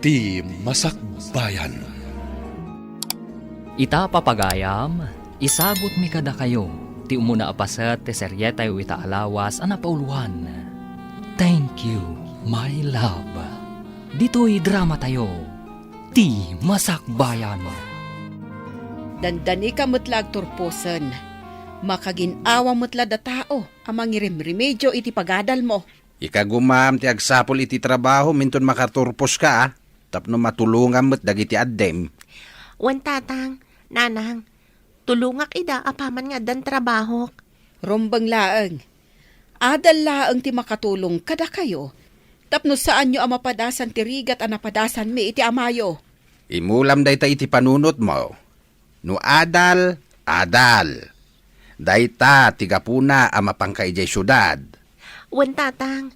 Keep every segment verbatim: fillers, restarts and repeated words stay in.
Ti Masakbayan. Ita, papagayam, isagutmi kadakayo ti umuna a paset ti serietayo ita a lawas a napauloan, Thank You, My Love. Ditoy dramatayo, Ti Masakbayan. Dandanika met la agturposen. Makagin-awa met la da tao a mangirimremedio iti pagadalmo. Ikagumam ti agsapul iti trabahom inton makaturposka, a, tapno matulongam met dagiti addim. Wen, Tatang, Nanang, tulongak ida apaman nga addan trabahok. Rumbeng laeng. Adal laeng ti makatulong kadakayo, tapno saanyo a mapadasan ti rigat a napadasanmi iti amayo. Imulam dayta iti panunotmo. No adal, adal. Dayta ti gapuna a mapanka idiay siudad. Wen, Tatang.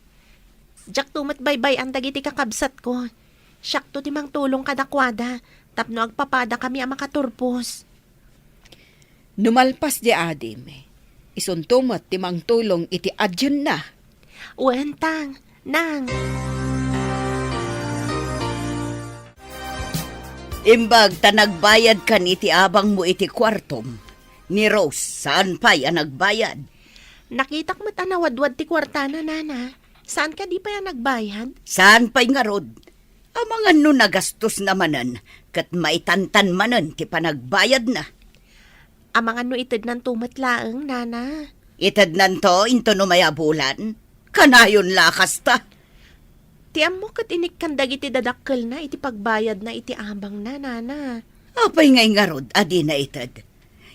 Diakto met baybay-an dagiti kakabsatko. Siakto ti mangtulong kadakuada tapno agpapadakami a makaturpos. No malpas di adim, isunto met ti mangtulong iti adienna. Wen, Tang, Nang. Imbag ta nagbayadkan iti abangmo iti kuartom. Ni Rose, saan pay a nagbayad? Nakitak met a nawadwad ti kuartana, Nana. Saan kadi pay a nagbayad? Saan pay ngarud? Amangan no nagastosna manen ket maitantan manen ti panagbayadna. Amangan no itednanto met laeng, Nana. Itednanto inton umay a bulan? Kanayon la a kasta. Ti ammo ket inikkan dagiti dadakkelna iti pagbayadna iti abangna, Nana. Apay ngay ngarud a dina ited?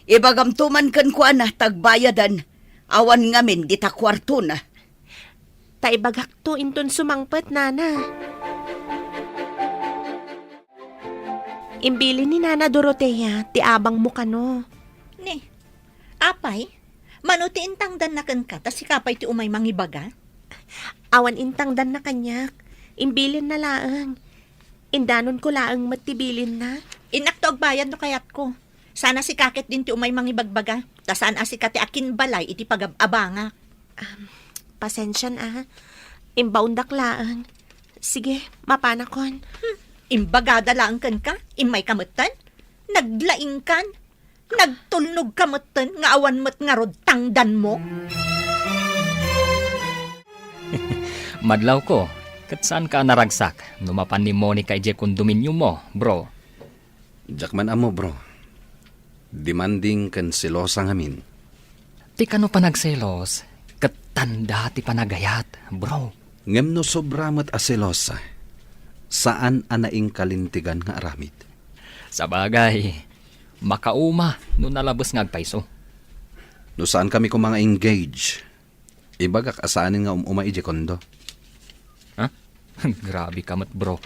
Ibagamto man kenkuana ta agbayadan, awan ngamin dita kuartona. Ta ibagakto inton sumangpet, Nana. Imbilin ni Nana Dorotea ti abangmo kano. Ni, apay, mano ti intangdanna kenka ta sika pay ti umay mangibaga? Awan intangdanna kaniak. Imbilinna laeng. Indanonko laeng met ti bilinna. Innakto agbayad no kayatko. Saan a sika ket din ti umay mangibagbaga, ta saan a sika ti akinbalay iti pagab-abangak. Um, pasensian a. Imbaondak laeng. Sige, mapanakon. Hmm, imbagada laeng kenka, immayka metten? Naglaingkan? Nagtulnogka metten nga awan met ngarud tangdanmo? Madlawko, ket saanka a naragsak no mapan ni Monica idiay kondominiummo, bro. Diak man ammo, bro. Demanding ken selosa ngamin. Ti kano panagselos, ket tanda ti panagayat, bro. Ngem no sobra met a selosa, saan a naingkalintegan nga aramid. Sabagay, makauma no nalabes nga agpayso. No saankami koma nga engage, ibagak a saanen nga um-umay idiay kondo. Ha? Grabe ka met, bro.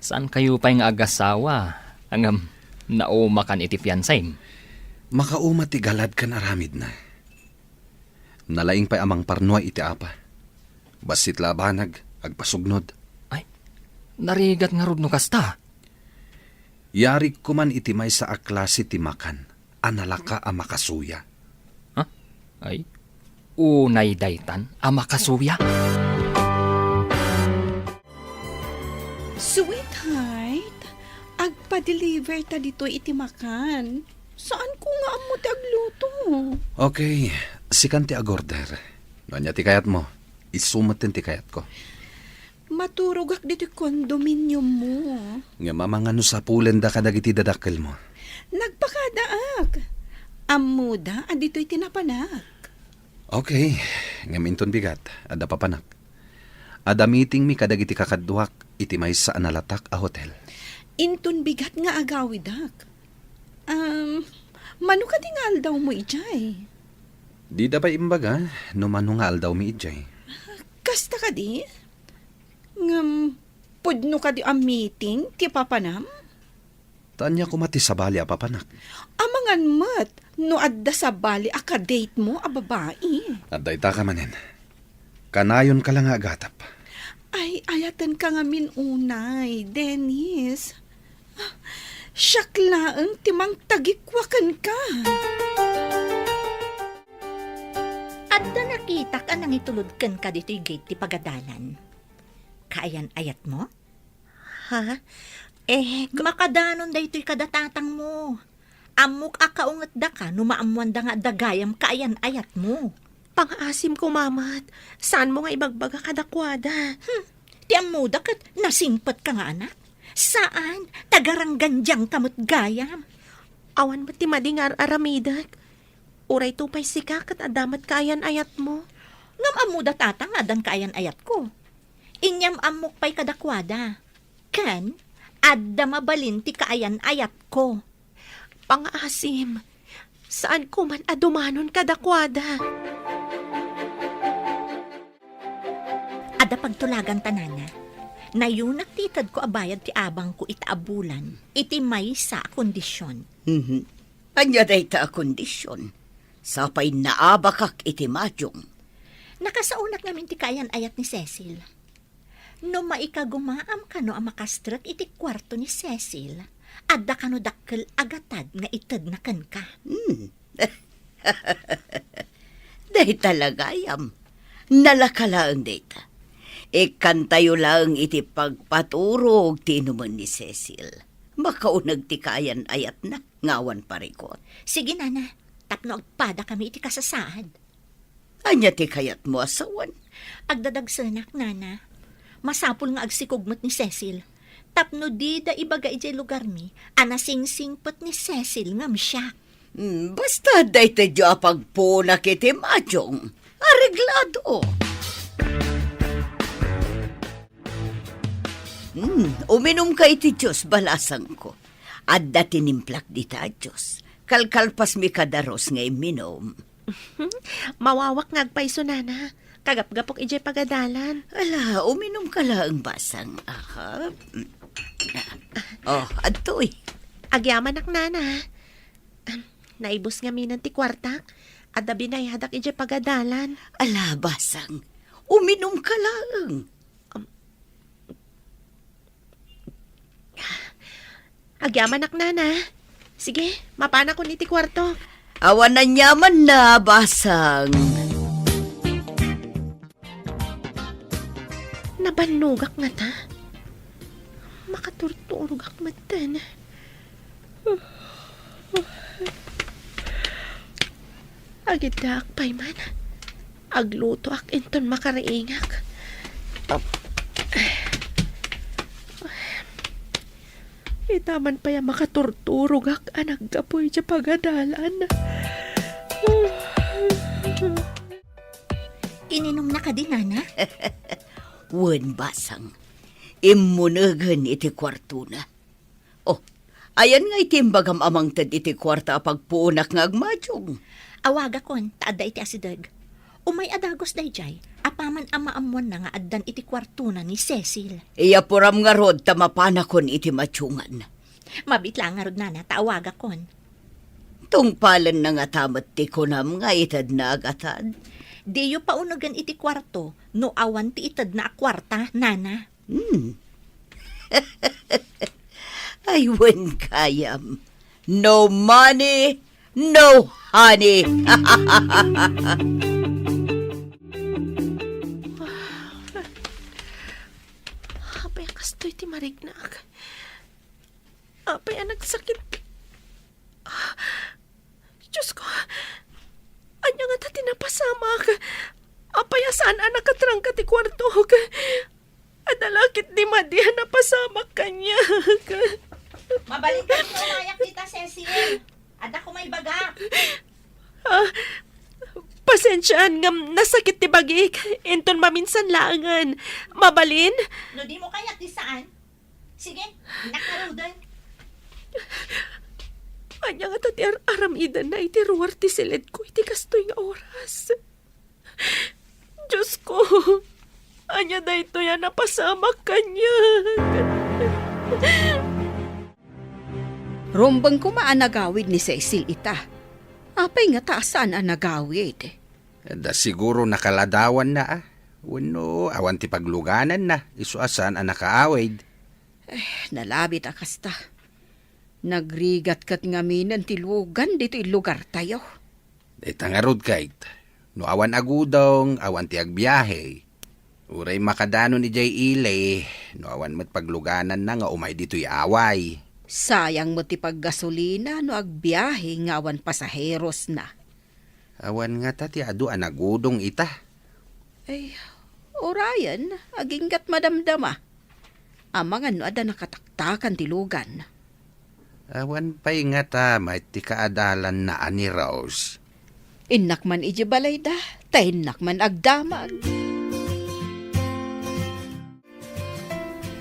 Saankayo pay nga agasawa, ngem naumakan iti fiansam? Makauma ti galad ken aramidna. Nalaing pay a mangparnuay iti apa. Bassit la a banag, agpasugnod. Ay, narigat ngarud no kasta. Yarik koman iti maysa a klase ti makan a nalaka a makasuya. Ha? Ay, unay daytan a makasuya? Sweetheart, agpa-deliver ta ditoy iti makan. Saanko nga ammo ti agluto. Okay, sikan ti agorder. No ania ti kayatmo, isu metten ti kayatko. Maturogak ditoy kondominiummo. Ngem amangan no sapulenda kadagiti dadakkelmo. Nagpakadaak. Ammoda a ditoy ti napanak. Okay, ngem inton bigat, adda papanak. Adda meetingmi kadagiti kakaduak iti maysa a nalatak a hotel. Inton bigat nga agawidak. Um, mano kadi nga aldawmo idiay? Dida pay imbaga no mano nga aldawmi idiay. Kasta kadi? Ngem, pudno kadi a meeting ti papanam? Ta ania koma ti sabali a papanak? Amangan met no adda sabali a kadate mo a babai. Adda ita ka manen. Kanayon ka la nga agatep. Ay, ayaten ka ngamin unay, Dennis. Siak laeng ti mangtagikua kenka. Adda nakitak a nangitulod kenka ditoy gate ti pagadalan. Kaayan-ayatmo? Ha? Eh, ka- Makadanon daytoy kada tatangmo. Ammok a kaungetdaka no maammoanda nga adda gayam kaayan-ayatmo. Pangaasimko, Mama, et saanmo nga ibagbaga kadakuada. Hmm, ti ammoda ket nasingpetka nga anak. Saan, tagaranggandiangka met gayam. Awan met ti madi nga ar-aramidek. Uray to pay sika ket adda met kaayan-ayatmo. Ngem ammoda, Tatang, nga addan kaayan-ayatko. Inyam-ammok pay kadakuada. Ken adda mabalin ti kaayan-ayatko. Pangaasim, saanko man a dumanon kadakuada. Adda pagtulaganta, Nana. Nayunak ti itedko a bayad ti abangko ita a bulan iti maysa a kondision. Mhm. Ania dayta a kondision? Sapay naabakak iti majong. Nakasaonak ngamin ti kaayan-ayat ni Cecil. No maikagumaam kano a makastrek iti kuarto ni Cecil, adda kano dakkel a gatad nga itedna kenka. Hmm. Dayta la gayam. Nalaka laeng dayta. Ikkantayo laeng iti pagpaturog ti inumen ni Cecil. Makauneg ti kaayan-ayatna nga awan parikut. Sige, Nana, tapno agpadakami iti kasasaad. Ania ti kayatmo a sawen? Agdadagsenak, Nana. Masapul nga agsikog met ni Cecil. Tapno dida ibaga idiay lugarmi a nasingsingpet ni Cecil ngem siak. Hmm, basta daytoy a pagpunak iti majong. Areglado. Hmm, uminumka iti juice, balasangko. Adda tinimplak dita a juice. Kalkalpasmi kadaros nga imminum. Mawawak nga agpayso, Nana. Kagapgapok idiay pagadalan. Ala, uminumka laeng, basang. Aha. Oh, adtoy. Agyamanak, Nana. Naibus ngamin ti kuartak. Adda binayadak idiay pagadalan. Ala, basang. Uminumka laeng. Um, Agyamanak, Nana. Sige, mapanakon iti kuarto. Awan aniamanna, basang. Nabannogak ngata. Makaturturogak metten. Agiddaak pay man. Aglutoak inton makariingak. Ita man pay a makaturturogak a naggapu iti pagadalan. Ininumna kadi, Nana? Wen, basang. Immunegen iti kuartona. Oh, ayan nga iti imbagam a mangted iti kuarta a pagpuonak nga agmajong? Awagakon, ta adda iti asideg. Umay a dagus daydiay, apaman a maammoanna nga addan iti kuartona ni Cecil. Iyapuram ngarud ta mapanakon iti majongan. Mabit la ngarud, Nana, ta awagakon. Tungpalenna ngata met ti kunam nga itedna a gatad? Diyo paunegen iti kuarto no awan ti itedna a kuarta, Nana. Hmm. Ay, wen gayam. No money, no honey. Apay a kastoy ti mariknak? Apay a nagsakit? Ah, Diosko, ania ngata ti napasamak? Apay a saan a nakatrangka ti kuartok? Adda la ketdi madi a napasamak kaniak. Mabalin ka, umayak dita, Cecil. Adda ko maibagak. Ah, pasensiaan ngem nasakit ti bagik. Inton maminsan laengen. Mabalin? No dimo kayat, di saan? Sige, nakaruden. Ania ngata ti ar-aramidenna iti ruar ti silidko iti kastoy nga oras? Diosko, ania daytoy a napasamak kaniak? Rumbeng koma a nagawid ni Cecil ita. Apay ngata a saan a nagawid? Da siguro nakaladawanna, a. Wenno awan ti paglugananna, isu a saan a nakaawid. Eh, nalabit a kasta. Nagrigat ket ngaminen ti lugan ditoy lugartayo. Dayta ngarud, Kate. No awan agudong, awan ti agbiahe. Uray makadanon idiay ili, no awan met paglugananna nga umay ditoy away. Sayang met ti paggasolina no agbiahe nga awan pasaherosna. Awan ngata ti adu a nagudong ita. Ay, urayen, aginggat madamdama. Amangan no adda nakataktakan ti lugan. Awan pay ngata met ti kaadalanna a ni Rose. Innak man idiay balayda, ta innak man agdamag.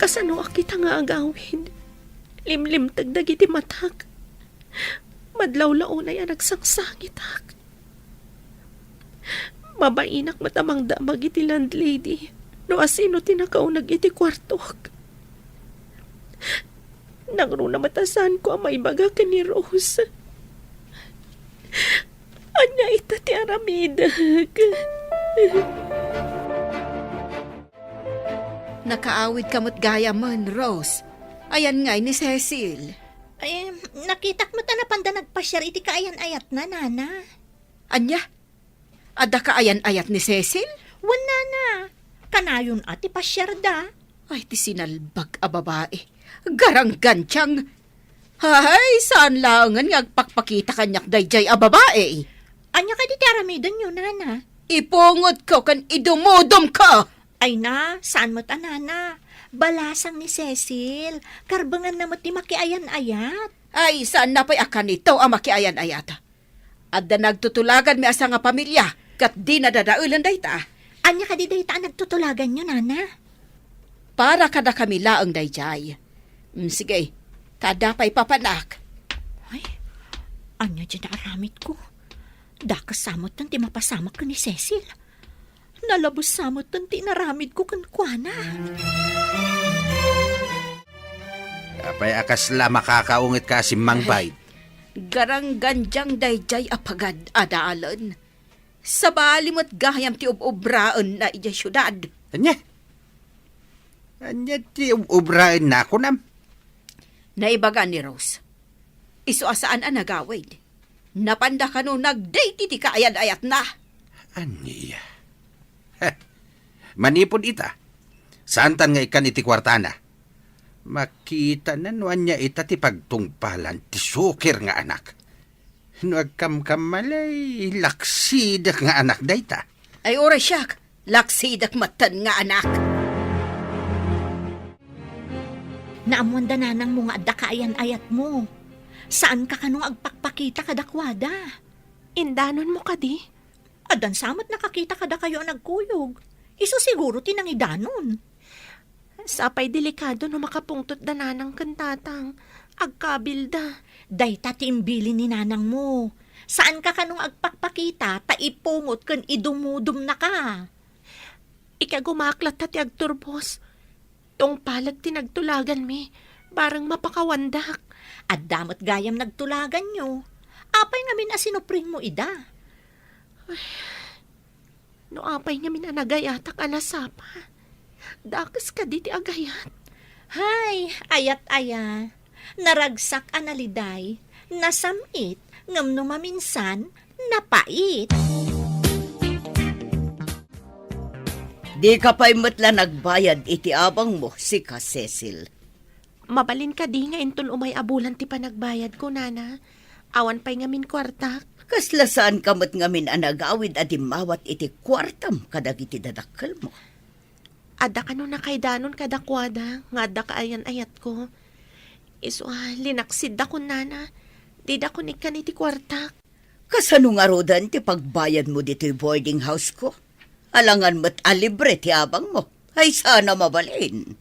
Kasanoak ita nga agawid? Limlimteg dagiti matak. Madlawlaw unay a nagsangsangitak. Mabainak met a mangdamag iti landlady no asino ti nakauneg iti kuartok. Nangruna met a saanko a maibaga ken ni Rose. Ania ita ti aramidek? Nakaawidka met gayamen, Rose. Ayan ngay ni Cecil. Ay, nakitak met a napanda nagpasiar iti kaayan-ayatna, Nana. Ania? Adda kaayan-ayat ni Cecil? Wen, Nana. Kanayon a ti pasiarda. Ay, ti sinalbag a babae. Garanggantiang. Hay, saan laengen nga agpakpakita kaniak daydiay a babae? Ania kadi ti aramidenyo, Nana? Ipungotko ken idumudumko! Ay na, saan met a, Nana. Balasang ni Cecil. Karbenganna met ti makiayan-ayat. Ay, saanna pay a kanito a makiayan-ayat? Adda nagtutulaganmi a sangapamilia, ket dina dadaelen dayta. Ania kadi dayta a nagtutulaganyo, Nana? Para kadakami laeng daydiay. Mm, sige, ta adda pay papanak. Ay, ania diay naaramidko? Dakes sa metten ti mapasamak ken ni Cecil. Nalabes sa metten ti inaramidko kenkuana. Apay a kasla makakaungetka a simmangbayd? Garanggantiang daydiay a pagad-adalan. Sabali met gayam ti ub-ubraenna idiay siudad. Ania? Ania ti ub-ubraenna, kunam? Naibaga ni Rose. Isu a saan a nagawid. Napanda kano nagdate iti kaayan-ayatna. Ania? Heh. Manipud ita, saantan nga ikkan iti kuartana. Makitana no ania ita ti pagtungpalan ti sukir nga anak. No agkamkammalay, laksidek nga anak dayta. Ay, uray siak, laksidek metten nga anak. Naammoanda nanangmo nga adda kaayan-ayatmo. Saanka kano nga agpakpakita kadakuada. Indanonmo kadi? Addan sa met nakakita kadakayo a nagkuyog. Isu siguro ti nangidanon. Sapay delikado no makapungtotda nanang ken tatang. Agkabilda. Dayta ti imbilin ni nanangmo. Saanka kano nga agpakpakita ta ipungot ken idumudumnaka. Ikagumaak latta ti agturbos. Tungpalek ti nagtulaganmi, bareng mapakawandak. Adda met gayam nagtulaganyo. Apay ngamin a sinupringmo ida? Ay, no apay ngamin a nagayatak a nasapa, dakes kadi ti agayat. Hay, ayat aya. Naragsak a naliday, nasam-it, ngem no maminsan, napait. Dika pay met la nagbayad iti abangmo, sika, Cecil. Mabalin kadi nga inton umay a bulan ti panagbayadko, Nana? Awan pay ngamin kuartak. Kasla saanka met ngamin a nagawid a dimmawat iti kuartam kadagiti dadakkelmo? Adda kano nakaidanon kadakuada nga adda kaayan-ayatko. Isu a, linaksidakon, Nana. Didakon ikkan iti kuartak. Kasano ngaruden ti pagbayadmo ditoy boarding house-ko? Alangan met a libre ti abangmo. Ay, saan a mabalin.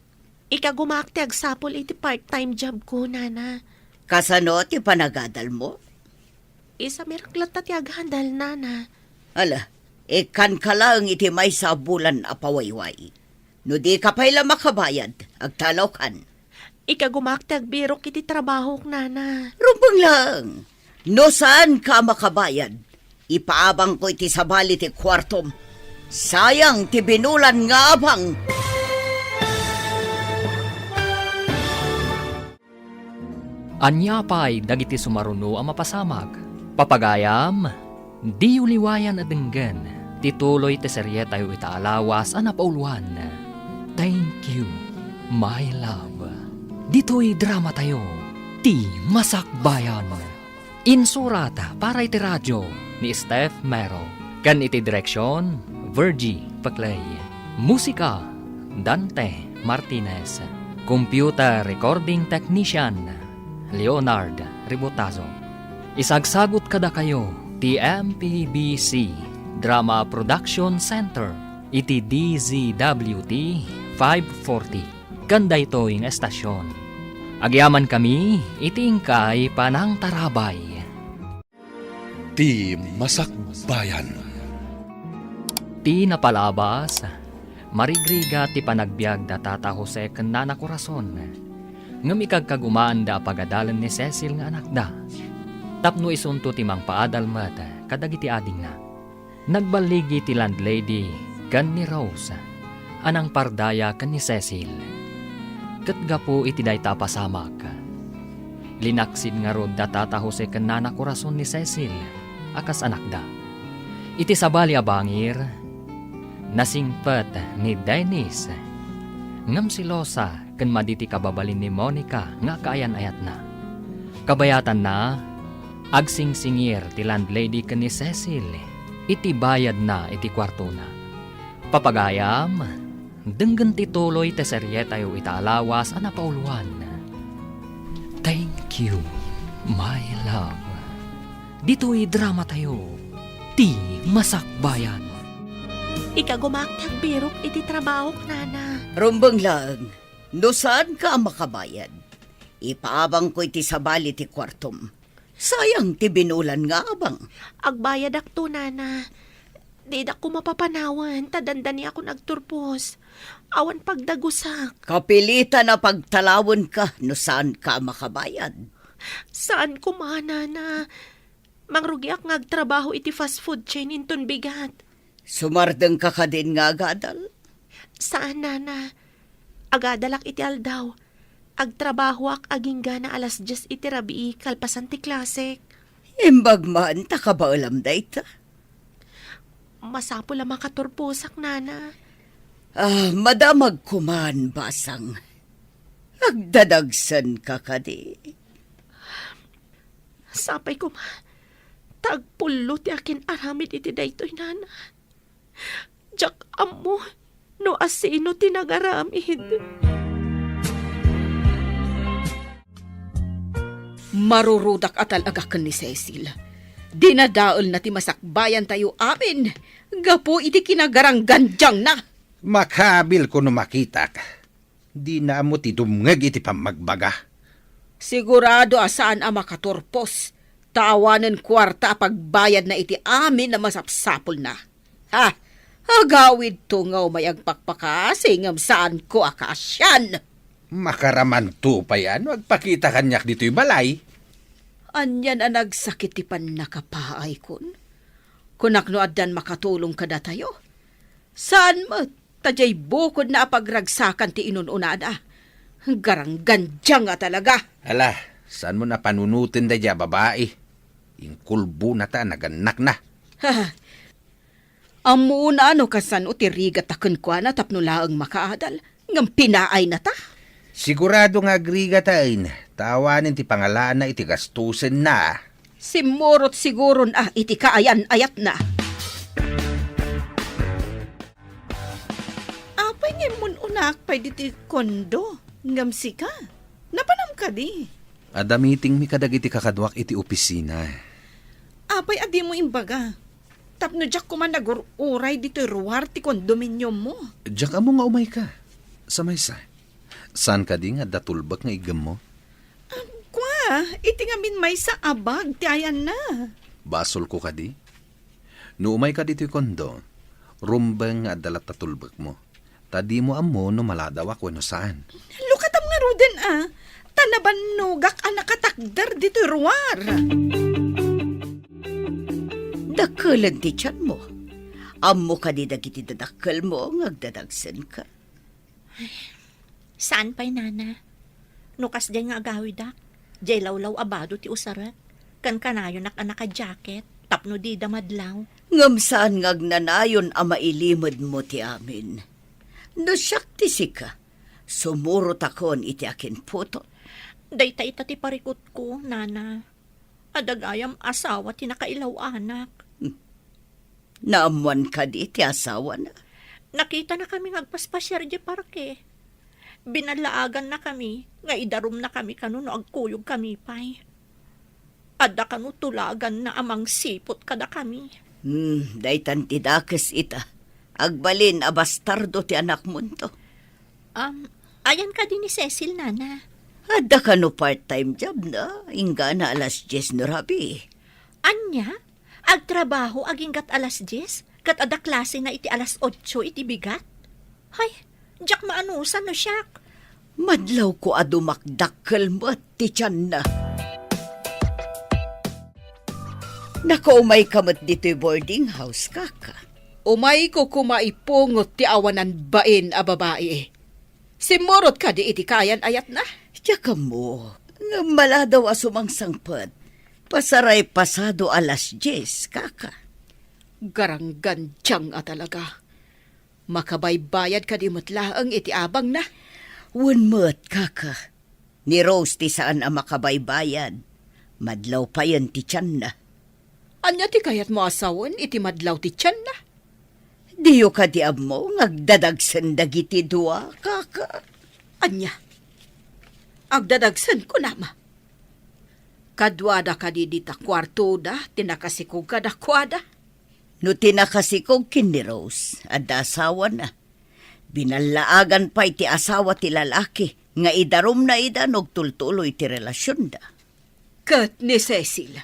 Ikagumaak ti agsapul iti part-time job-ko, Nana. Kasano ti panagadalmo? Isamirak latta ti aghandal, Nana. Ala, ikkanka laeng iti maysa a bulan a pawayway. No dika pay la makabayad, agtalawkan. Ikagumaak ti agbirok iti trabahok, Nana. Rumbeng laeng. No saanka a makabayad, ipaabangko iti sabali ti kuartom. Sayang ti binulan nga abang. Ania pay dagiti sumaruno a mapasamak? Papagayam, diyo liwayan a denggen Ti tuloy ti serietayo ita a lawas a napauluan, Thank You, My Love. Ditoy dramatayo, Ti Masakbayan. Insurat para iti radio ni Steph Mero, ken iti direksyon, Virgie Peclay. Musika, Dante Martinez. Computer recording technician, Leonard Ributazo. Isagsagut kadakayo ti M P B C Drama Production Center iti D Z W T five forty. Ken daytoy nga estasyon, agyamankami iti inkay panangtarabay. Ti Masakbayan. Ti napalabas, marigrigat ti panagbiag da Tata Jose ken Nana Corazon, ngem ikagkagumaanda a pagadalen ni Cecil nga anakda, tapno isunto ti mangpaadal met kadagiti adingna. Nagballigi ti landlady ken ni Rose a nangpardaya ken ni Cecil. Ket gapu iti dayta a pasamak, linaksid ngarud da Tata Jose ken Nana Corazon ni Cecil a kas anakda. Iti sabali a bangir, nasingpet ni Dennis ngem selosa ken madi ti kababalin ni Monica nga kaayan-ayatna. Kabayatanna, agsingsingir ti landlady ken ni Cecil iti bayadna iti kuartona. Papagayam, denggen ti tuloy ti serietayo ita a lawas a napauluan, Thank You, My Love. Ditoy dramatayo, Ti Masakbayan. Ikagumaak ti agbirok iti trabahok, Nana. Rumbeng laeng. No saanka a makabayad, ipaabangko iti sabali ti kuartom. Sayang ti binulan nga abang. Agbayadakto, Nana. Didak koma papanawen ta dandaniakon agturpos. Awan pagdagusak. Kapilitan a pagtalawenka no saanka a makabayad. Saan koma, Nana. Mangrugiak nga agtrabaho iti fast food chain inton bigat. Sumardengka kadin nga agadal? Saan, Nana. Agadalak iti aldaw. Agtrabahoak agingga alas dies iti rabii kalpasan ti klasek. Imbag man ta kabaelam dayta. Masapul a makaturposak, Nana. Ah, madamag koman, basang. Agdadagsenka kadi? Sapay koma, ta agpullo ti akin-aramid iti daytoy, Nana. Diak ammo no asino ti nagaramid. Marurudak a talaga ken ni Cecil. Dinadaelna ti masakbayantayo amin gapu iti kinagaranggandiangna. Makabilko no makitak. Dina ammo ti dumngeg iti pammagbaga. Sigurado a saan a makaturpos, ta awanen kuarta a pagbayadna iti amin a masapsapulna. Ha? Agawidto nga umay agpakpakasi ngem saanko a kaasian. Makaramanto pay a no agpakita kaniak ditoy balay. Anian a nagsakit ti pannakapaaykon. Kunak no addan makatulong kadatayo. Saan met, ta diay bukodna a pagragsakan ti inun-unada. Garanggandiang a talaga. Ala, saanmo a panunoten daydiay a babai. Inkulbonata a nagannakna. Ha, ammoon a no kasano ti rigata kenkuana tapno laeng makaadal, ngem pinaaynata. Sigurado nga agrigataen, ta awanen ti pangalaanna iti gastusenna. Simmurot siguron a iti kaayan-ayatna. Apay nga immun-unaak pay ditoy kondo, ngem sika? Napanam kadi? Adda meetingmi kadagiti kakaduak iti opisina. Apay a dimo imbaga? Tapno diak koma nagur-uray ditoy ruar ti kondominiummo. Diak ammo nga umayka. Sa maysa, saan kadi nga adda tulbek nga iggemmo? Ah, kua, iti ngamin maysa a bag ti ayanna. Basolko kadi? No umayka ditoy kondo, rumbeng nga adda latta tulbekmo. Ta dimo ammo no maladawak wenno saan. Lukatam ngaruden a, ta nabannogak a nakatakder ditoy ruar. Dakkelen ti tianmo. Ammo kadi dagiti dadakkelmo nga agdadagsenka? Saan pay, Nana. No kasdiay nga agawidak, diay lawlaw a bado ti usarek, ken kanayonak a naka-jacket. tapno dida madlaw. Ngem saan nga agnanayon a mailimedmo ti amin. No siak ti sika, sumurotakon iti akinputol. Dayta ita ti parikutko, Nana. Adda gayam asawa ti nakailaw-anak. Naammoan kadi ti asawana? Nakitanakami nga agpaspasiar idiay parke. Binallaagannakami nga idarumnakami kano no agkuyogkami pay. Adda kano tulaganna a mangsiput kadakami. Hmm, daytan ti dakes ita. Agbalin a bastardo ti anakmonto. Um, ayan kadi ni Cecil, Nana? Adda kano part-time job na, inggana alas dies no rabii. Ania? Agtrabaho aginggat alas dies, ket adda klasena iti alas otso iti bigat? Hay, diak maanusan no siak. Madlawko a dumakdakkel met ti tianna. Nakaumayka met ditoy boarding house, kaka. Umayko koma ipungot ti awanan bain a babai. Simmurot kadi iti kaayan-ayatna? Diak ammo, ngem maladaw a sumangsangpet. Pasaray pasado alas dies, kaka. Garanggandiang a talaga. Makabaybayad kadi met laeng iti abangna? Wen met, kaka. Ni Rose ti saan a makabaybayad. Madlaw payen ti tianna. Ania ti kayatmo a sawen iti madlaw ti tianna? Diyo kadi ammo nga agdadagsen dagiti dua, kaka? Ania? Agdadagsen, kunam? Kaduada kadi dita kuartoda ti nakasikog kadakuada? No ti nakasikog ken ni Rose, adda asawana. Binallaagan pay ti asawa ti lalaki nga idarumna ida no agtultuloy ti relasionda. Ket ni Cecil,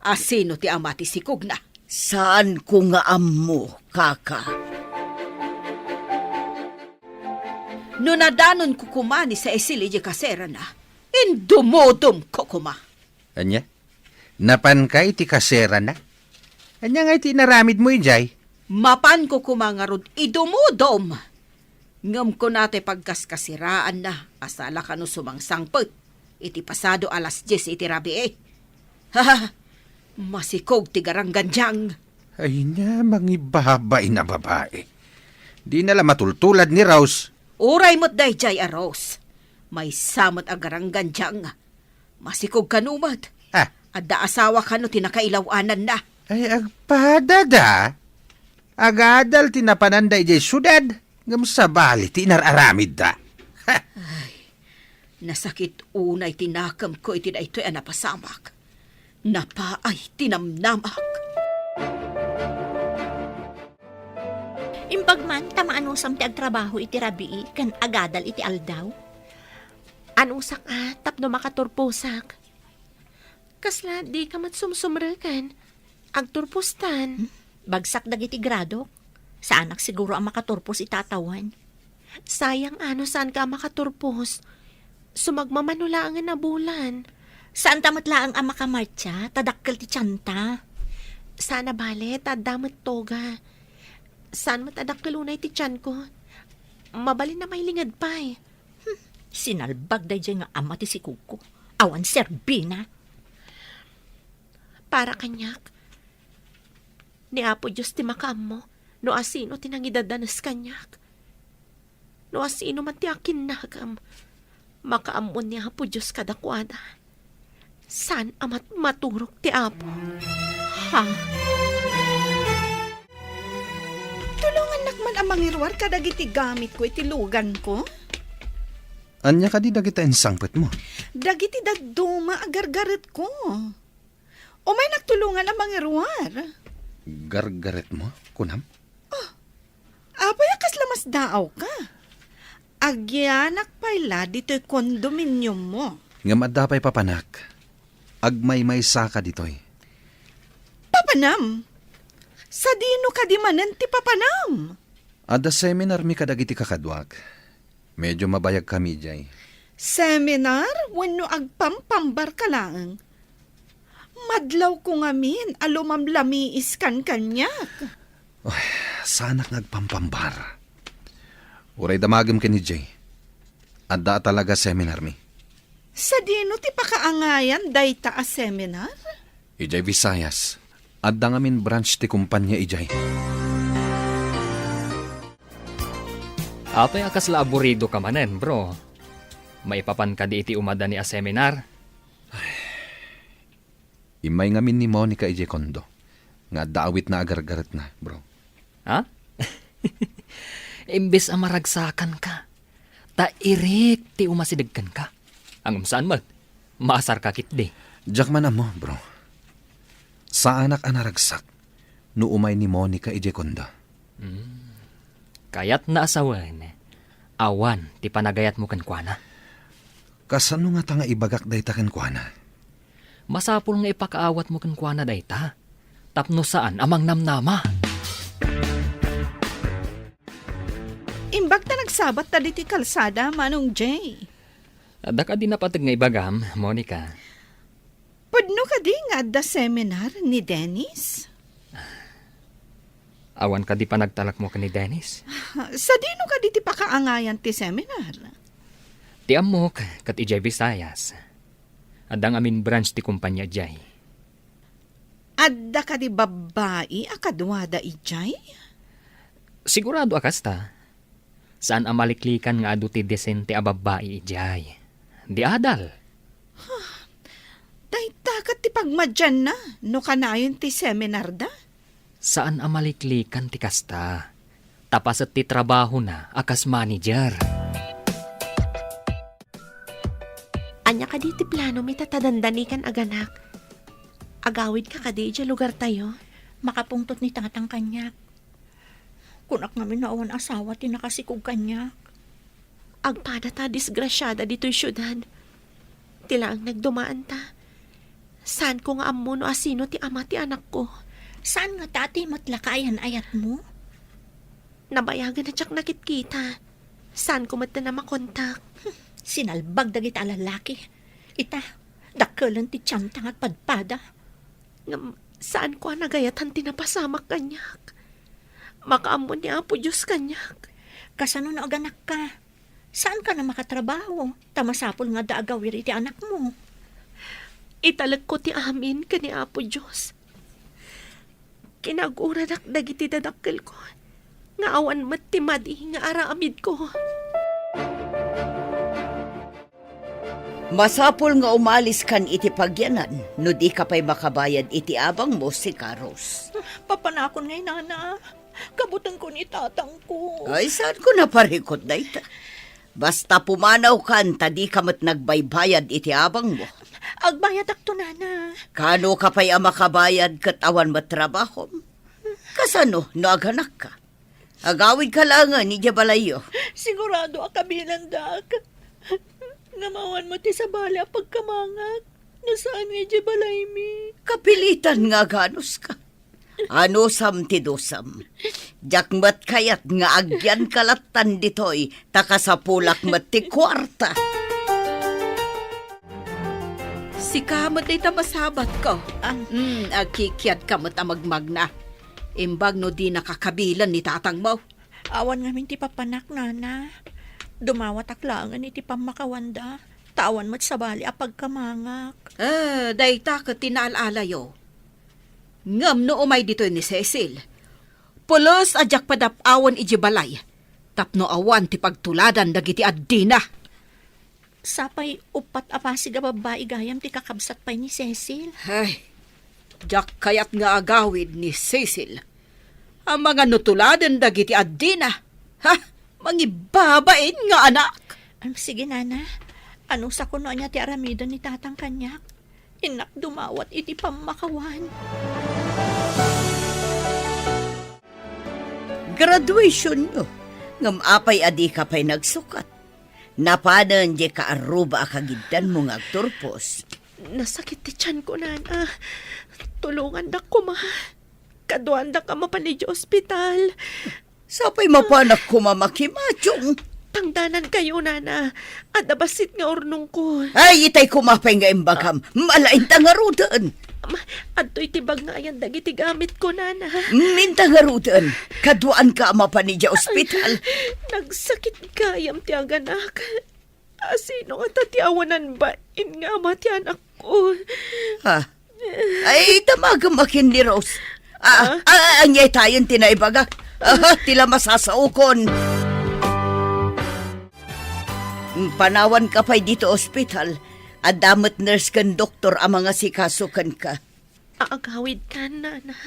asino ti ama ti sikogna? Saanko nga ammo, kaka. No nadanonko koma ni Cecil idiay kaserana, indumudomko koma. Ania? Napanka iti kaserana? Ania ngay ti inaramidmo idiay? Mapanko koma ngarud idumudom. Ngem kuna ti pagkaskasiraanna a sala kano sumangsangpet iti pasado alas dies iti rabii. Ha! Masikog ti garanggandiang. Ay na, mangibabain a babai. Dina la matultulad ni Rose. Uray met daydiay a Rose. Maysa met a garanggandiang. Masikog kano met. Ah. Adda asawa kano ti nakailaw-ananna. Ay, agpadada. Agadal ti napananda idiay siudad, ngem sabali ti inar-aramidda. Ha! Ay, nasakit unay ti nakemko iti daytoy a napasamak. Napaay ti namnamak. Imbag man ta maanusam ti agtrabaho iti rabii ken agadal iti aldaw. Anusak a tapno makaturposak. Kasla dika met sumsumreken. Agturpostan. Hmm? Bagsak dagiti gradok. Saanak siguro a makaturpos ita a tawen. Sayang a no saanka a makaturpos. Sumagmamano laengen a bulan. Saanta met laeng a makamartsa, ta dakkel ti tianta. Saan a bale, ta adda met toga. Saan met a dakkel unay ti tianko. Mabalin a mailinged pay. Hmm, sinalbag daydiay nga ama ti sikogko. Awan serbina. Para kaniak, ni Apo Dios ti makaammo no asino ti nangidadanes kaniak. No asino man ti akinnagam, makaammo ni Apo Dios kadakuada. Saan a mat-, maturog ti Apo. Ha? Tulongannak man a mangiruar kadagiti gamitko iti luganko. Ania kadi dagita insangpetmo? Dagiti dadduma a gargaretko. Umaynak tulongan a mangiruar. Gargaretmo, kunam? Oh, apay a kasla masdaawka? Agyanak pay la ditoy kondominiummo. Ngem adda pay papanak. Agmaymaysaka ditoy. Papanam? Sadino kadi manen ti papanam? Adda seminarmi kadagiti kakaduak. Medio mabayagkami idiay. Seminar wenno agpampambarka laeng? Madlawko ngamin a lumamlamiiskan kaniak. Ay, saanak nga agpampambar. Uray damagem ken idiay. Adda a talaga seminarmi. Sadino ti pakaangayan dayta a seminar? Idiay Visayas. Adda ngamin branch ti kumpania idiay. Apay a kasla aburido ka manen, bro? Maipapan kadi iti umada ni a seminar? Immay ngamin ni Monica idiay kondo nga adda awitna a gargaretna, bro. Ha? Imbes a maragsakan ka, ta irik ti umasideg kenka. Ngem saan met, maasar ka ketdi. Diak man ammo, bro. Saanak a naragsak no umay ni Monica idiay kondo. Hmm. Kayatna a sawen, awan ti panagayatmo kenkuana. Kasano ngata nga ibagak dayta kenkuana? Masapul nga ipakaawatmo kenkuana dayta, tapno saan a mangnamnama. Imbag ta nagsabat ta ditoy kalsada, Manong Jay. Adda kadi napateg nga ibagam, Monica? Pudno kadi nga adda seminar ni Dennis? Awan kadi panagtalekmo ken ni Dennis? Sadino kadi ti pakaangayan ti seminar? Ti ammok, ket idiay Visayas. Adda ngamin branch ti kumpania idiay. Adda kadi babbai a kaduada idiay? Sigurado a kasta. Saan a maliklikan nga adu ti disente a babbai idiay. Di adal. Dayta ket ti pagmadianna no kanayon ti seminarda. Saan a maliklikan ti kasta. Ta paset ti trabahona a kas manager. Ania kadi ti planomi ta dandani kan aganak? Agawidka kadi idiay lugartayo? Makapungtot ni tatang kaniak. Kunak ngamin no awan asawa ti nakasikog kaniak. Agpada ta disgrasiada ditoy siudad. Ti laeng nagdumaanta. Saanko nga ammo no asino ti ama ti anakko. Saan ngata ti met la kaayan-ayatmo? Nabayagen a diak nakitkita. Saanko met a makontak. Sinalbag dagiti a lalaki. Ita, dakkelen ti tianta nga agpadpada. Ngem saanko a nagayatan ti napasamak kaniak. Makaammo ni Apo Dios kaniak. Kasano no aganakka? Saanka a makatrabaho, ta masapul nga adda agawir iti anakmo. Italekko ti amin ken ni Apo Dios. Kinaguradak dagiti dadakkelko, nga awan met ti madi nga aramidko. Masapul nga umaliskan iti pagyanan no dika pay makabayad iti abangmo, Sikarus. Papanakon ngay, nana. Kabutenko ni tatangko. Ay, saanko naparikut dayta? Basta pumanawkan ta dika met nagbaybayad iti abangmo. Agbayadakto, nana. Kano ka pay a makabayad ket awan met trabahom? Kasano no aganakka? Agawidka laengen idiay balayyo. Sigurado a kabilandak. Ngem awan met ti sabali a pagkamangak no saan nga idiay balaymi. Kapilitan nga aganuska. Anusam ti dusam. Diak met kayat nga agyanka lattan ditoy, ta kasapulak met ti kuarta. Sika met dayta masabatko. Ah. Hmm, agkikiadka met a magmagna. Imbag no dinaka kabilen ni tatangmo. Awan ngamin ti papanak, nana. Dumawatak laengen iti pammakawanda, ta awan met sabali a pagkamangak. Ah, dayta ket ti naal-alayo. Ngem no umay ditoy ni Cecil, pulos a diak padap-awen idiay balay, tapno awan ti pagtuladan dagiti addina. Sapay uppat a pasig a babbai gayam ti kakabsat pay ni Cecil. Ay, diak kayat nga agawid ni Cecil. Amangan no tuladen dagiti addina. Ha? Mangibabain nga anak! Am, sige, nana. Anusakon no ania ti aramiden ni tatang kaniak. Innak dumawat iti pammakawan. Graduationyo. Ngem apay a dika pay nagsukat? Napanen diay kaarruba a kagiddanmo nga agturpos. Nasakit ti tianko, nana. Tulongandak koma. Kaduandak a mapan idiay ospital. Sapay mapanak koma makimationg. Tangdanankayo, nana. Adda bassit nga urnongko. Ay, itay koma pay nga imbagam. Malainta ngaruden. Ma, adtoy ti bag nga ayan dagiti gamitko, nana. Minta ngaruden. Kaduaanka a mapan idiay ospital. Nagsakit gayam ti aganak. Asino ngata ti awanan bain nga ama ti anakko? Ha? Ay, damagem a ken ni Rose. Ah, ah, ania tayen ti naibagak? Ah, ti la masasaokon. Panawanka pay ditoy ospital. Adda met nurse ken doktor a mangasikaso kenka. Agawidkan, Nana.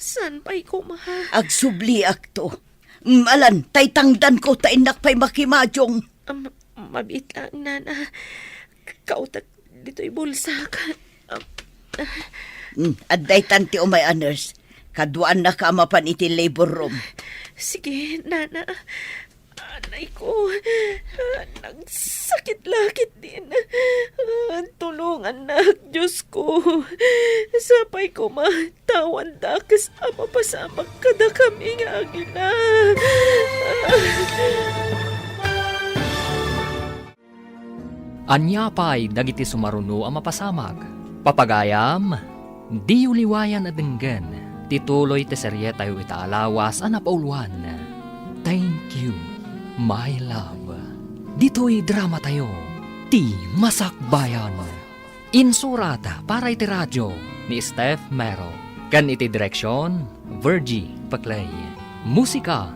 Saan pay koma? Agsubliakto. Malan, tay tangdanko ta innak pay makimadung. Am, mabiit laeng, Nana. Kautek ditoy bulsak. Am, Mm, adda itan ti umay a nurse. Kaduaannaka a mapan iti labor room. Sige, Nana. Anay ko, nagsakit la ketdin. Tulongannak, Dios ko. Sapay koma, tawandak a mapasamak kadakami nga agina. Ania pay dagiti sumaruno a mapasamak? Papagayam, diyo liwayan a denggen ti tuloy ti serietayo ita a lawas a napauluan, Thank You, My Love. Ditoy dramatayo, Ti Masakbayan. Insurat para iti radio ni Steph Mero. Ken iti direksion, Virgie Paclay. Musika,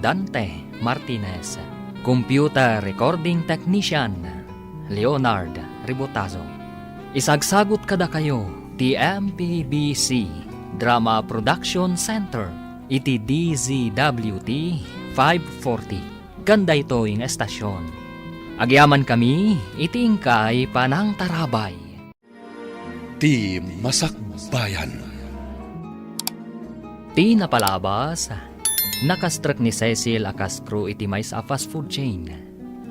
Dante Martinez. Computer recording technician, Leonard Ribotazo. Isagsagut kadakayo ti M P B C Drama Production Center iti D Z W T five forty. Ken daytoy nga estasion, agyamankami iti inkay panangtarabay. Ti Masakbayan. Ti napalabas, nakastrek ni Cecil a kas crew iti maysa a fast food chain.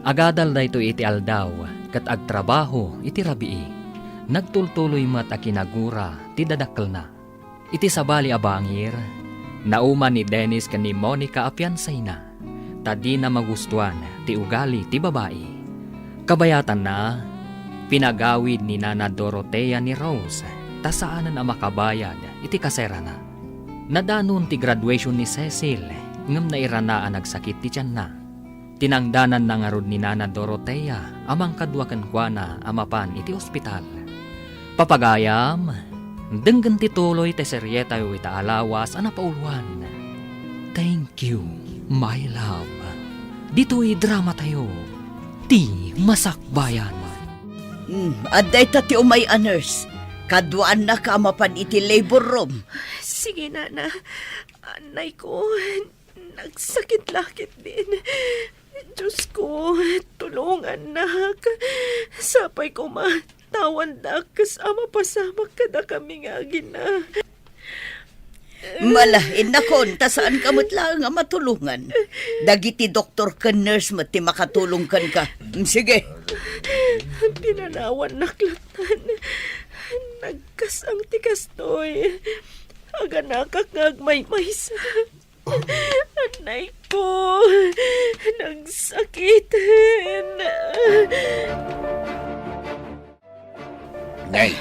Agadal daytoy iti aldaw ket agtrabaho iti rabii. Nagtultuloy met a kinagura ti dadakkelna. Iti sabali a bangir, nauman ni Dennis ken ni Monica a fiancéna, ta dina magustuan ti ugali ti babai. Kabayatanna, pinagawid ni Nana Dorotea ni Rose ta saanen a makabayad iti kaserana. Nadanon ti graduation ni Cecil ngem nairana a nagsakit ti tianna. Tinangdananna ngarud ni Nana Dorotea a mangkadua kenkuana a mapan iti ospital. Papagayam, denggen ti tuloy ti serietayo ita a lawas a napauluan, Thank You, My Love. Ditoy dramatayo, Ti Masakbayan. Hmm, adda ita ti umay a nurse. Kaduaannaka a mapan iti labor room. Sige, Nana. Anay ko. Nagsakit la ketdin. Dios ko, tulongannak. Sapay koma, tawandak a mapasamak kadakami nga agina. Mala, innakon, ta saanka met laeng a matulongan. Dagiti doktor ken nurse met ti makatulong kenka. Sige. Pinanawannak lattan. Nagkas-ang ti kastoy. Aganakak nga agmaymaysa. Anay ko, nagsakiten. Nay,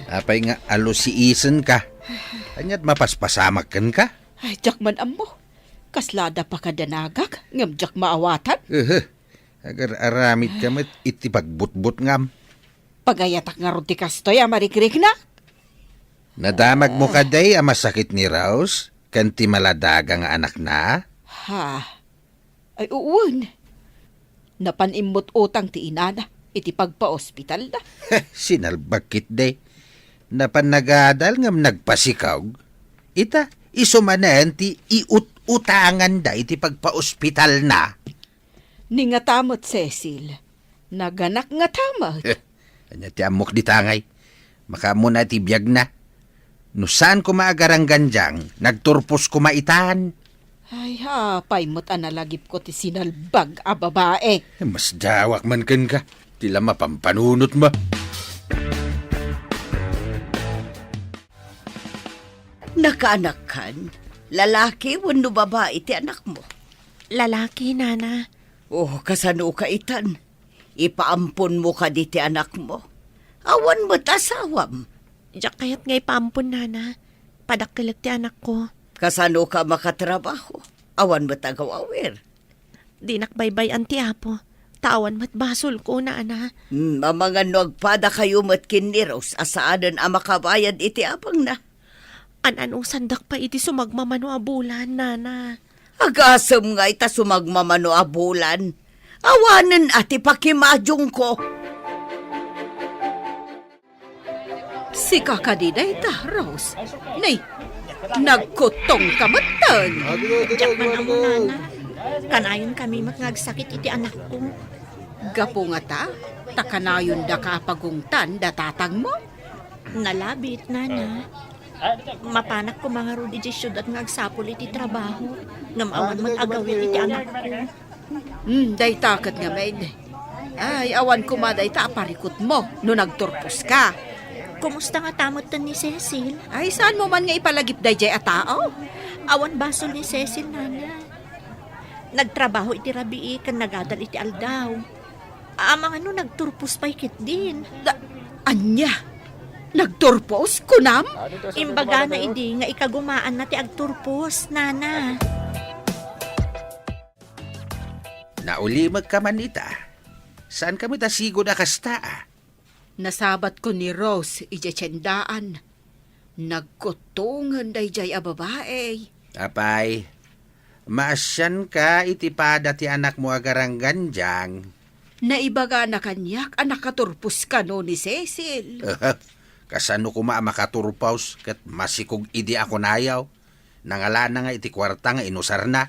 apay nga alusiisenka? Ania't mapaspasamak kenka? Ay, diak man ammo. Kasla adda pakadanagak, ngem diak maawatan. Ehe, agar-aramidka met iti pagbutbutngam. Pagayatak ngarud ti kastoy a marikriknak. Nadamagmo kadi a masakit ni Rose ken ti maladaga nga anakna? Ha? Ay, uwan. Napan immut utang ti inana iti pagpaospitalna. Sinalbag ketdi. Napan nagadal ngem nagpasikog. Ita, isu manen ti iut-utanganda iti pagpaospitalna. Ni ngata met, Cecil. Naganak ngata met. Eh, ania ti ammok dita ngay? Makaammona ti biagna. No saan koma a garanggandiang, nagturpos koma itan. Ay, apay met a nalagipko ti sinalbag a babae. Masdawak man kenka, ti la mapampanunotmo. Nakaanakkan, lalaki wenno babai ti anakmo? Lalaki, Nana. Oh, kasanoka itan? Ipaamponmo kadi ti anakmo? Awan met asawam. Diak kayat nga ipaampon, Nana. Padakkelek ti anakko. Kasanoka makatrabaho? Awan met agaw-awir. Dinak baybay-an ti Apo. Ta awan met basolko, nana. Hmm, amangan no agpadakayo met ken ni Rose a saanen a makabayad iti abangna. An-anusandak pay iti sumagmamano a bulan, nana. Agasem ngay ta sumagmamano a bulan. Awanen a ti pakimadyongko. Sika kadi dayta, Rose? Nay, nagkuttongka metten. Diak man ammo, nana. Kanayon kami met nga agsakit iti anakko. Gapu ngata, ta kanayondaka a pagungtan da tatangmo? Nalabit, nana. Mapanak koma ngarud idiay siudad nga agsapul iti trabaho, ngem awan met agawid iti anakko. Hmm, dayta ket ngamin. Ay, awan koma dayta a parikutmo no nagturposka. Kumusta ngata metten ni Cecil? Ay, saanmo man nga ipalagip daydiay a tao? Awan basol ni Cecil, nana. Nagtrabaho iti rabii ken nagadal iti aldaw. Amangan no nagturpos pay ketdin. Da-, ania? Nagturpos, kunam? Imbagana idi nga ikagumaanna ti agturpos, nana. Naulimekka man ita. Saanka met a sigud a kasta, a? Nasabatko ni Rose idiay tiendaan. Nagkuttongen daydiay a babai. Apay, maasianka iti pada ti anakmo a garanggandiang. Naibagana kaniak a nakaturpos kano ni Cecil. Kasano koma a makaturpos ket masikog idi a kunayo? Nangalana nga iti kuarta nga inusarna.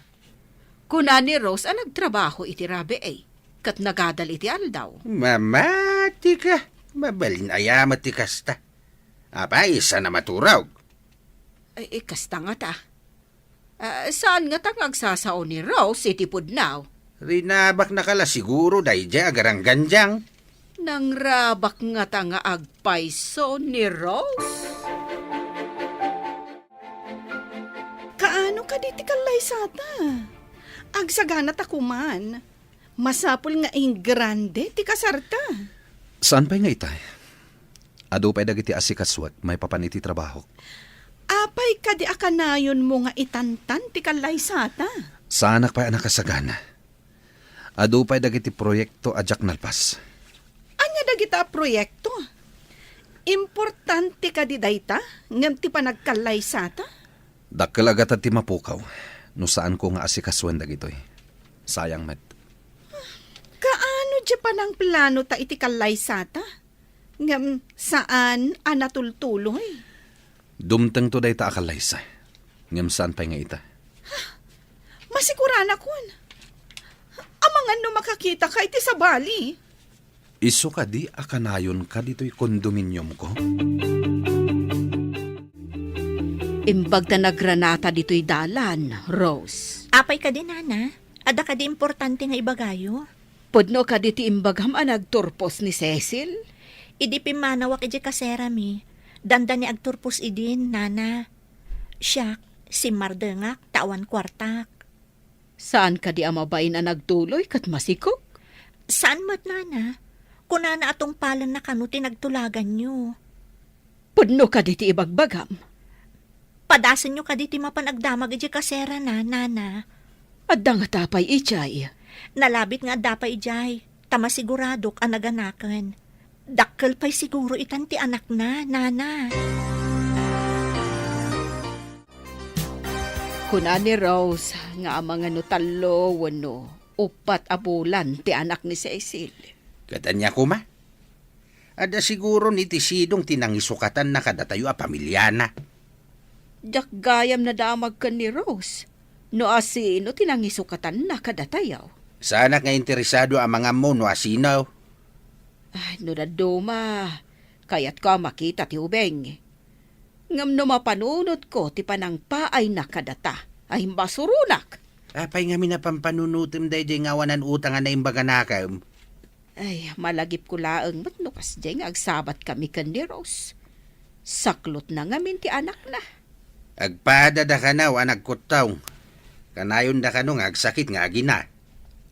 Kuna ni Rose a nagtrabaho iti rabii, ket nagadal iti aldaw. Mamatika, mabalin aya met ti kasta. Apay, saan a maturog? Ay, eh, kasta ngata. Ah, saan ngata nga agsasao ni Rose iti pudno? Rinabaknaka la siguro daydiay a garanggandiang. Nangrabak ngata nga agpayso ni Rose? Kaano kadi ti kallaysata? Agsaganata koman. Masapul nga ingrande ti kasarta. Saan pay nga itay? Adu pay dagiti asikasuek maipapan iti trabahok. Apay kadi a kanayonmo nga itantan ti kallaysata? Saanak pay a nakasagana. Adu pay dagiti proyekto a diak nalpas. Ania dagita a proyekto? Importante kadi dayta ngem ti panagkallaysata? Dakkel a gatad ti mapukaw no saanko nga asikasuen dagitoy. Sayang met. Kaano diay panangplanota iti kallaysata? Ngem saan a natultuloy? Dumtengto dayta a kallaysa. Ngem saan pay nga ita? Masiguranakon. Amangan no makakitaka iti sabali. Isu kadi a kanayonka ditoy kondominiumko? Imbag ta nagranata ditoy dalan, Rose. Apay kadi, nana? Adda kadi importante nga ibagayo? Pudno kadi ti imbagam a nagturpos ni Cecil? Idi pimmanawak idiay kaserami, dandani agturpos idin, nana. Siak, simmardengak ta awan kuartak. Saan kadi a mabain a nagtuloy ket masikog? Saan met, nana. Kunana a tungpalenna kano ti nagtulaganyo. Pudno kadi ti ibagbagam? Padasenyo kadi ti mapan agdamag idiay kaserana, nana. Adda ngata pay idiay? Nalabit nga adda pay idiay, ta masiguradok a naganaken. Dakkel pay siguro itan ti anakna, nana. Kuna ni Rose nga amangan no tallo wenno uppat a bulan ti anak ni Cecil. Ket ania koma? Adda siguron iti sidong ti nangisukatanna kadatayo a pamiliana. Diak gayam nadamag ken ni Rose no asino ti nangisukatanna kadatayo. Saanak nga interesado a mangammo no asino. Ay, no dadduma, kayatko a makita ti ubing. Ngem no mapanunotko ti panangpaayna kadata, ay, imbasuronak. Apay ngamin a pampanunotem daydiay nga awanan utang a naimbaganakem? Ay, malagipko laeng met no kasdiay nga agsabatkami ken ni Rose. Saklotna ngamin ti anakna. Agpadada kano a nagkuttong. Kanayonda kano nga agsakit nga agina.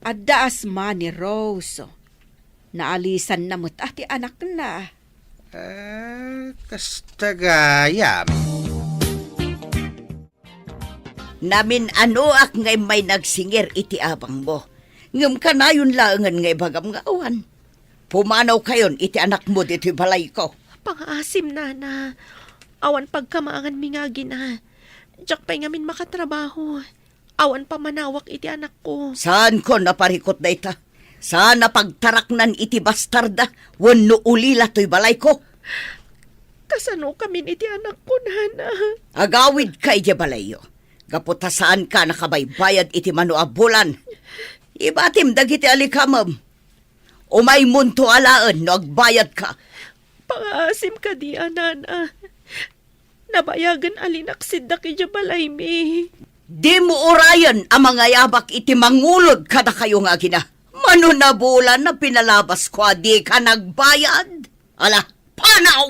Adda asma ni Rose. Naalisanna met a ti anakna. Ah, kasta gayam. Namin-anoak nga immay nagsingir iti abangmo. Ngem kanayon laengen nga ibagam nga awan. Pumanawkayon iti anakmo ditoy balayko. Pangaasim, Nana. Awan pagkamaanganmi nga agina. Diak pay ngamin makatrabaho. Awan pammanawak iti anakko. Saanko a parikut dayta. Saan a pagtaraknan iti bastarda wenno ulila toy balayko. Kasanokamin iti anakko, Nana? Agawidka idiay balayyo. Gapu ta saanka a nakabaybayad iti mano a bulan. Ibatim dagiti alikamem. Umaymonto alaen no agbayadka. Pangaasim kadi, Nana. Nabayagen a linaksiddak idiay balaymi. Dimo urayen a mangayabak iti mangulod kadakayo nga agina. Mano a bulan a pinalabasko a dika nagbayad? Ala, panaw!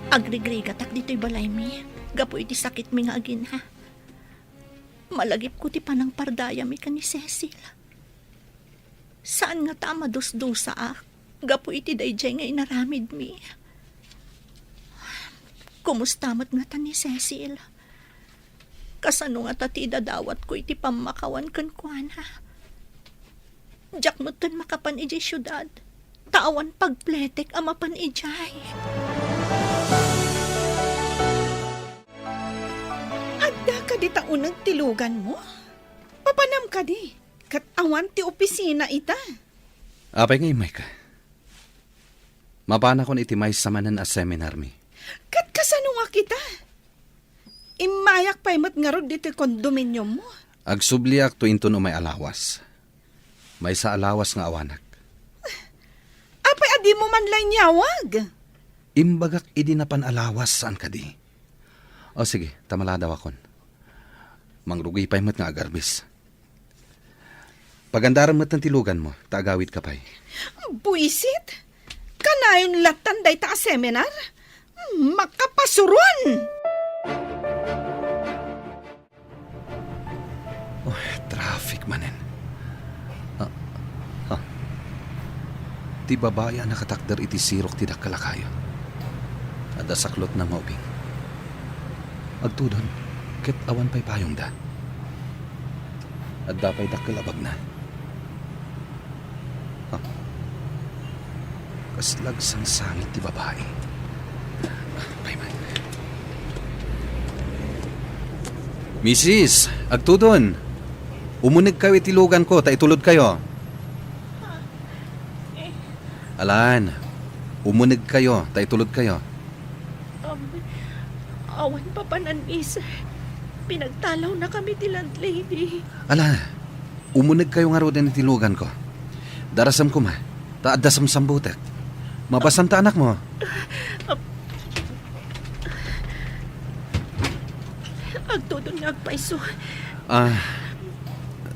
Agrigrigatak ditoy balaymi gapu iti sakitmi nga agina. Malagipko ti panangpardayami ken ni Cecil. Saan ngata a madusdusaak gapu iti daydiay nga inaramidmi. Kumusta met ngata ni Cecil? Kasano ngata ti idadawatko iti pammakawan kenkuana? Diak metten makapan idiay siudad, ta awan pagpletek a mapan idiay. Adda kadi ta uneg ti luganmo? Papanam kadi, ket awan ti opisina ita. Apay nga immayka? Mapanakon iti maysa manen a seminarmi. Ket kasano nga kita? Immayak pay met ngarud ditoy kondominiummo. Agsubliakto inton umay a lawas. Maysa a lawas nga awanak. Apay a dimo man la inyawag? Imbagak idi napan a lawas, saan kadi? O sige, ta maladawakon. Mangrugi pay met nga agarbis. Pagandarem metten ti luganmo, ta agawidka pay. Buisit! Kanayon lattan dayta a seminar? Makapasuron! Oh, traffic manen. Ah, ah. Ti babai a nakatakder iti sirok ti dakkel a kayo. Adda saklotna nga ubing. Agtudon, ket awan pay payongda. Adda pay dakkel a bagna. Ah. Kasla agsangsangit ti babai. Ah, pay man. Misis, agtudon. Umunegkayo iti luganko ta itulodkayo. Alan, umunegkayo ta itulodkayo. Um, awan papanan, miss. Pinagtalawnakami ti landlady. Ala, umunegkayo ngaruden iti luganko. Darasem koma, ta adda samsambutek. Mabassan ta anakmo. Agtudon nga agpayso. Ah,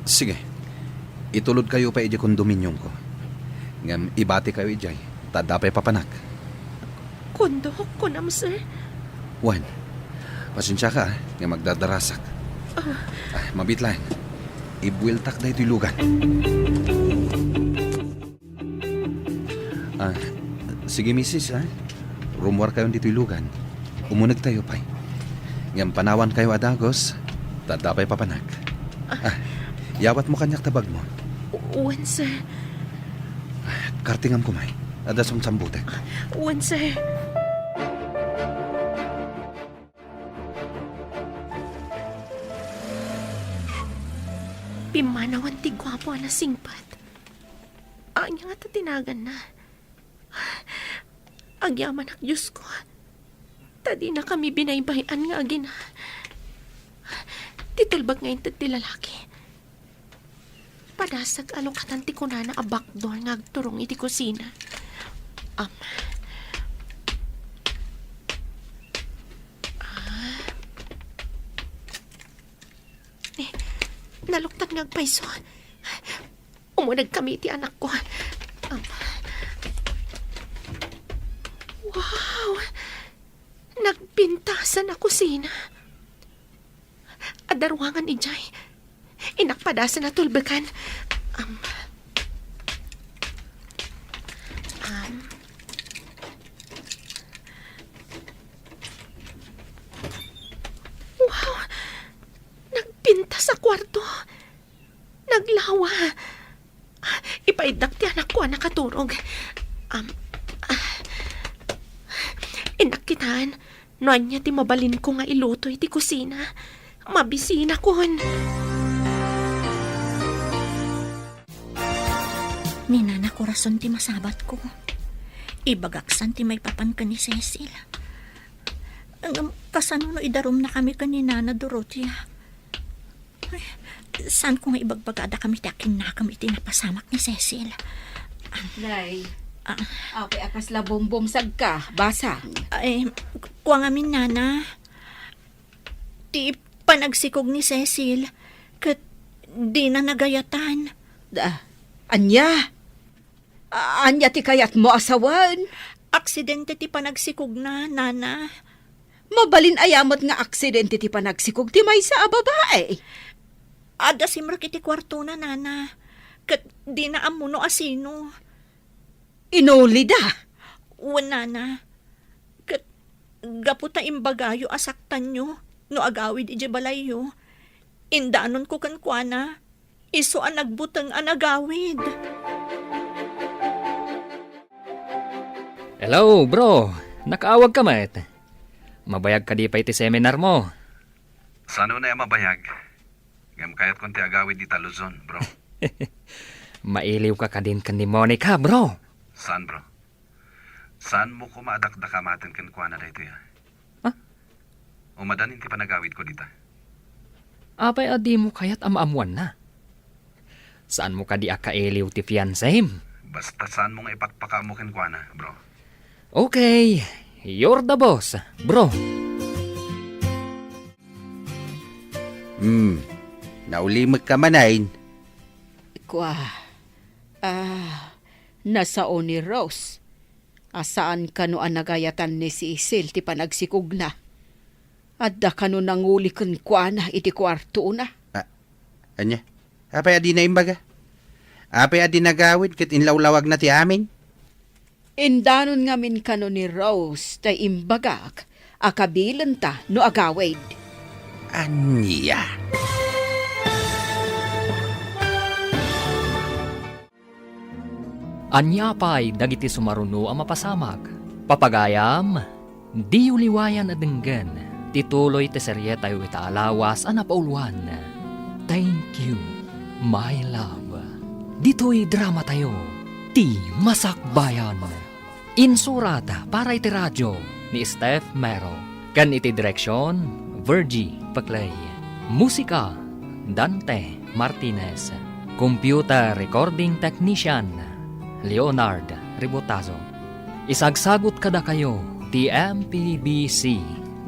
sige. Itulodkayo pay idiay kondominiumko. Ngem ibatikayo idiay, ta adda pay papanak. Kondok, kunam, sir? Wen, pasensiaka, ah, nga magdadarasak. Ah. Ah, mabiit laeng. Ibueltak daytoy lugan. Ah, sige, misis, ah. Rummuarkayon ditoy lugan. Umunegtayo pay. Ngem panawankayo a dagus, ta adda pay papanak. Ah, yawatmo kaniak ta bagmo. U-, wen, sir. Ah, kartingam koma. Adda samsambutek. Wen, sir. Pimmanawan ti guapo a nasingpet. Ania ngata ti naganna? Agyamanak, Diosko, ta dinakami binaybay-an nga agina. Ti tulbek nga inted ti lalaki. Padasek a lukatan ti kunana a backdoor nga agturong iti kusina. Am. Ah. Eh, naluktan nga agpayso. Umunegkami iti anakko. Am. Wow! Nagpintasan a kusina. Adda ruangan idiay. Inakpadasan a tulbekan. Am. Am. Wow! Nagpintas a Ipaiddak ti anakko a nakaturog. Am, ah, innak kitan, no ania ti mabalinko nga iluto iti kusina. Mabisinakon. Ni Nana Corazon ti masabatko. Ibagaksan ti maipapan ken ni Cecil. Ngem kasano no idarumnakami ken ni Nana Dorotea? Ay, saanko nga ibagbagada kami ti akinnakam iti napasamak ni Cecil? Nay, Ah. apay a kasla bumbumsagka, basang. Ay, kua ngamin, Nana. Ti panagsikog ni Cecil, ket dina nagayatan. Da, ania? A-, ania ti kayatmo a sawen? Aksidente ti panagsikogna, Nana. Mabalin aya met nga aksidente ti panagsikog ti maysa a babai? Adda simrek iti kuartona, Nana. Ket dina ammo no asino. Inulida? Wen, Nana. Ket gapu ta imbagayo a saktanyo no agawid idiay balayyo, indanonko kenkuana, isu a nagbuteng a nagawid. Hello, bro. Nakaawag ka met. Mabayag kadi pay ti seminar mo? Saan unay a mabayag? Ngem kayatkon ti agawid ita Luzon, bro. Mailiw ka kadin ken ni Monica, bro. Saan, bro? Saan mo koma a dakdakamaten kenkuana daytoy, a? Ha? Umadan ti panagawidko dita. Apay a dimo kayat a maammuanna? Saan mo kadi a kailiw ti fiancem? Basta saan mo nga ipakpakaammo kenkuana, bro. Okay, you're the boss, bro. Hmm, naulimekka manen. Kua, ah, nasao ni Rose a saan kano a nagayatan ni Cecil ti panagsikogna. Adda kano nanguli kenkuana iti kuartona? Ah, ania? Apay a dina imbaga? Apay a dina nagawid ket inlawlawagna ti amin? Indanon ngamin kano ni Rose ta imbagak a kabilenta no agawid. Ania? Ania pay dagiti sumaruno a mapasamak? Papagayam, diyo liwayan a denggen ti tuloy ti serietayo ita a lawas a napauluan, Thank You, My Love. Ditoy dramatayo, Ti Masakbayan. Insurat para iti radio ni Steph Mero, ken iti direksion, Virgie Paclay. Musika, Dante Martinez. Computer recording technician, Leonard Ribotazo. Isagsagut kadakayo ti M P B C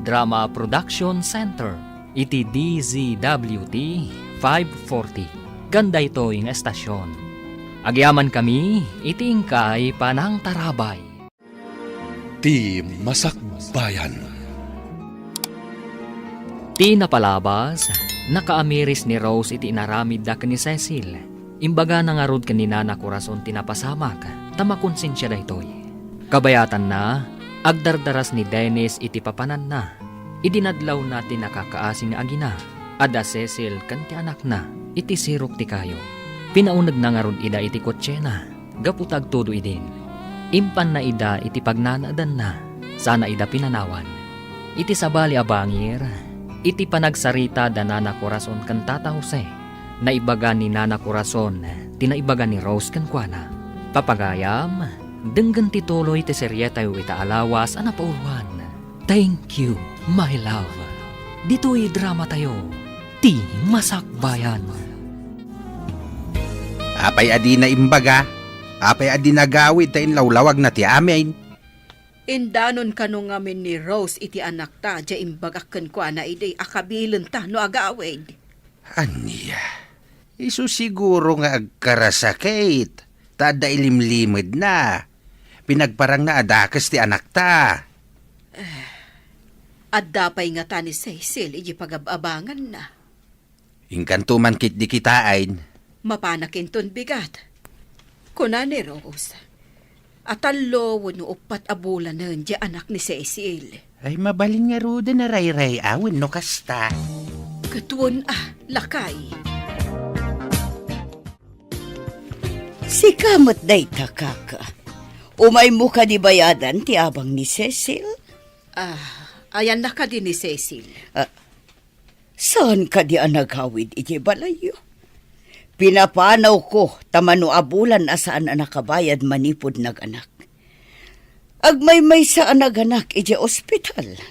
Drama Production Center iti D Z W T five forty ken daytoy nga estasion. Agyamankami iti inkay panangtarabay. Ti Masakbayan. Ti napalabas, nakaamiris ni Rose iti inaramidda ken ni Cecil. Imbagana ngarud ken ni Nana Corazon ti napasamak, ta makonsensia daytoy. Kabayatanna, agdardaras ni Dennis iti papananna. Idi nadlawna ti nakakaasi nga agina, adda Cecil ken ti anakna iti sirok ti kayo. Pinaunegna ngarud ida iti kotsena gapu ta agtudo idin. Impanna ida iti pagnanaedanna, sana ida pinanawan. Iti sabali a bangir, iti panagsarita da Nana Corazon ken Tata Jose, naibaga ni Nana Corazon ti naibaga ni Rose kenkuana. Papagayam, denggen ti tuloy ti serietayo ita a lawas a napauluan. Thank You, My Love. Ditoy dramatayo, Ti Masakbayan. Apay a dina imbaga? Apay a dina nagawid ta inlawlawagna ti amin? Indanon kano ngamin ni Rose iti anakta, diay imbagak kenkuana idi a kabilenta no agawid. Ania? Isu siguro nga agkarasakit, ta adda ilimlimedna. Pinagparangna a dakes ti anakta. Adda pay ngata ni Cecil iti pagab-abanganna. Inkanto man ketdi kitaen. Mapanak inton bigat. Kuna ni Rose, a tallo wenno uppat a bulanen diay anak ni Cecil. Ay, mabalin ngaruden a rayray-awen no kasta. Ket wen a, lakay. Sika met dayta, kaka. Umaymo kadi bayadan ti abang ni Cecil? Ah, ayanna kadi ni Cecil? Ah, saan kadi a nagawid idiay balayyo? Pinapanawko ta mano a bulan a saan a nakabayad manipud naganak. Agmaymaysa a naganak idiay ospital.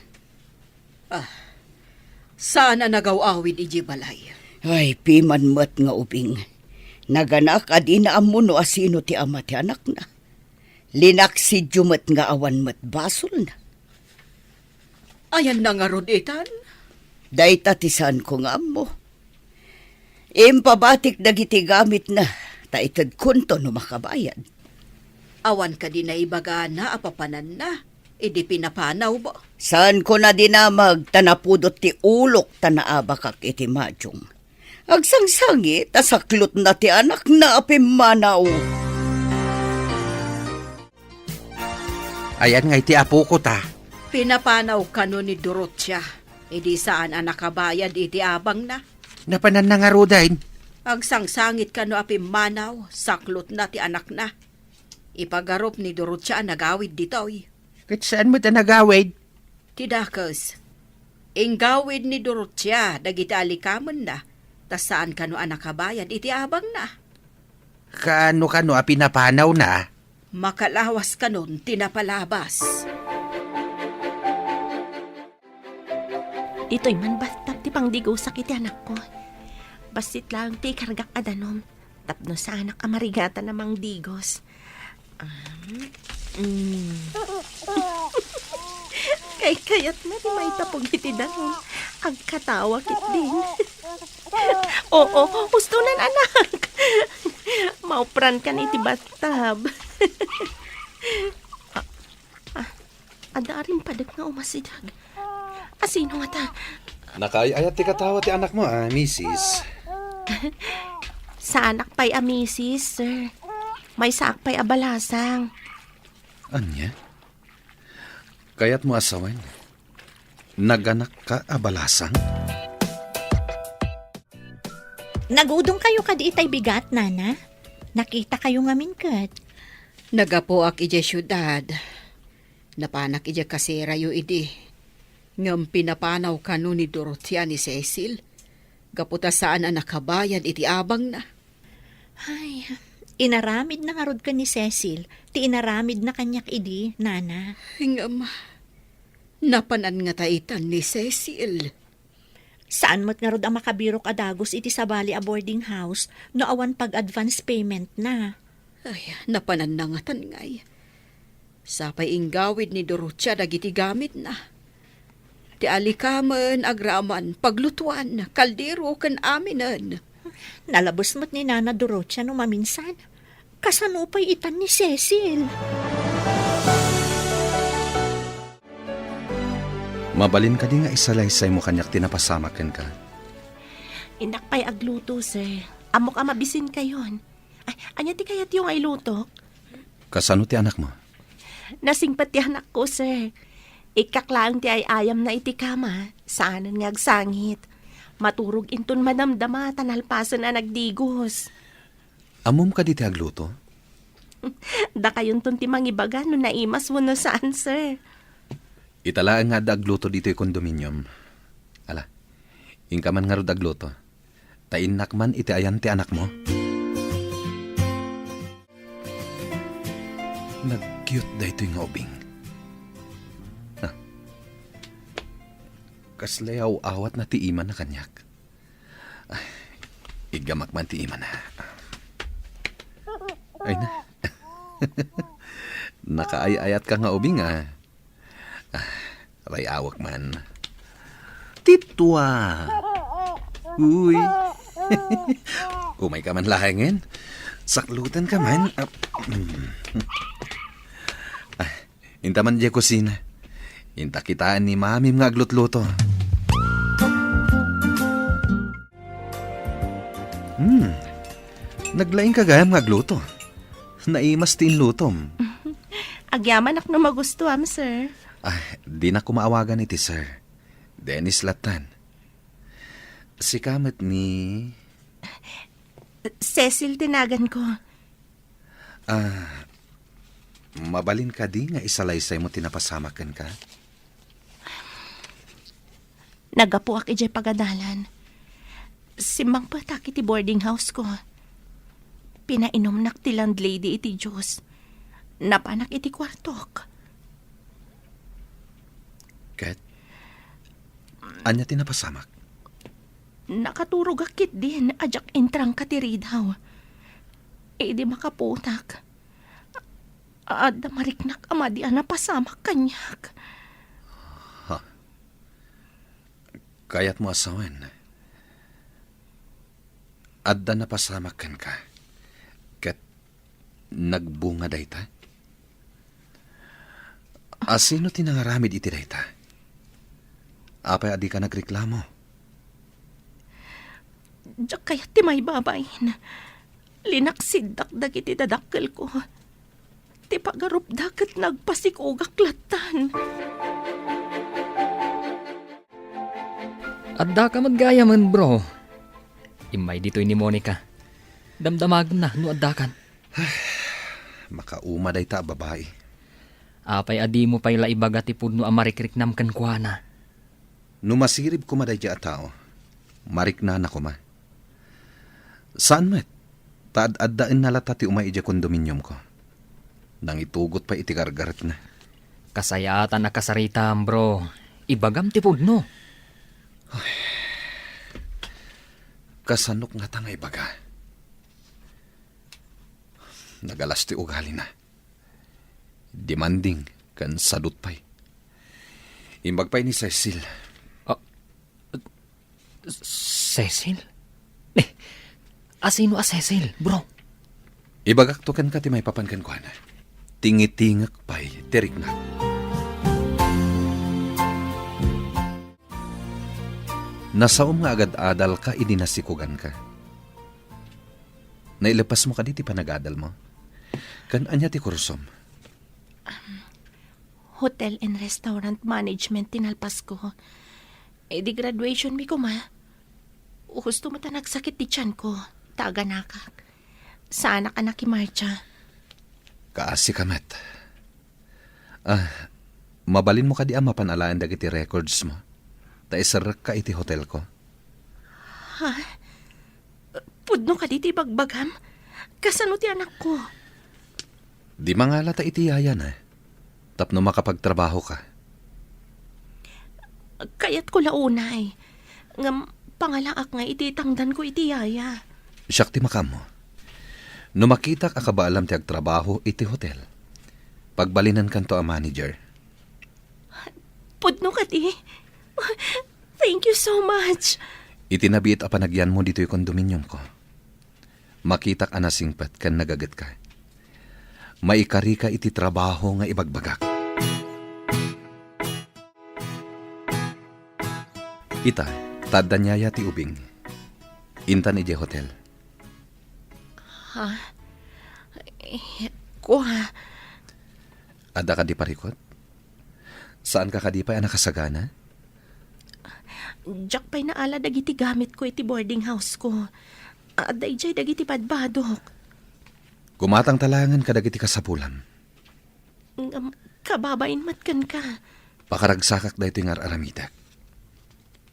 Ah, saan a nagaw-awid idiay balay? Ay, piman met nga ubing. Naganak a dina ammo no asino ti ama ti anakna. Linaksidyo met nga awan met basolna. Ayanna ngarud itan? Dayta ti saanko nga ammo. Impabatik dagiti gamitna, ta itedkonto no makabayad. Awan kadi naibagana a papananna idi pinapanawba? Saanko a dinamag ta napudot ti ulok ta naabakak iti madium. Agsangsangit a saklotna ti anakna a pimmanaw. Ayan nga iti apoko ta. Pinapanaw kano ni Dorotia, idi saan a nakabayad iti abangna? Napananna ngaruden. Agsangsangit kano a pimmanaw, saklotna ti anakna. Ipagarup ni Dorotia a nagawid ditoy. Ket saan met a nagawid? Ti dakes, inggawid ni Dorotia dagiti alikamenna, ta saan kano a nakabayad iti abangna. Kaano kano a pinapanawna? Makalawas kanon ti napalabas. Ditoy man bathtub ti pangdigosak iti anakko. Bassit laeng ti ikargak a danum tapno saanak a marigatan a mangdigos. Um, mm. Kaykayatna ti maitapog iti danum. Agkatawa ketdin. Oo, hustonan, anak. Mauprankan iti bathtub. Ah, ah, adda a rimpadek nga umasideg. Asino ngata? Nakaay-ayat ti katawa ti anakmo a misis. Saanak pay a misis, sir. Maysaak pay a balasang. Ania? Kayatmo a sawen? Naganakka a balasang? Nagudongkayo kadi itay bigat, nana? Nakitakayo ngamin ket. Naggapuak idiay siudad. Napanak idiay kaserayo idi. Ngem pinapanaw kano ni Dorotia ni Cecil gapu ta saan a nakabayad iti abangna. Ay, inaramidna ngarud ken ni Cecil ti inaramidna kaniak idi, nana. Ngem, napanan ngata itan ni Cecil? Saan met ngarud a makabirok a dagus iti sabali a boarding house no awan pag-advance payment na. Ay, napananna ngatan ngay. Sapay inggawid ni Dorotia dagiti gamitna. Ti alikamen, agraman, paglutuan, kaldero, ken aminen. Nalabes met ni Nana Dorotia no maminsan. Kasano pay itan ni Cecil? Mabalin kadi nga isalaysaymo kaniak ti napasamak kenka? Innak pay agluto, sir. Ammok a mabisinkayon. Ay, ania ti kayatyo nga ilutok? Kasano ti anakmo? Nasingpet ti anakko, sir. Ikkak laeng ti ay-ayamna iti kama. Saanen nga agsangit. Maturog inton madamdama ta nalpasen a nagdigos. Ammom kadi ti agluto? Dakayonton ti mangibaga no naimas wenno saan, sir. Ita laeng nga adda agluto ditoy condominium. Ala, inka man ngarud agluto. Ta innak man iti ayan ti anakmo. Nag-cute daytoy nga ubing. Ah. Kasla aw-awatna ti imana kaniak. Ay, iggamak man ti imana. Ay na. Nakaay-ayatka nga ubing, ah. Ah, rayawek man. Titua. Uy. Umayka man laengen. Saklutanka man. Ah, mm. Ah, inta man diay kusina. Inta kitaen ni Mamim nga aglutluto. Hmm. Naglaingka gayam nga agluto. Naimas ti inlutom. Agyamanak no magustuam, sir. Ah, dinak koma awagan iti sir. Dennis lattan. Sika met ni Cecil ti naganko. Ah, mabalin kadi nga isalaysaymo ti napasamak kenka? Naggapuak idiay pagadalan. Simmangpetak iti boarding house ko. Pinainumnak ti landlady iti juice. Napanak iti kuartok. Ket, ania ti napasamak? Nakaturogak ketdin a diak intrangka ti ridaw. Idi makaputak, adda mariknak a madi a napasamak kaniak. Ha? Kayatmo a sawen, adda napasamak kenka, ket nagbunga dayta? Asino ti nangaramid iti dayta? Apay a dika nagreklamo? Diak kayat ti maibabain. Linaksiddak dagiti dadakkelko. Ti pagarupda ket nagpasikogak lattan. Addaka met gayamen, bro. Immay ditoy ni Monica. Damdamagenna no addakan. Makauma dayta a babai. Apay a dimo pay la ibaga ti pudno a marikriknam kenkuana? No masirib koma daydiay a tao, mariknana koma. Saan met, ta ad-addaenna latta ti umay idiay kondominiumko. Nangitugot pay iti gargaretna. Kasayaatan a kasaritam, bro. Ibagam ti pudno. Ay, kasanok ngata nga ibaga? Nagalas ti ugalina. Demanding ken sadut pay. Imbag pay ni Cecil. Ah, Cecil? Eh, asino a Cecil, bro? Ibagakto kenka ti maipapan kenkuana. Tingitingek pay ti riknak. Nasaom nga agad-adalka idi nasikoganka. Nailepasmo kadi ti panagadalmo? Ken ania ti kursom? Hotel and Restaurant Management ti nalpasko. Idi graduationmi koma, husto met a nagsakit ti tianko, ta aganakak. Saanak a nakimartsa. Kaasika met. Ah, mabalinmo kadi a mapan alaen dagiti recordsmo? Ta iserrekka iti hotelko. Ha? Pudno kadi ti ibagbagam? Kasano ti anakko? Di mangala ta iti yayana, tapno makapagtrabahoka. Kayatko la unay. Ngem pangalaak nga iti tangdanko iti yaya. Siak ti makaammo. No makitak a kabaalam ti agtrabaho iti hotel, pagbalinenkanto a manager. Pudno kadi? Thank you so much. Iti nabiit a panagyanmo ditoy kondominiumko, makitak a nasingpet ken nagagetka. Maikarika iti trabaho nga ibagbagak. Ita, ta adda ni yaya ti ubing. Intan idiay hotel. Ha? Eh, kua. Adda kadi parikut? Saanka kadi pay a nakasagana? Diak pay naala dagiti gamitko iti boarding house-ko. Adda idiay dagiti badbadok. Gumatangta laengen kadagiti kasapulam. Ngem kababain met kenka. Pakaragsakak daytoy nga ar-aramidek.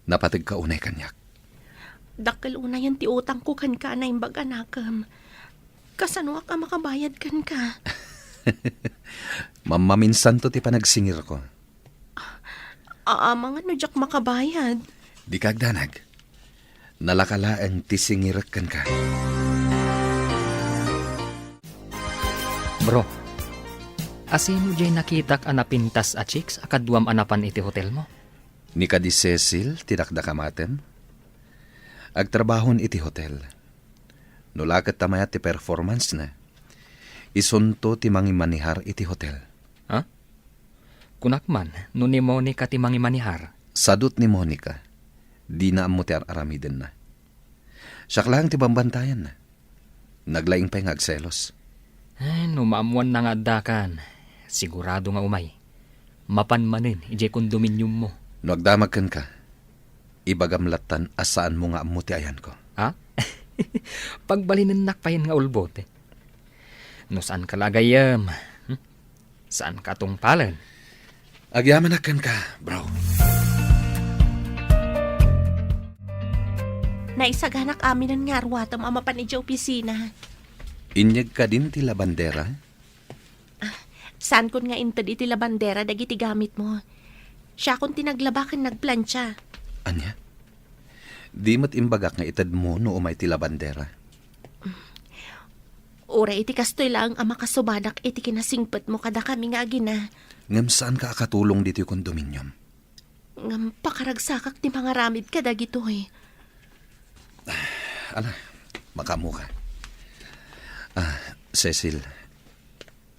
Napategka unay kaniak. Dakkel unayen ti utangko kenka a naimbag a nakem. Kasanoak a makabayad kenka? Mammaminsanto ti panagsingirko. Amangan no diak makabayad. Dika agdanag. Nalaka laeng ti singirek kenka. Bro, asino diay nakitak a napintas a chicks a kaduam a napan iti hotelmo? Ni kadi Cecil ti dakdakamatem? Agtrabahon iti hotel. No la ket ta mayat ti performance-na, isunto ti mangimanihar iti hotel. Ha? Kunak man, no ni Monica ti mangimanihar. Sadut ni Monica, dina ammo ti ar-aramidenna. Siak laeng ti bambantayanna. Naglaing pay nga agselos. Eh, no maammuanna nga addakan, sigurado nga umay. Mapan manen idiay kondominiummo. No agdamag kenka, ibagam lattan a saanmo nga ammo ti ayanko. Ha? Pagbalinennak payen nga ulbod. No saanka la gayyem, hmm? Saanka tungpalen. Agyamanak kenka, bro. Naisaganak aminen nga arwatem a mapan idiay opisina. Inyeg kadin ti labandera? Saankon nga inted iti labandera dagiti gamitmo. Siakon ti naglaba ken nagplancha. Ania? Di met imbagak nga itedmo no umay ti labandera. Uray iti kastoy laeng a makasubadak iti kinasingpetmo kadakami nga agina. Ngem saanka a katulong ditoy kondominium? Ngem pakaragsakak ti mangaramid kadagitoy. Ala, makaammoka. Ah, Cecil,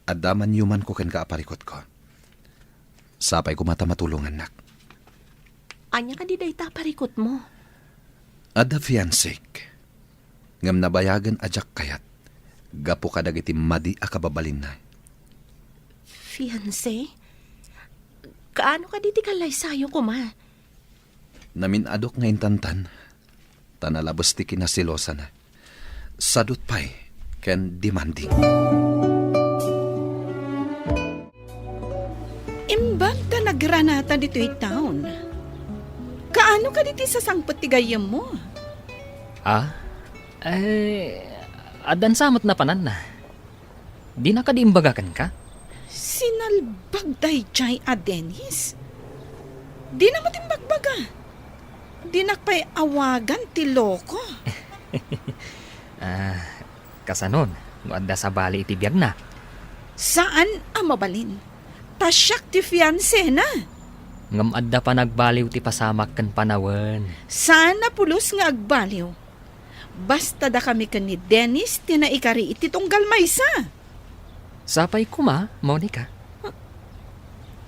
adda man yumanko kenka a parikutko. Sapay koma ta matulongannak. Ania kadi dayta a parikutmo? Adda fiancék, ngem nabayagen a diak kayat gapu kadagiti madi a kababalinna. Fiancé? Kaano kadi ti kallaysayo koma? Namin-adok nga intantan, ta nalabes ti kinaselosana. Sadot pay ken demanding. Imbag ta nagranata ditoy town. Kaano kadi ti sasangpet ti gayyemmo? Ah? Eh, addan sa met napananna. Dina kadi imbaga kenka? Sinalbag daydiay a Dennis. Dina met imbagbaga. Dinak pay awagan ti loko. Ah, kasanon, no adda sabali iti biagna? Saan a mabalin. Ta siak ti fiancéna. Ngem adda panagbaliw ti pasamak ken panawen. Saan a pulos nga agbaliw. Basta dakami ken ni Dennis ti naikari iti tunggal maysa. Sapay koma, Monica.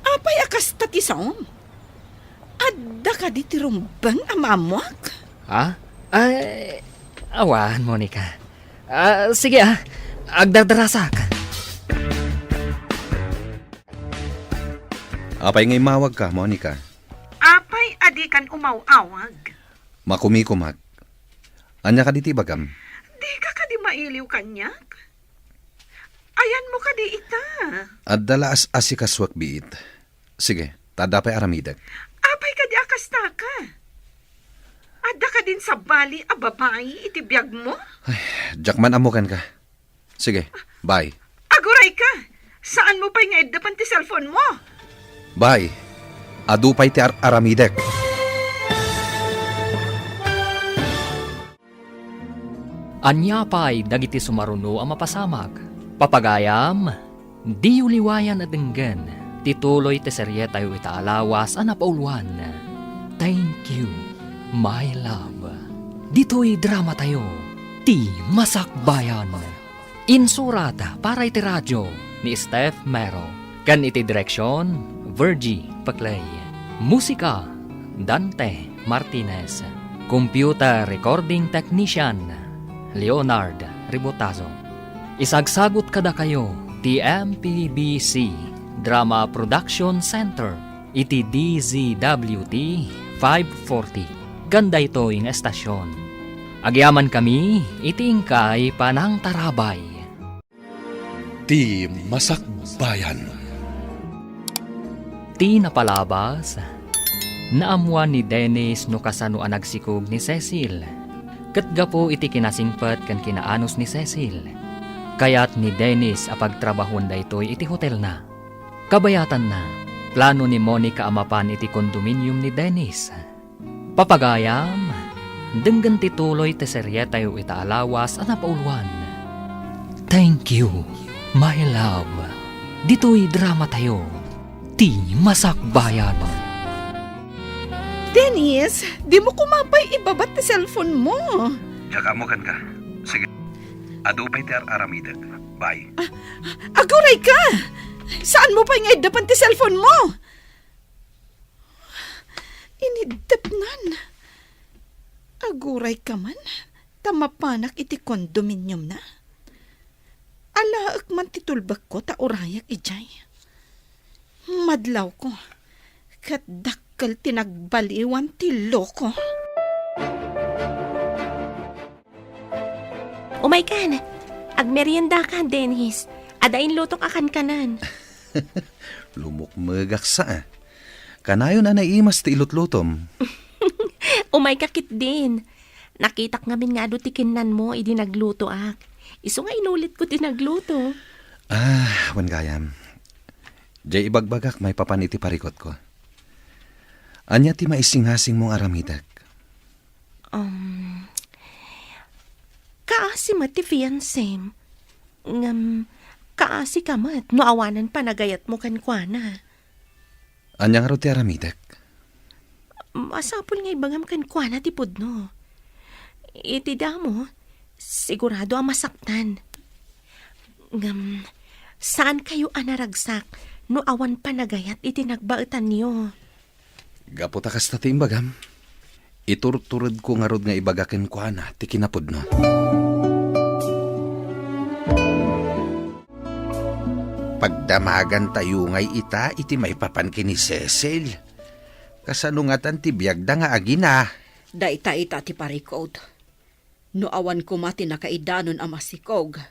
Apay a kasta ti saom? Adda kadi ti rumbeng a maammoak? Ha? Ay, awan, Monica. Ah, sige, ah. Agdardarasak. Apay nga immawagka, Monica? Apay a dikan umaw-awag? Makumikumak. Ania kadi ti ibagam? Dika kadi mailiw kaniak? Ayanmo kadi ita? Adda la as-asikasuak biit. Sige, ta adda pay aramidek. Apay kadi a kastaka? Adda kadin sabali a babai iti biagmo? Ay, diak man ammo kenka. Sige, bye. Aguray ka! Saanmo pay nga iddepen ti cellphone mo? Bye. Adu pay ti ar-aramidek. Ania pay dagiti sumaruno a mapasamak? Papagayam, diyo liwayan a denggen ti tuloy ti serietayo ita a lawas a napauluan, Thank You, My Love. Ditoy dramatayo, Ti Masakbayan. Insurat para iti radio ni Steph Mero, ken iti direksion, Virgie Peclay. Musika, Dante Martinez. Computer recording technician, Leonard Ribotazo. Isagsagut kadakayo ti M P B C Drama Production Center iti D Z W T five forty, ken daytoy nga estasion. Agyamankami iti inkay panangtarabay. Ti Masakbayan. Ti napalabas, naammoan ni Dennis no kasano a nagsikog ni Cecil. Ket gapu iti kinasingpet ken kinaanus ni Cecil, kayat ni Dennis a pagtrabahoen daytoy iti hotelna. Kabayatanna, plano ni Monica a mapan iti kondominium ni Dennis. Papagayam, denggen ti tuloy ti serietayo ita a lawas a napauluan, Thank You, My Love. Ditoy dramatayo, Ti Masakbayan. Dennis, dimo koma pay ibabat ti cellphone mo. Diak ammo kenka. Sige. Adu pay ti ar-aramidek. Bye. Ah, aguray ka! Saanmo pay nga iddepen ti cellphone mo? Iniddepnan. Aguray ka man, ta mapanak iti kondominiumna. Alaek man ti tulbekko ta urayak idiay. Madlawko, ket dakkel ti nagbaliwan ti loko. Umaykan, agmeriendaka, Dennis. Adda inlutok a kankanan. Lumukmegak sa, ah. Kanayon a naimas ti ilutlutom. Umayka ketdin. Nakitak ngamin nga adu ti kinnanmo idi naglutoak. Isu nga inulitko ti nagluto. Ah, wen gayam. Diay ibagbagak maipapan iti parikutko. Ania ti maisingasingmo nga aramidek? Um, kaasi met ti fiancem. Ngem, kaasi ka met no awanen panagayatmo kenkuana. Ania ngarud ti aramidek? Masapul nga ibagam kenkuana ti pudno. Iti damo, sigurado a masaktan. Ngem, saan kayo a naragsak no awan panagayat iti nagbaetanyo? Gapu ta kasta ti imbagam, iturturedko ngarud nga ibaga kenkuana ti kinapudno. Pagdamagantayo ngay ita iti maipapan ken ni Cecil. Kasano ngatan ti biagda nga agina? Dayta ita ti parikut. No awan koma ti nakaidanon a masikog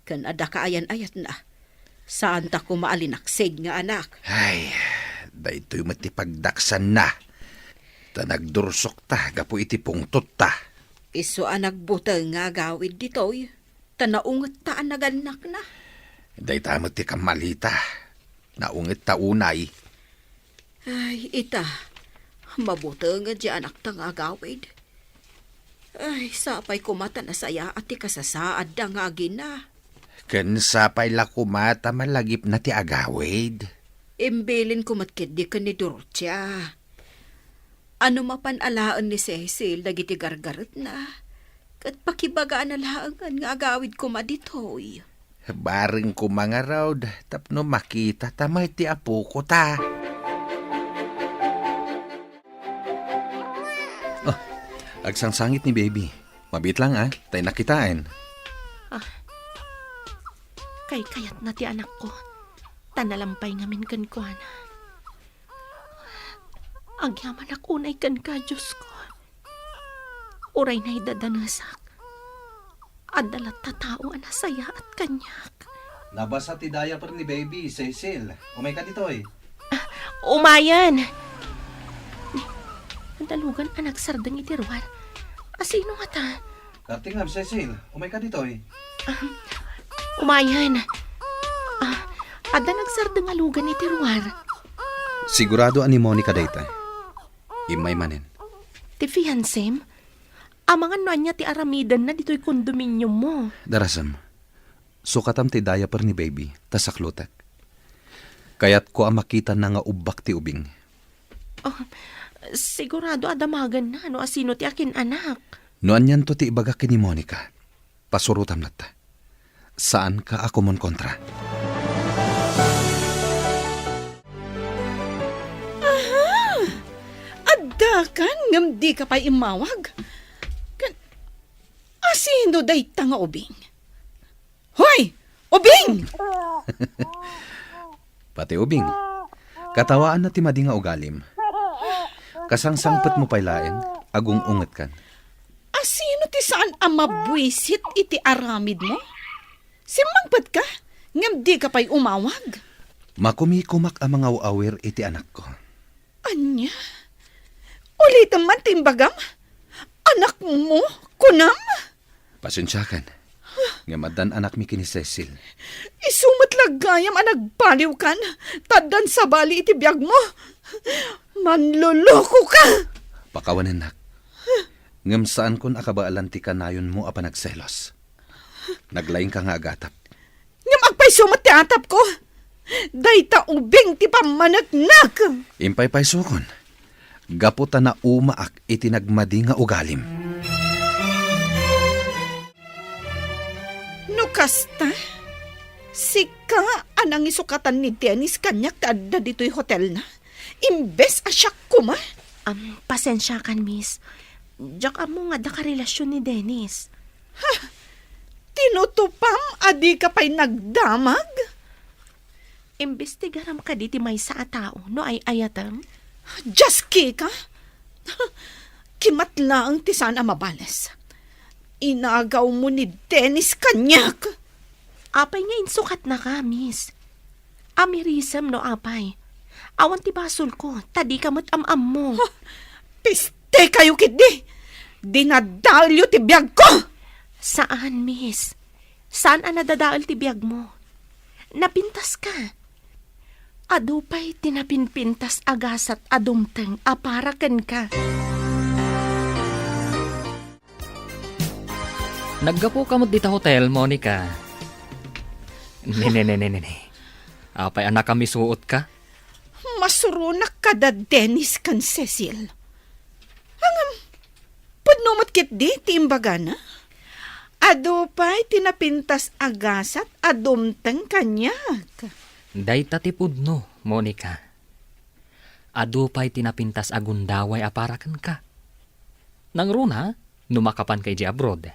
ken adda kaayan-ayatna, saanta koma a linaksid nga anak. Ay, daytoy met ti pagdaksanna. Ta nagdursokta gapu iti pungtotta. Isu a nagbuteng nga agawid ditoy, ta naungetta a nagannakna. Dayta met ti kammalita. Naungetta unay. Ay, ita, mabuteng diay anakta nga agawid. Ay, sapay koma ta nasayaat ti kasasaadda nga agina. Ken sapay la koma ta malagipna ti agawid. Imbilinko met ketdi ken ni Dorotia. Ano mapan alaen ni Cecil dagiti gargaretna, ket pakibagana laengen nga agawid koma ditoy. Bareng koma ngarud tapno makitata met ti apoko ta. Ah, agsangsangit ni Baby. Mabiit lang, ah, ta innak kitaen. Ah, kaykayatna ti anakko, ta nalampay ngamin kenkuana. Agyamanak unay kenka, Diosko. Uray naidadanesak, adda latta tao a nasayaat kaniak. Nabasa ti diaper ni Baby, Cecil. Umayka ditoy. Ah, umayen! Nadalugan a nagsardeng iti ruar. Asino ngata? Kartingam, Cecil. Umayka ditoy. Ah, umayen. Ah, adda nagsardeng a lugan iti ruar. Sigurado a ni Monica dayta. Immay manen. Ti fiancem? Amangan no ania ti aramidenna ditoy kondominiummo. Darasem, sukatam ti diaper ni Baby, ta saklotek. Kayatko a makitana nga ubbak ti ubing. Oh, sigurado a damagenna no asino ti akin-anak. No anianto ti ibagak ken ni Monica, pasurotam latta. Saanka a kumonkontra. Aha! Addakan ngem dika pay immawag? Ken, asino dayta nga ubing? Hoy! Ubing! Pati ubing, katawaanna ti madi nga ugalim. Kasangsangpetmo pay laeng, agung-ungetkan. Asino ti saan a mabuisit iti aramidmo? Simmangpetka, ngem dika pay umawag. Makumikumak a mangaw-awir iti anakko. Ania? Ulitem man ti imbagam? Anakmo, kunam? Pasensiakan. Ngem addan anakmi ken ni Cecil. Isu met la gayam a nagbaliwkan, ta addan sabali iti biagmo. Manlolokoka! Pakawanennak. Ngem saankon a kabaelan ti kanayonmo a panagselos. Naglaingka nga agatap. Ngem agpayso met ti atapko. Dayta ubing ti pammaneknek. Impaypaysokon, gapu ta naumaak iti nagmadi nga ugalim. No kasta, sika a nangisukatan ni Dennis kaniak ti adda ditoy hotelna? Imbes a siak koma? Am, pasensiakan, miss. Diak ammo nga adda karelasion ni Dennis. Ha? Tinutupam a dika pay nagdamag? Imbestigaram kadi ti maysa a tao no ay-ayatem? Dios, Kika! Kimat laeng ti saan a mabales. Inagawmo ni Dennis kaniak! Apay nga insukatnaka, miss? Amirisem no apay. Awan ti basolko, ta dika met am-ammo. Huh! Piste kayo ketdi! Dinadaelyo ti biagko! Saan, miss. Saan a nadadael ti biagmo. Napintaska. Adu pay ti napinpintas a gasat a dumteng a para kenka. Naggapuka met dita hotel, Monica. Ne, ne, ne, ne, ne, ne. Apay a nakamisuotka? Masuronak kada Dennis ken Cecil. Ngem, pudno met ketdi ti imbagana. Adu pay ti napintas a gasat a dumteng kaniak. Dayta ti pudno, Monica. Adu pay ti napintas a gundaway a para kenka. Nangruna, no makapanka idiay abroad.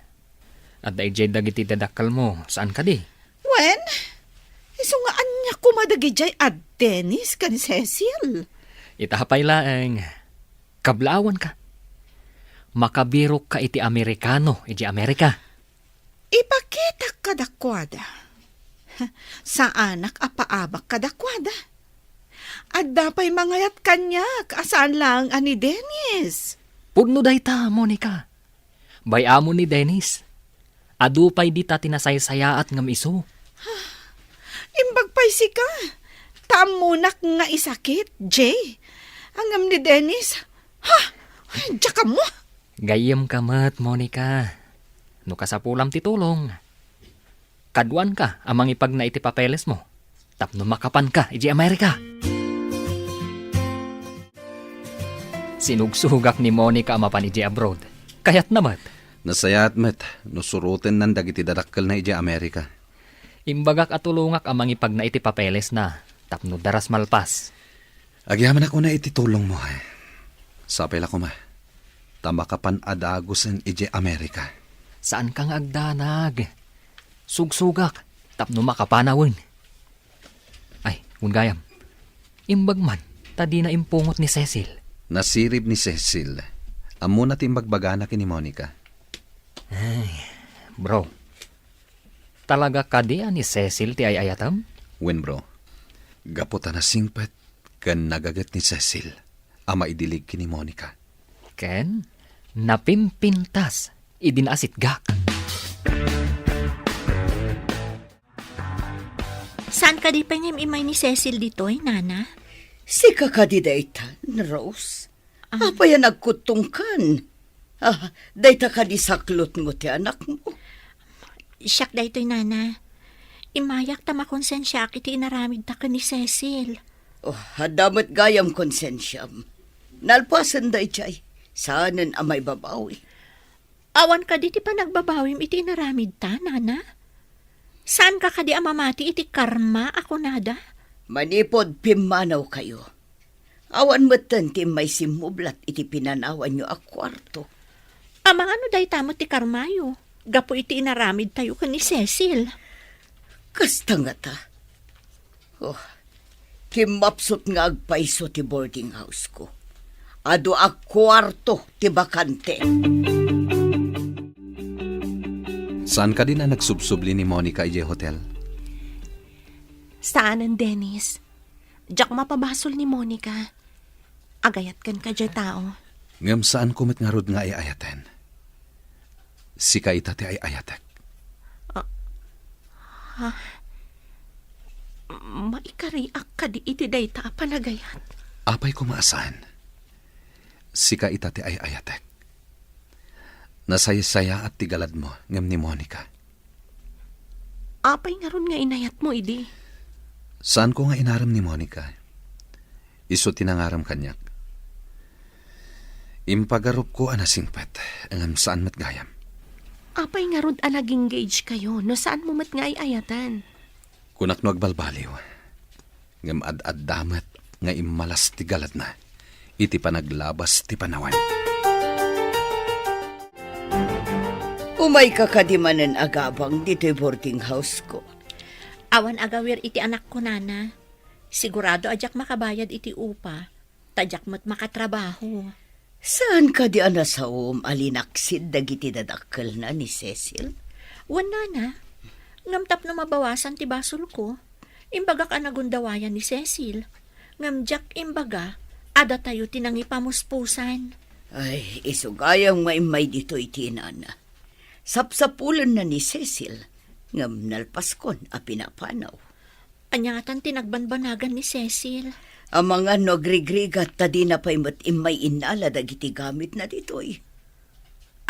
Adda idiay dagiti dadakkelmo, saan kadi? Wen, isu nga ania koma dagidiay a Dennis ken Cecil? Ita pay laeng, kablaawanka. Makabirokka iti Amerikano idiay Amerika. Ipakitak kadakuada. Saanak a paabak kadakuada. Adda pay mangayat kaniak a saan laeng a ni Dennis. Pudno dayta, Monica. Bay-am ni Dennis. Adu pay dita ti nasaysayaat ngem isu. Imbag pay sika. Ta ammonak nga isakit, Jay. Ngem ni Dennis, ha? Diak ammo. Gayyemka met, Monica. No kasapulam ti tulong, kaduanka a mangipagna iti papelesmo tapno makapanka idiay Amerika. Sinugsugak ni Monica a mapan idiay abroad. Kayatna met. Nasayaat met no surotennan dagiti dadakkelna idiay Amerika. Imbagak a tulongak a mangipagna iti papelesna tapno daras malpas. Agyamanak unay iti tulongmo, eh. Sapay la koma, ta makapan a dagusen idiay Amerika. Saanka nga agdanag. Sugsugak tapno makapanawen. Ay, wen gayam. Imbag man, ta dina impungot ni Cecil. Nasirib ni Cecil. Ammona ti imbagbagana ken ni Monica. Ay, bro. Talaga kadi a ni Cecil ti ay-ayatem? Wen, bro. Gapu ta nasingpet ken nagaget ni Cecil a maidilig ken ni Monica. Ken napimpintas idi naasitgak. Saan kadi pay nga im-immay ni Cecil ditoy, Nana? Sika kadi daytan, Rose? Ah. Apay a nagkuttongkan? Ah, dayta kadi saklotmo ti anakmo? Siak daytoy, Nana. Immayak ta makonsensiaak iti inaramidta ken ni Cecil. Oh, adda met gayam konsensiam. Nalpasen daydiay. Saanen a maibabawi. Awan kadi ti panagbabawim iti inaramidta, Nana? Saanka kadi a mamati iti karma a kunada? Manipud pimmanawkayo, awan metten ti immay simmublat iti pinanawanyo a kuarto. Amangan no dayta met ti karmayo gapu iti inaramidtayo ken ni Cecil? Kasta ngata. Oh, kimmapsut nga agpayso ti boarding house ko. Adu a kuarto ti bakante. Saan kadi a nagsubsubli ni Monica idiay hotel? Saanen, Dennis. Diak mapabasol ni Monica. Agayat kenka diay tao. Ngem saanko met ngarud nga ay-ayaten. Sika ita ti ay-ayatek. Ah, ha? Maikariak kadi iti dayta a panagayat? Apay koma a saan. Sika ita ti ay-ayatek. Nasaysayaat ti galadmo ngem ni Monica. Apay ngarud nga inayatmo idi? Saanko nga inarem ni Monica. Isu ti nangarem kaniak. Impagarupko a nasingpet, ngem saan met gayam. Apay ngarud a nag-engage kayo no saanmo met nga ay-ayatan? Kunak no agbalbaliw. Ngem ad-adda met nga immalas ti galadna iti panaglabas ti panawen. Umayka kadi manen agabang ditoy boarding house ko? Awan agawir iti anakko, Nana. Sigurado a diak makabayad iti upa, ta diak met makatrabaho. Saan kadi a nasaom a linaksid dagiti dadakkelna ni Cecil? Wen, Nana. Ngem tapno mabawasan ti basolko, imbagak a nagundawayan ni Cecil. Ngem diak imbaga a datayo ti nangipamuspusan. Ay, isu gayam nga immay ditoy ti inana. Sapsapulenna ni Cecil, ngem nalpaskon a pinapanaw. Ania ngatan ti nagbanbanagan ni Cecil? Amangan no agrigrigat ta dina pay met immay innala dagiti gamitna ditoy.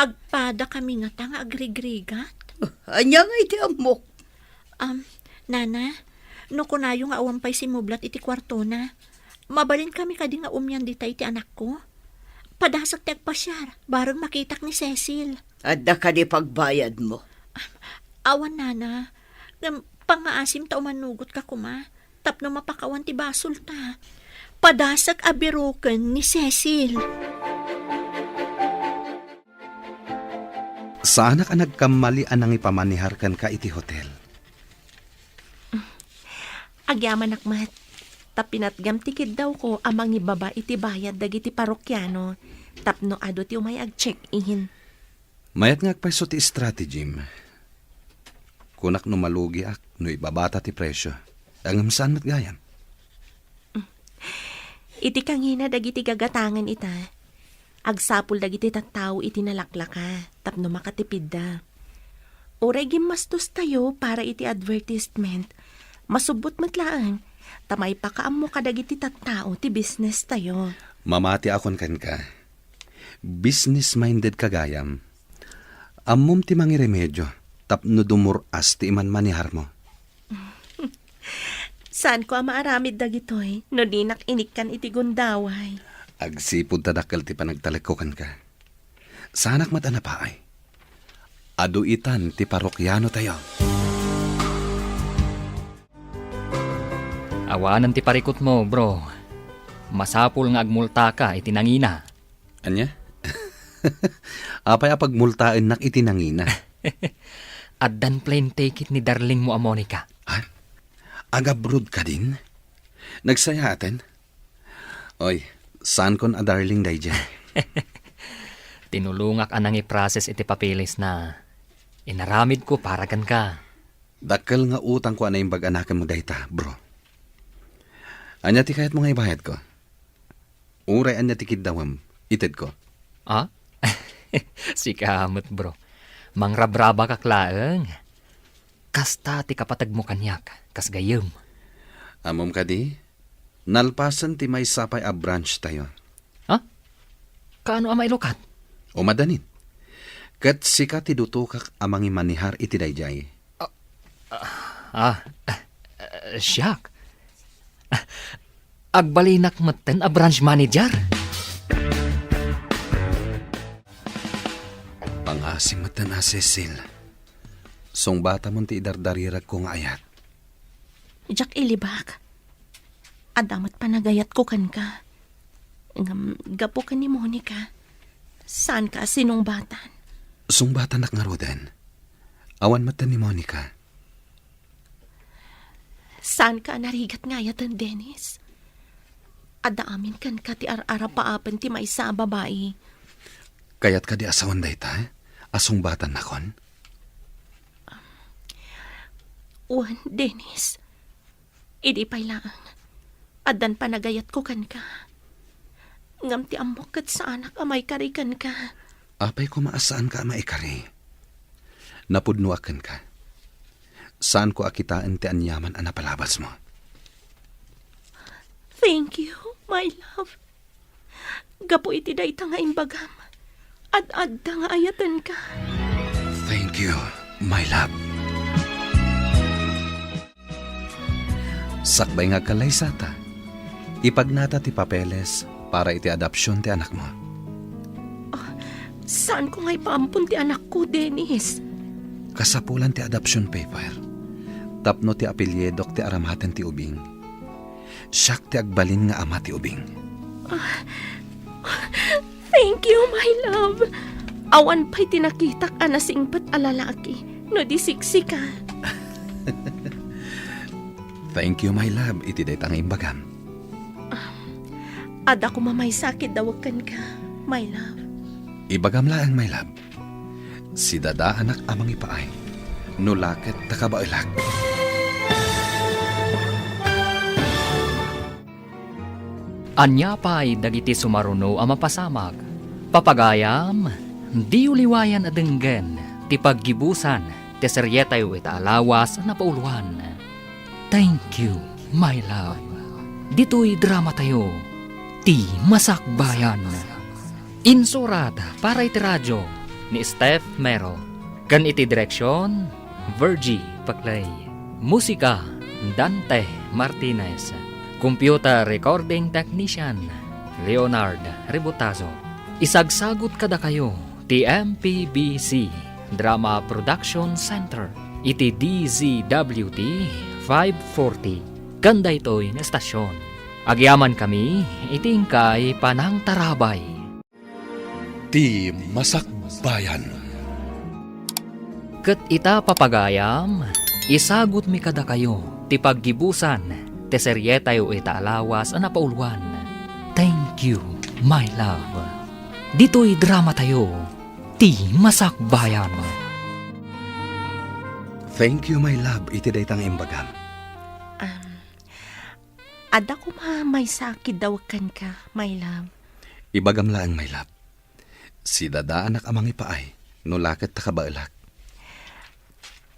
Agpadakami ngata nga agrigrigat? Ania nga iti ammok? Um, Nana, no kunayo nga awan pay simmublat iti kuartona, mabalinkami kadi nga umian dita iti anakko? Padasek ti agpasiar, bareng makitak ni Cecil. Adda kadi pagbayadmo? Awan, Nana. Ngem pangngaasim ta umanugotka koma tapno mapakawan ti basolta. Padasek a biroken ni Cecil. Saanak a nagkammali a nangipamaneharka iti hotel. Agyamanak met, ta pinatgam ti kiddawko a mangibaba iti bayad dagiti parokiano tapno adu ti umay ag-check-in. Mayat nga agpayso ti strategyem. Kunak no malugiak no ibabata ti presio. Ngem saan met gayam. Iti kangina dagiti gagatangen ita, agsapul dagiti tattao iti nalaklaka tapno makatipidda. Uray gimmastostayo para iti advertisement, masubbot met laeng ta maipakaammo kadagiti tattao ti business tayo. Mamatiakon kenka. Business-minded ka gayam. Ammom ti mangiremedio tapno dumur-as ti imanmaneharmo. Saanko a maaramid dagitoy no dinak inikkan iti gundaway. Agsipud ta dakkel ti panagtalekko kenka. Saanak met a napaay. Adu itan ti parokianotayo. Awanen ti parikutmo, bro. Masapul nga agmultaka iti nangina. Ania? Apay a pagmultaennak iti nangina? Addan plane ticket ni darlingmo a Monica. Ha? Agabroad kadin? Nagsayaaten? Oy, saankon a darling daydiay. Tinulongak a nangiprocess iti papeles na. Inaramidko para kenka. Dakkel nga utangko a naimbag a nakem dayta, bro. Ania ti kayatmo nga ibayadko? Uray ania ti kiddawem, itedko. Ah? Sika met, bro. Mangrabrabakak laeng. Kasta ti kapategmo kaniak, kas gayyem. Ammom kadi, nalpasen ti maysa pay a branch tayo. Ha? Kaano a mailukat? Umadanin. Ket sika ti dutokak a mangimanehar iti daydiay. Ah, ah, ah, siak. Ah, agbalinak metten a branch manager. Pangasim metten a Cecil. Sungbatamon ti idardariragko nga ayat. Diak ilibak. Adda met panagayatko kenka. Ngem gapu ken ni Monica, saanka a sinungbatan. Sungbatanak ngaruden. Awan met ni Monica. Saanka a narigat nga ayaten, Dennis. Adda amin kenka ti ar-arapaapen ti maysa a babai. Kayatka di a sawen dayta, a sungbatan nakon? Wen, Dennis. Idi pay laeng, addan panagayatko kenka. Ngem ti ammok ket saanak a maikari kenka. Apay koma a saanka a maikari? Napudnoak kenka. Saanko a kitaen ti aniaman a napalabasmo. Thank you, my love. Gapu iti dayta nga imbagam, ad-adda nga ayatenka. Thank you, my love. Sakbay nga agkallaysata, ipagnata ti papeles para iti adoption ti anakmo. Ah, saanko nga ipaampon ti anakko, Dennis? Kasapulan ti adoption paper tapno ti apelyidok ti aramaten ti ubing. Siak ti agbalin nga ama ti ubing. Ah, thank you, my love. Awan pay ti nakitak a nasingpet a lalaki no di siksika. Thank you, my love, iti dayta nga imbagam. Adda koma maysa a kiddawek kenka, my love. Ibagam laeng, my love. Sidadaanak a mangipaay. no la ket ta kabaelak. Ania pay dagiti sumaruno a mapasamak? Papagayam, diyo liwayan a denggen ti paggibusan ti serietayo ita a lawas a napauluan. Thank You, My Love. Ditoy dramatayo, Ti Masakbayan. Insurat para iti radyo ni Steph Mero. Ken iti direksion, Virgie Paclay. Musika, Dante Martinez. Computer recording technician, Leonard Rebotazo. Isagsagut kadakayo ti M P B C Drama Production Center iti D Z W T five forty. Ken daytoy nga estasion, agyamankami iti inkay panangtarabay. Ti Masakbayan. Ket ita, papagayam, isagutmi kadakayo ti paggibusan ti serietayo ita a lawas a napauluan, Thank You, My Love. Ditoy dramatayo, Ti Masakbayan. Thank you, my love, iti dayta nga imbagam. Um, Adda koma maysa a kiddawek kenka, my love. Ibagam laeng, my love. Sidadaanak a mangipaay, no la ket ta kabaelak.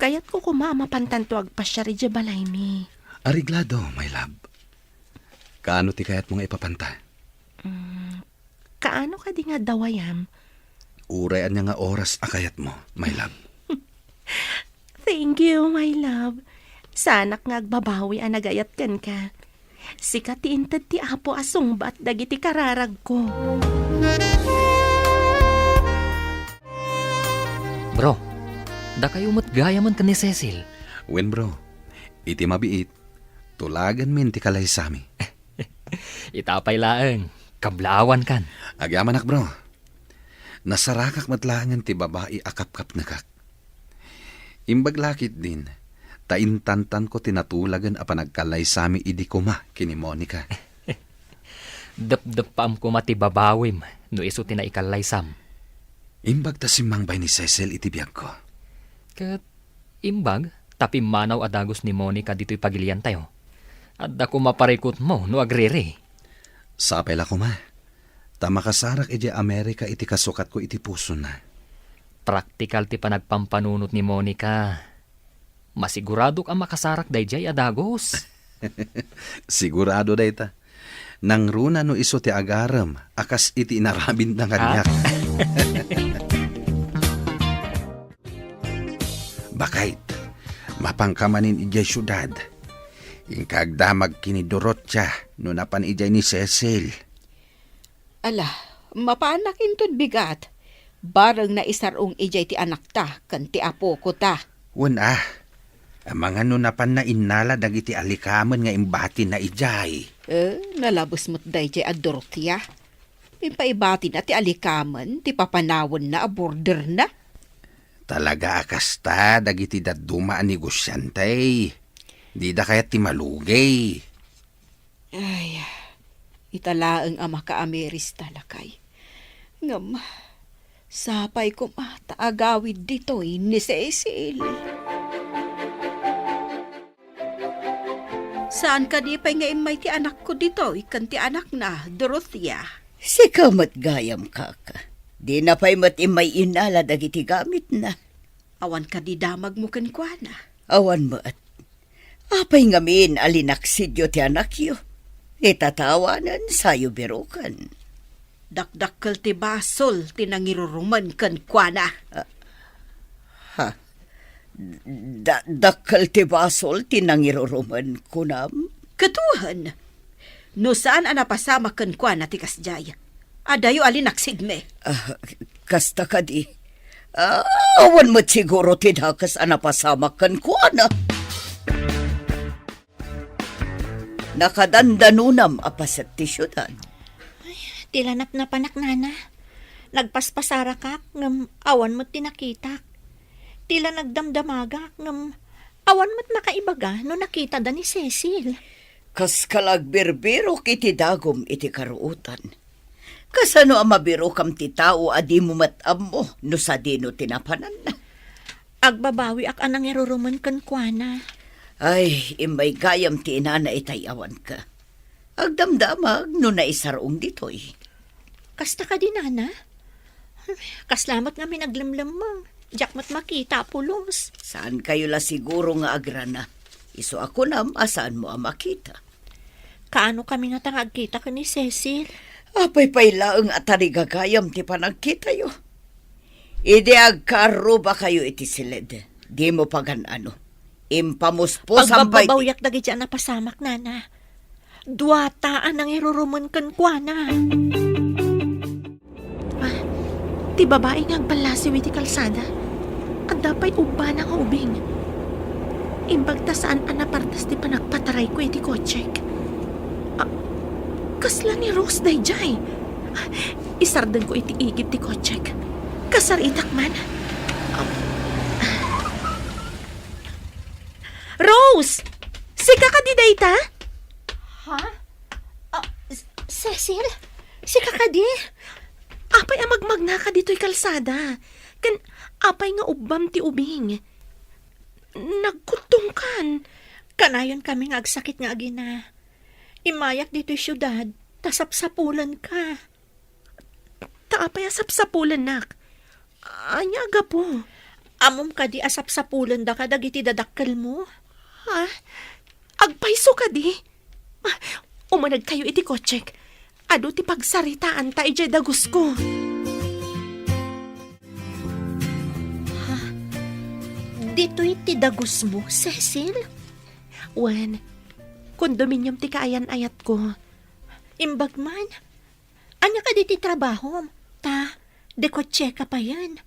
Kayatko koma a mapantanto agpasiar idiay balaymi. Areglado, my love. Kaano ti kayatmo nga ipapanta? Mm, Kaano kadi nga adda wayam? Uray ania nga oras a kayatmo, my love. Thank you, my love. Saanak nga agbabawi a nagayat kenka. Sika ti inted ti Apo a sungbat dagiti kararagko. Bro, dakayo met gayamen ken ni Cecil. Wen, bro. Iti mabiit, tulaganmin ti kalaysami. Ita pay laeng, kablaawankan. Agyamanak, bro. Nasarakak met laengen ti babai a kapkapnekak. Imbag la ketdin, ta intantanko ti natulagen a panagkalaysami idi koma ken ni Monica. Depdeppaam koma ti babawim no isu ti naikalaysam. Imbag ta simmangbay ni Cecil iti biagko. Ket imbag ta pimmanaw a dagus ni Monica ditoy pagiliantayo. Adda koma parikutmo no agriri. Sapay la koma, ta makasarak idiay Amerika iti kasukatko iti pusona. Praktikal ti panagpampanunot ni Monica. Masiguradok a makasarak daydiay a dagus. Sigurado dayta. Nangruna no isu ti agarem a kas iti inaramidna kaniak. Ah? Bakit? Mapanka manen idiay siudad. Inka agdamag ken ni Dorothea no napan idiay ni Cecil. Ala, mapanak inton bigat. Bareng naisar-ong idiay ti anakta ken ti apokota. Wen a, amangan no napanna innala dagiti alikamen nga imbatina idiay. Eh, nalabes met daydiay a Dorothea. Impaibatina ti alikamen ti papanawenna a borderna. Talaga a kasta dagiti dadduma a negosiante. Dida kayat ti malugay. Ay, ita laeng a makaamiris ta, lakay. Ngem, sapay koma ta agawid ditoy ni Cecil. Saan kadi pay nga immay ti anakko ditoy ken ti anakna, Dorothea? Sika met gayam, kaka. Dina pay met immay innala dagiti gamitna. Awan kadi damagmo kenkuana? Awan met. Apay ngamin a linaksidyo ti anakyo? Itatawanen, sayo biroken. Dakdakkel ti basol ti nangirurumen kenkuana. Ah, ha? Da-, dakkel ti basol ti nangirurumen, kunam? Ket wen, no saan a napasamak kenkuana ti kasdiay, adayo a linaksidmi. Ah, kasta kadi. Ah, awan met siguro ti dakes a napasamak kenkuana. Nakadandanonam a paset ti siudad. Ay, ti la napnapanak, nana. Nagpaspasarakak, ngem awan met ti nakitak. Ti la nagdamdamagak, ngem awan met makaibaga no nakitada ni Cecil. Kaskala agbirbirok iti dagum iti karuotan. Kasano a mabirokam ti tao a dimo met ammo no sadino ti napananna? Agbabawiak a nangirurumen kenkuana. Ay, immay gayam ti inana itay awanka. Agdamdamag no naisarong ditoy. Kasta kadi, nana? Kasla met ngamin aglemlemmeng. Diak met makita a pulos. Saan kayo la siguro nga agrana? Isu a kunam a saan mo a makita. Kaano kami ngata nga agkita ken ni Cecil? Apay pay laeng a tarigagayam ti panagkitayo. Idi agkaarruba kayo iti siled, dimo pagan-ano. Impamuspusan pay ti Pagbabbabawiak dagiti a napasamak, nana. Duata a nangirurumen kenkuana. Ah, ti babai nga agballasiw iti kalsada, adda pay ubbana nga ubing. Imbag ta saan a napardas ti panagpatarayko iti kotsek. Ah, kasla ni Rose daydiay. Ah, isardengko iti igid ti kotsek. Kasaritak man. Ah. Rose! Sika kadi dayta? Ha? Ah, S-, Cecil? Sika kadi? Apay a magmagnaka ditoy kalsada? Ken apay nga ubbam ti ubing? Nagkuttongkan. Kanayon kami nga agsakit nga agina. Immayak ditoy siudad, ta sapsapulenka. Ta apay a sapsapulennak? Ania a gapu? Ammom kadi a sapsapulendaka dagiti dadakkelmo? Ha? Agpayso kadi? Ah, umanegkayo iti kotsek. Adu ti pagsaritaanta idiay dagusko. Ha? Ditoy ti dagusmo, Cecil? Wen, kondominium ti kaayan-ayatko. Imbag man, ania kadi ti trabahom? Ta, dekotseka payen.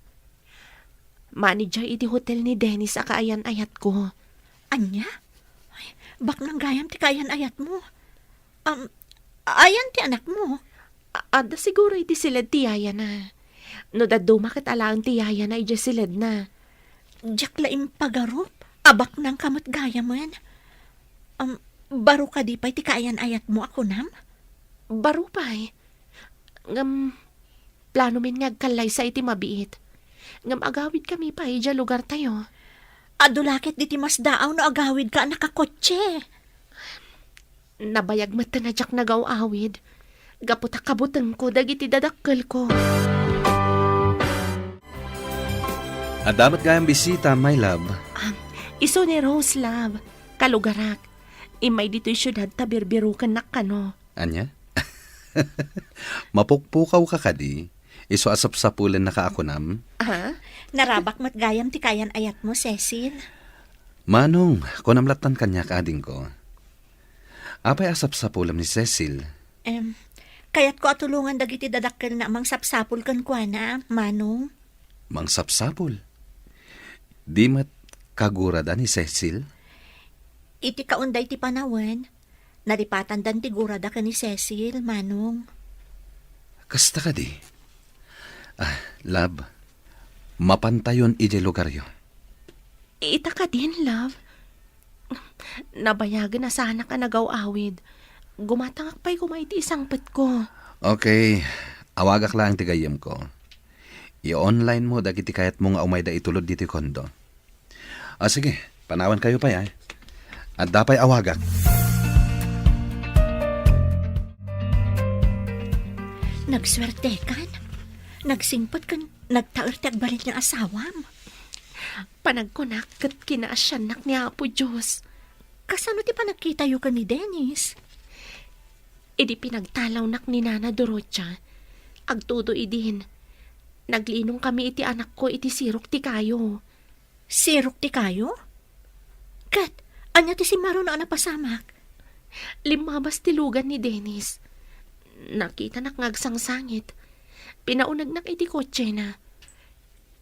Manager iti hotel ni Dennis a kaayan-ayatko. Ania? Ay, baknang gayam ti kaayan-ayatmo. Um, ayan ti anakmo? A-, adda siguro iti siled ti yayana. No dadduma ket alaen ti yayana idiay siledna. Diak la impagarup a baknangka met gayamen. Um, baro kadi pay ti kaayan-ayatmo a kunam? Baro pay. Ngem, planomin nga agkallaysa iti mabiit. Ngem agawidkami pay idiay lugartayo. Adu la ket diti masdaaw no agawidka a nakakotse. Nabayag met a diak nagaw-awid. Gapu ta kabutengko dagiti dadakkelko. Adda met gayam bisita, my love. Ah, isu ni Rose, love. Kalugarak. Immay ditoy siudad ta birbirukennak kano. Ania? Mapukpukawka kadi? Isu a sapsapulennaka a kunam? Ah? Narabak met gayam ti kaayan-ayatmo, Cecil. Manong, kunam lattan kaniak, adingko. Apay a sapsapulem ni Cecil? Em, kayatko a tulongan dagiti dadakkelna a mangsapsapul kenkuana, Manong. Mangsapsapul? Di met kagurada ni Cecil? Iti kaon daydi panawen, nalipatandan ti gurada ken ni Cecil, Manong. Kasta kadi? Ah, love, mapantayon idiay lugaryo. Ita kadin, love? Nabayagen a saanak a nagaw-awid. Gumatangak pay koma iti isangpetko. Okay, awagak laeng ti gayyemko. I-online mo dagiti kayatmo nga umayda itulod ditoy kondo. Ah, sige, panawankayo pay, ay. Adda pay awagak. Nagsuertekan. Nagsingpet ken nagtaer ti agbalin nga asawam. Panagkunak ket kinaasiannak ni Apo Dios. Kasano ti panagkitayo ken ni Dennis? Idi pinagtalawnak ni Nana Dorotia, agtudo idin, naglinong kami iti anakko iti sirok ti kayo. Sirok ti kayo? Ket, ania ti simmaruno a napasamak? Limmabas ti lugan ni Dennis. Nakitanak nga agsangsangit. Pinaunegnak iti kotsena.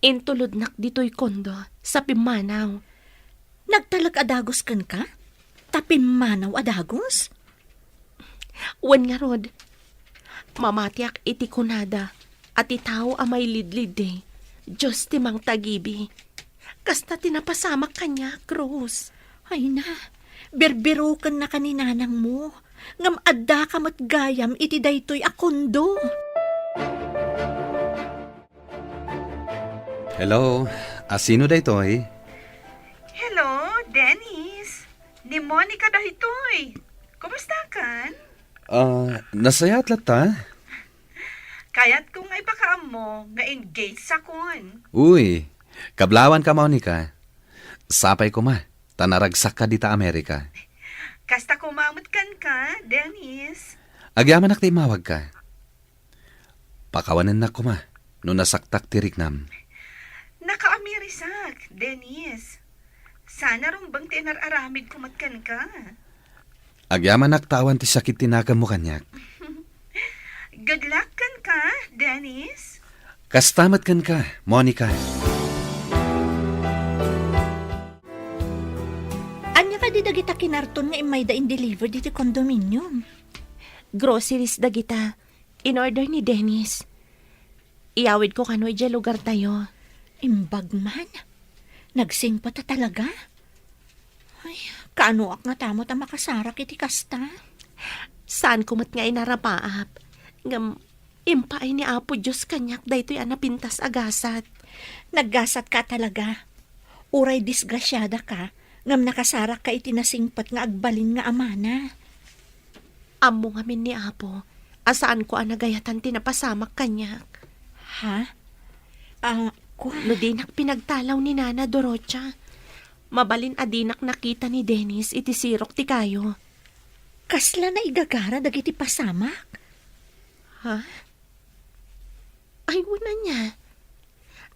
Intulodnak ditoy kondo sa pimmanaw. Nagtalek a dagus kenka? Ta pimmanaw a dagus? Wen ngarud, mamatiak iti kunada a ti tao a mailidliddi, Dios ti mangtagibi. Kasta ti napasamak kaniak, Rose. Ay na, birbirokennaka ni nanangmo, ngem addaka met gayam iti daytoy a kondo. Hello, A, sino daytoy? Hello, Dennis. Ni Monica daytoy. Kumustakan? Ah, nasayaat latta? Kayatko nga ipakaammo nga engaged sakon. Uy, kablawanka, Monica. Sapay koma, ta naragsakka dita Amerika. Kasta koma met kenka, Dennis. Agyamanak ta immawagka. Pakawanennak koma no nasaktak ti riknam. Nakaamirisak, Dennis. Sana rumbeng ti inar-aramidko met kenka. Agyamanak ta awan ti sakit ti nakemmo kaniak. Good luck kenka, Dennis. Kasta met kenka, Monica. Ania kadi dagita kinarton nga immayda in-deliver diti condominium? Groceries dagita. In-order ni Dennis. Iyawidko kano idiay lugartayo. Imbag man. Nagsingpet a talaga. Ay, kaanoak ngata met a makasarak iti kasta? Saanko met nga inarapaap. Ngem, impaay ni Apo Dios kaniak daytoy a napintas a gasat. Naggasatka talaga. Uray disgrasiadaka, ngem nakasarakka iti nasingpet nga agbalin nga amana. Ammo ngamin ni Apo a saanko a nagayatan ti napasamak kaniak. Ha? Ah, kua? No dinak pinagtalaw ni Nana Dorocha, mabalin a dinak nakita ni Dennis iti sirok ti kayo. Kasla naigagara dagiti pasamak? Ha? Ay, wen ania.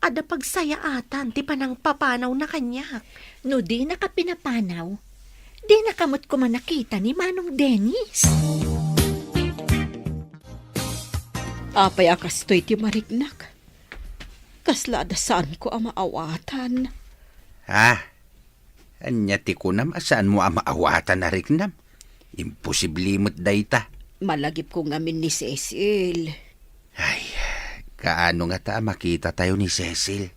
Adda pagsayaatan ti panangpapanawna kaniak. No dinaka pinapanaw, dinaka met koma nakita ni Manong Dennis. Apay a kastoy ti mariknak? Kasla adda saanko a maawatan. Ah, Ania ti kunam a saanmo a maawatan a riknam? Imposible met dayta. Malagipko ngamin ni Cecil. Ay, kaano ngata a makitatayo ni Cecil?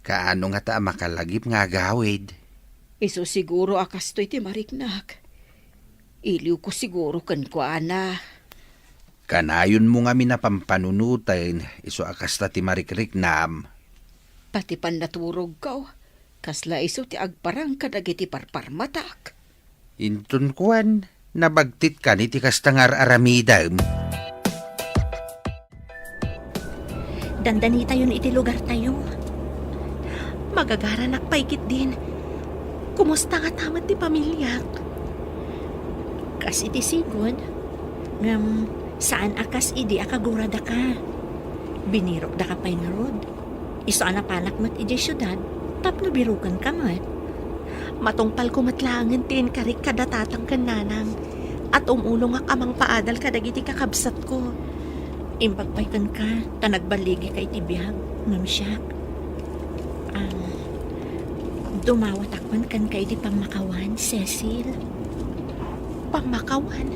Kaano ngata a makalagip nga agawid? Isu siguro a kastoy ti mariknak. Iliwko siguro kenkuana. Kanayonmo ngamin a pampanunoten isu a kasta ti marikriknam. Pati pannaturogko, kasla isu ti agparang kadagiti parparmatak. Inton kuan, nabagtitkan iti kasta nga ar-aramidem. Dandanitayon iti lugartayo. Magagaranak pay ketdin. Kumusta ngata met ti pamiliak? Kas iti sigud, ngem saan a kas idi a kaguradaka. Binirokdaka pay ngarud. Isu a napanak met idiay siudad tapno birokenka met. Matungpalko met laengen ti inkarik kada tatang ken nanang, a tumulongak a mangpaadal kadagiti kakabsatko. Imbag pay kenka ta nagballigika iti biag, ngem siak, ah, dumawatak man kenka iti pammakawan, Cecil. Pammakawan?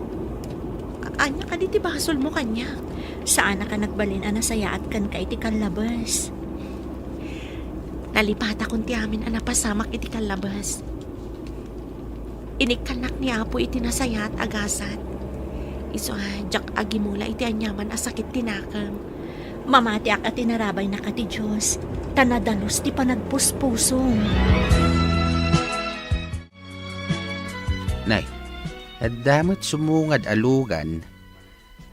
A-, ania kadi ti basolmo kaniak? Saanaka nagbalin a nasayaat kenka iti kallabes. Nalipatakon ti amin a napasamak iti kallabes. Inikkannak ni Apo iti nasayaat a gasat. Isu a diak agimula iti aniaman a sakit ti nakem. Mamatiak a tinarabaynaka ti Dios, ta nadalus ti panagpuspusom. Nay, adda met sumungad a lugan.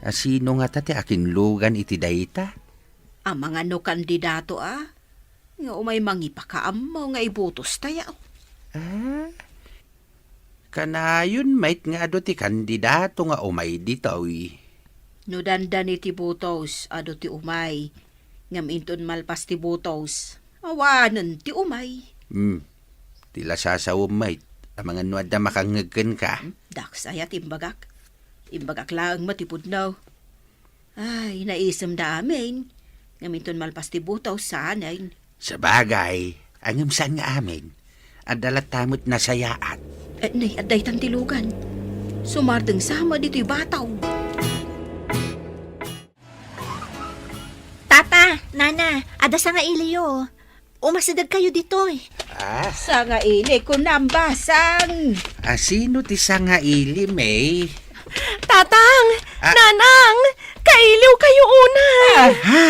A sino ngata ti akinlugan iti dayta? Amangan no kandidato a, nga umay mangipakaammo nga ibutostayo. Ah? Kanayon met nga adu ti kandidato nga umay ditoy. No dandani ti butos, adu ti umay. Ngem inton malpas ti butos, awanen ti umay. Hmm. Ti lasasawem met, amangan no adda makangngeg kenka. Hmm? Dakes aya ti imbagak. Imbagak laeng met ti pudno. Ay, naisemda amin. Ngem inton malpas ti butos, saanen. Sabagay, ngem saan nga amin. Adda latta met nasayaat. Eh, nay, adda itan ti lugan. Sumardeng sama ditoy bataw. Tata, Nana, adda sangailiyo. Umasidegkayo ditoy. Ah? Sangaili, kunam, basang. A sino ti sangaili, May? Tatang! Ah. Nanang! Kailiwkayo unay! Ah. Ha?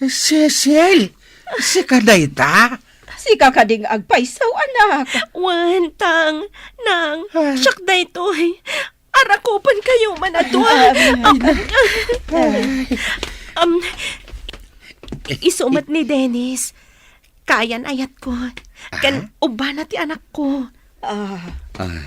Cecil! Sika dayta? Sika kadi nga agpayso, anak? Wen, Tang, Nang, Ah. Siak daytoy. Arakupenkayo man a dua. Ay, Am, ay. Am, i-, isu met ni Dennis. Kayan ayatko. Ken Ah? ubbana ti anakko. Ah. Ah,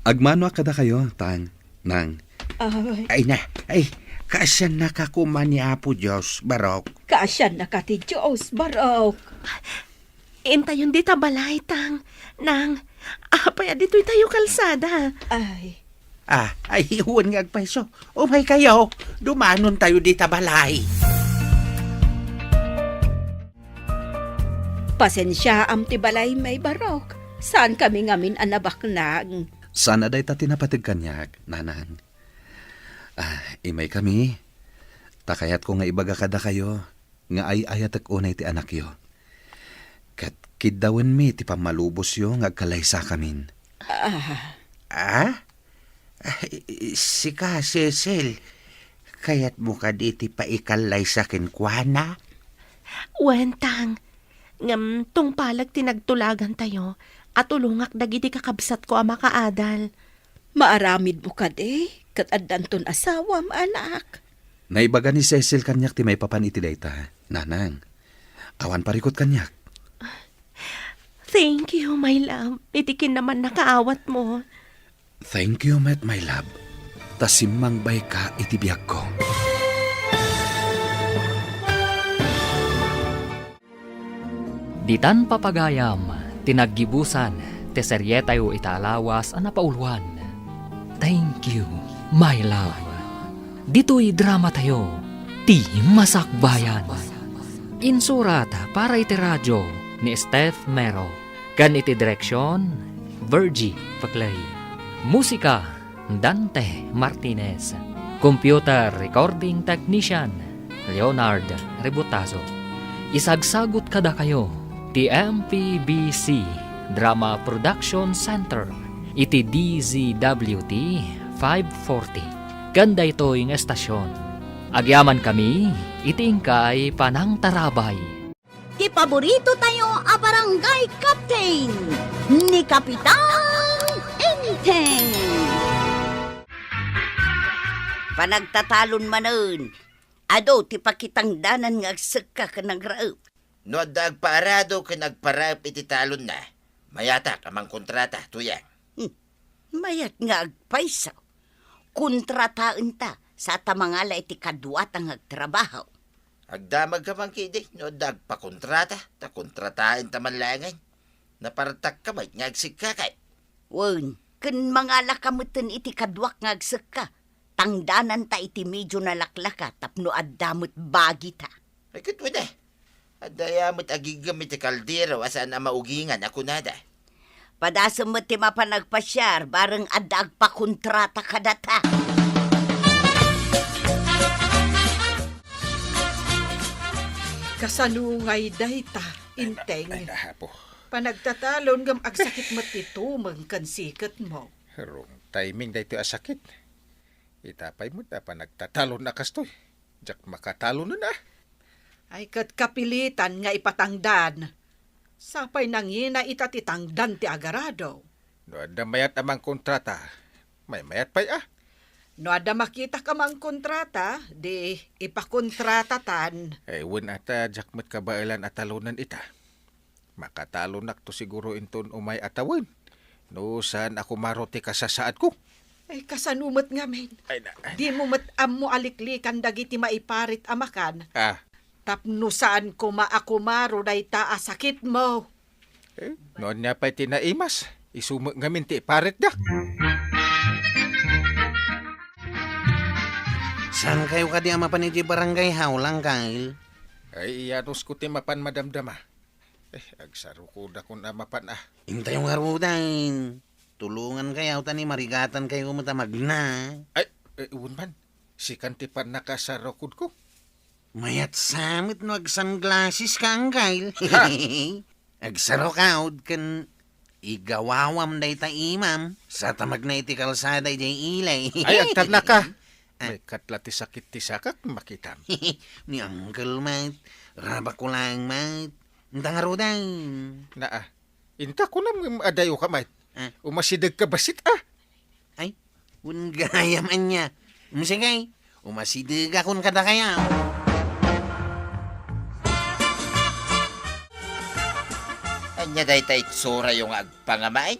agmano a kadakayo, Tang, Nang. Ay. Ay na, ay, kaasiannaka koma ni Apo Dios, Barok. Kaasiannaka ti Dios, Barok. Intayon dita balay, Tang, Nang. Apay a ditoy tayo kalsada? Ay. Ah, ay, wen nga agpayso. Umaykayo, dumanon tayo dita balay. Pasensiaam ti balay, May Barok. Saan kami ngamin a nabaknang. Saan a dayta ti napateg kaniak, Nanang. Ah, imaykami. Ta kayatko nga ibaga kadakayo nga ay-ayatek unay ti anakyo. Ket kiddawenmi ti pammalubosyo nga agkalaysakamin. Ah. Ah? Ay, sika, Cecil, kayatmo kadi ti paikallaysa kenkuana? Wen, Tang, ngem tungpaleg ti nagtulagantayo a tulongak dagiti kakabsatko a makaadal. Maaramidmo kadi, ket addanton asawam, anak. Naibaga ni Cecil kaniak ti maipapan iti dayta, Nanang. Awan parikut kaniak. Thank you, my love, iti kinamannakaawatmo. Thank you met, my love, ta simmangbayka iti biagko. Ditan papagayam ti naggibusan ti serietayo ita a lawas a napauloan, Thank You, My Love. Ditoy dramatayo, Ti Masakbayan. Insurat para iti radio ni Steph Mero. Ken iti direksion, Virgie Paclay. Musika, Dante Martinez. Computer Recording Technician, Leonard Rebutazo. Isagsagut kadakayo ti M P B C Drama Production Center iti D Z W T five forty. Ken daytoy nga estasion, agyamankami iti inkay panangtarabay. Ti paborito tayo a barangay captain, ni Kapitan Enteng. Panagtatalon manen, adu ti pakitangdanan nga agsekka ken agraep. No adda agpaarado ken agparaep iti talonna, mayatak a mangkontrata, Tuyang. Hmm. Mayat nga agpayso. Kontrataenta sa ta mangala iti kaduata nga agtrabaho. Agdamagka man ketdi no adda agpakontrata, ta kontrataenta man laengen. Napartakka met nga agsekka kay. Wen, ken mangalaka metten iti kaduak nga agsekka. Tangdananta iti medio nalaklaka tapno adda met bagita. Ay, ket wen, eh. Adda aya met agiggem iti kaldero a saan a maugingan a kunada. Padasem met ti mapan agpasiar, bareng adda agpakontrata kadata. Kasano ngay dayta, Enteng? Ay, ay, apo. Panagtatalon ngem agsakit met ti tumeng ken siketmo. Wrong timing daytoy a sakit. Ita pay met a panagtatalon a kastoy. Diak makatalonen a. Ay, ket kapilitan nga ipatangdan. Sapay nangina ita ti tangdan ti agarado. No adda mayat a mangkontrata, maymayat pay a. No adda makitak a mangkontrata, di ipakontratatan. Ay, wen a ta, diak met kabaelan a talonen ita. Makatalonakto siguro inton umay a tawen, no saan a kumaro ti kasasaadko. Ay, kasano met ngamin? Ay, na, ay, Dimo met ammo a liklikan dagiti maiparit a makan. Ah. Tapno saan koma a kumaro dayta a sakitmo. Eh, no ania pay ti naimas, isu met ngamin ti iparitda. Saankayo kadi a mapan iti barangay hall, Uncle? Ay, iyanusko ti mapan madamdama. Eh, agsarukodakon a mapan a. Intayo ngaruden. Tulongankayo ta ni marigatankayo met a magna. Ay, eh, wen man. Sikan ti pannakasarukodko. Mayat sa met no agsunglasses ka, Uncle. Ha? Agsarukod ken igawawam dayta imam, sa ta magna iti kalsada idiay ilay. Ay, agtannaka. Ah. May katla ti sakit ti sakak, makitam. Ni Uncle met, rabakko laeng met. Inta ngaruden. Naa, inta kunam ngem adayo ka met. Ah. Umasideg ka bassit, ah. Ay, wen gayam ania. Mm, sige, umasidegakon kadakayo. Ania dayta itsurayo nga agpangamaen?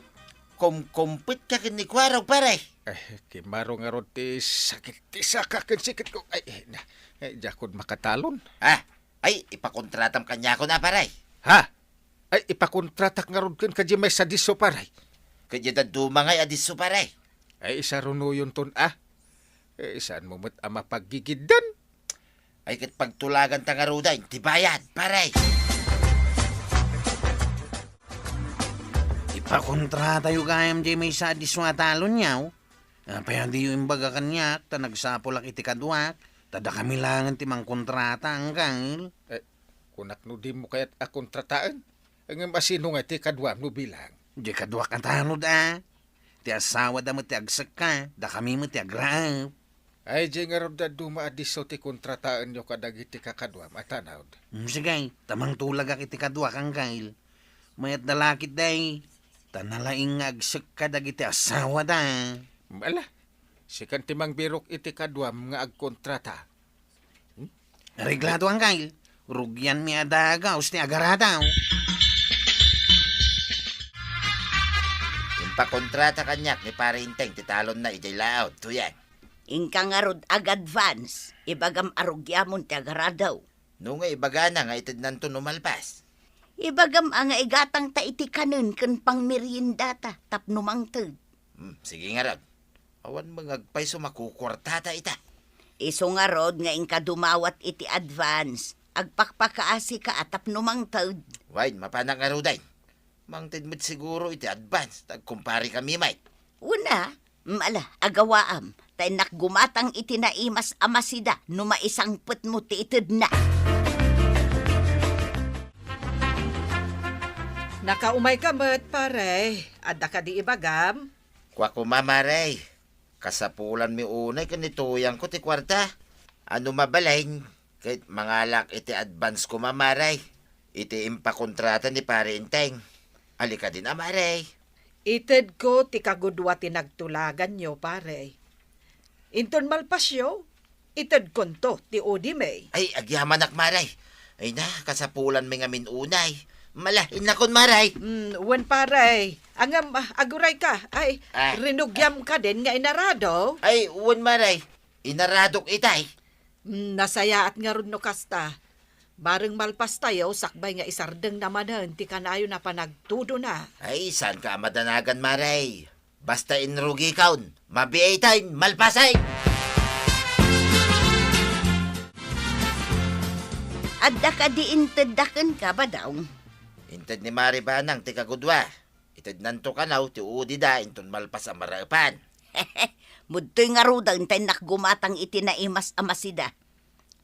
Kumkumpet ka ken ni Kuarog, pare. Eh, kimaro ngarud ti sakit ti saka ken siketko. Ay, eh, na, eh, diakon makatalon. Ha? Ay, ipakontratam kaniakon a, pare. Ha? Ay, ipakontratak ngarud ken kadi maysa disso, pare. Ket diay dadduma ngay a disso, pare. Ay, isarunuyonton a. Eh, saanmo met a mapaggigiddan? Ay, ket pagtulaganta ngaruden ti bayad, pare. Ipakontratayo gayam diay maysa a disso a talonyo. Apay a diyo imbaga kaniak ta nagsapulak iti kaduak, ta dakami laengen ti mangkontrata, Uncle. Eh, kunak no dimo kayat a kontrataen? Ngem asino nga ti kaduam no bilang? Diay kaduak a tanod a. Ti asawada met ti agsekka, dakami met ti agraep. Ay, diay ngarud dadduma a disso ti kontrataenyo kadagiti kakaduam a tanod. Mm, sige, ta mangtulagak iti kaduak, Uncle. Mayat da la ketdi, ta nalaing nga agsekka dagiti asawada. Ala, sikan ti mangbirok iti kaduam nga agkontrata. Hmm? Reglado, Uncle. Rugianmi a dagus ti agaradaw. Impakontrata kaniak ni Pare Enteng ti talonna idiay laawd, tuyan. Inka ngarud ag-advance, ibagam a rugiamon ti agaradaw. No nga ibagana nga itednanto no malpas? Ibagam a nga igatangta iti kanen ken pangmeriendata tapno mangted. Hmm, sige ngarud. Awan mangngeg pay so makukuartata ita. Isu ngarud nga inka dumawat iti advance, agpakpakaasika a tapno mangted. Wen, mapanak ngaruden. Mangted met siguro iti advance, ta agkumpare kami met. Wen a, mm, ala, agawaam, ta innak gumatang iti naimas a masida no maisangpetmo ti itedna. Nakaumayka met, pare. Adda kadi ibagam? Kua koma, mare. Kasapulanmi unay ken ni tuyangko ti kuarta. A no mabalin, ket mangalak iti advance koma, mare. Iti impakontrata ni Pare Enteng. Ali kadin a, mare. Itedko ti kagudua ti nagtulaganyo, pare. Inton malpasyo, itedkonto ti udimi. Ay, agyamanak, mare. Ay na, kasapulanmi ngamin unay. Mala, innakon, mare. Mm, wen, pare. Ngem, ah, agurayka. Ay, ah, rinugiam kadin nga inarado? Ay, wen, mare. Inaradok itay. Mm, nasayaat ngarud no kasta. Bareng malpastayo, sakbay nga isardengna manen ti kanayon a panagtudona. Ay, saanka a madanagan, mare. Basta inrugikon, mabiiten, malpasen! Adda kadi intedda kenka, Badong? Inted ni Mare Banang ti kagudua. Itednanto kano ti udida inton malpas a maraepan. Mudtoy ngaruden ta innak gumatang iti naimas a masida.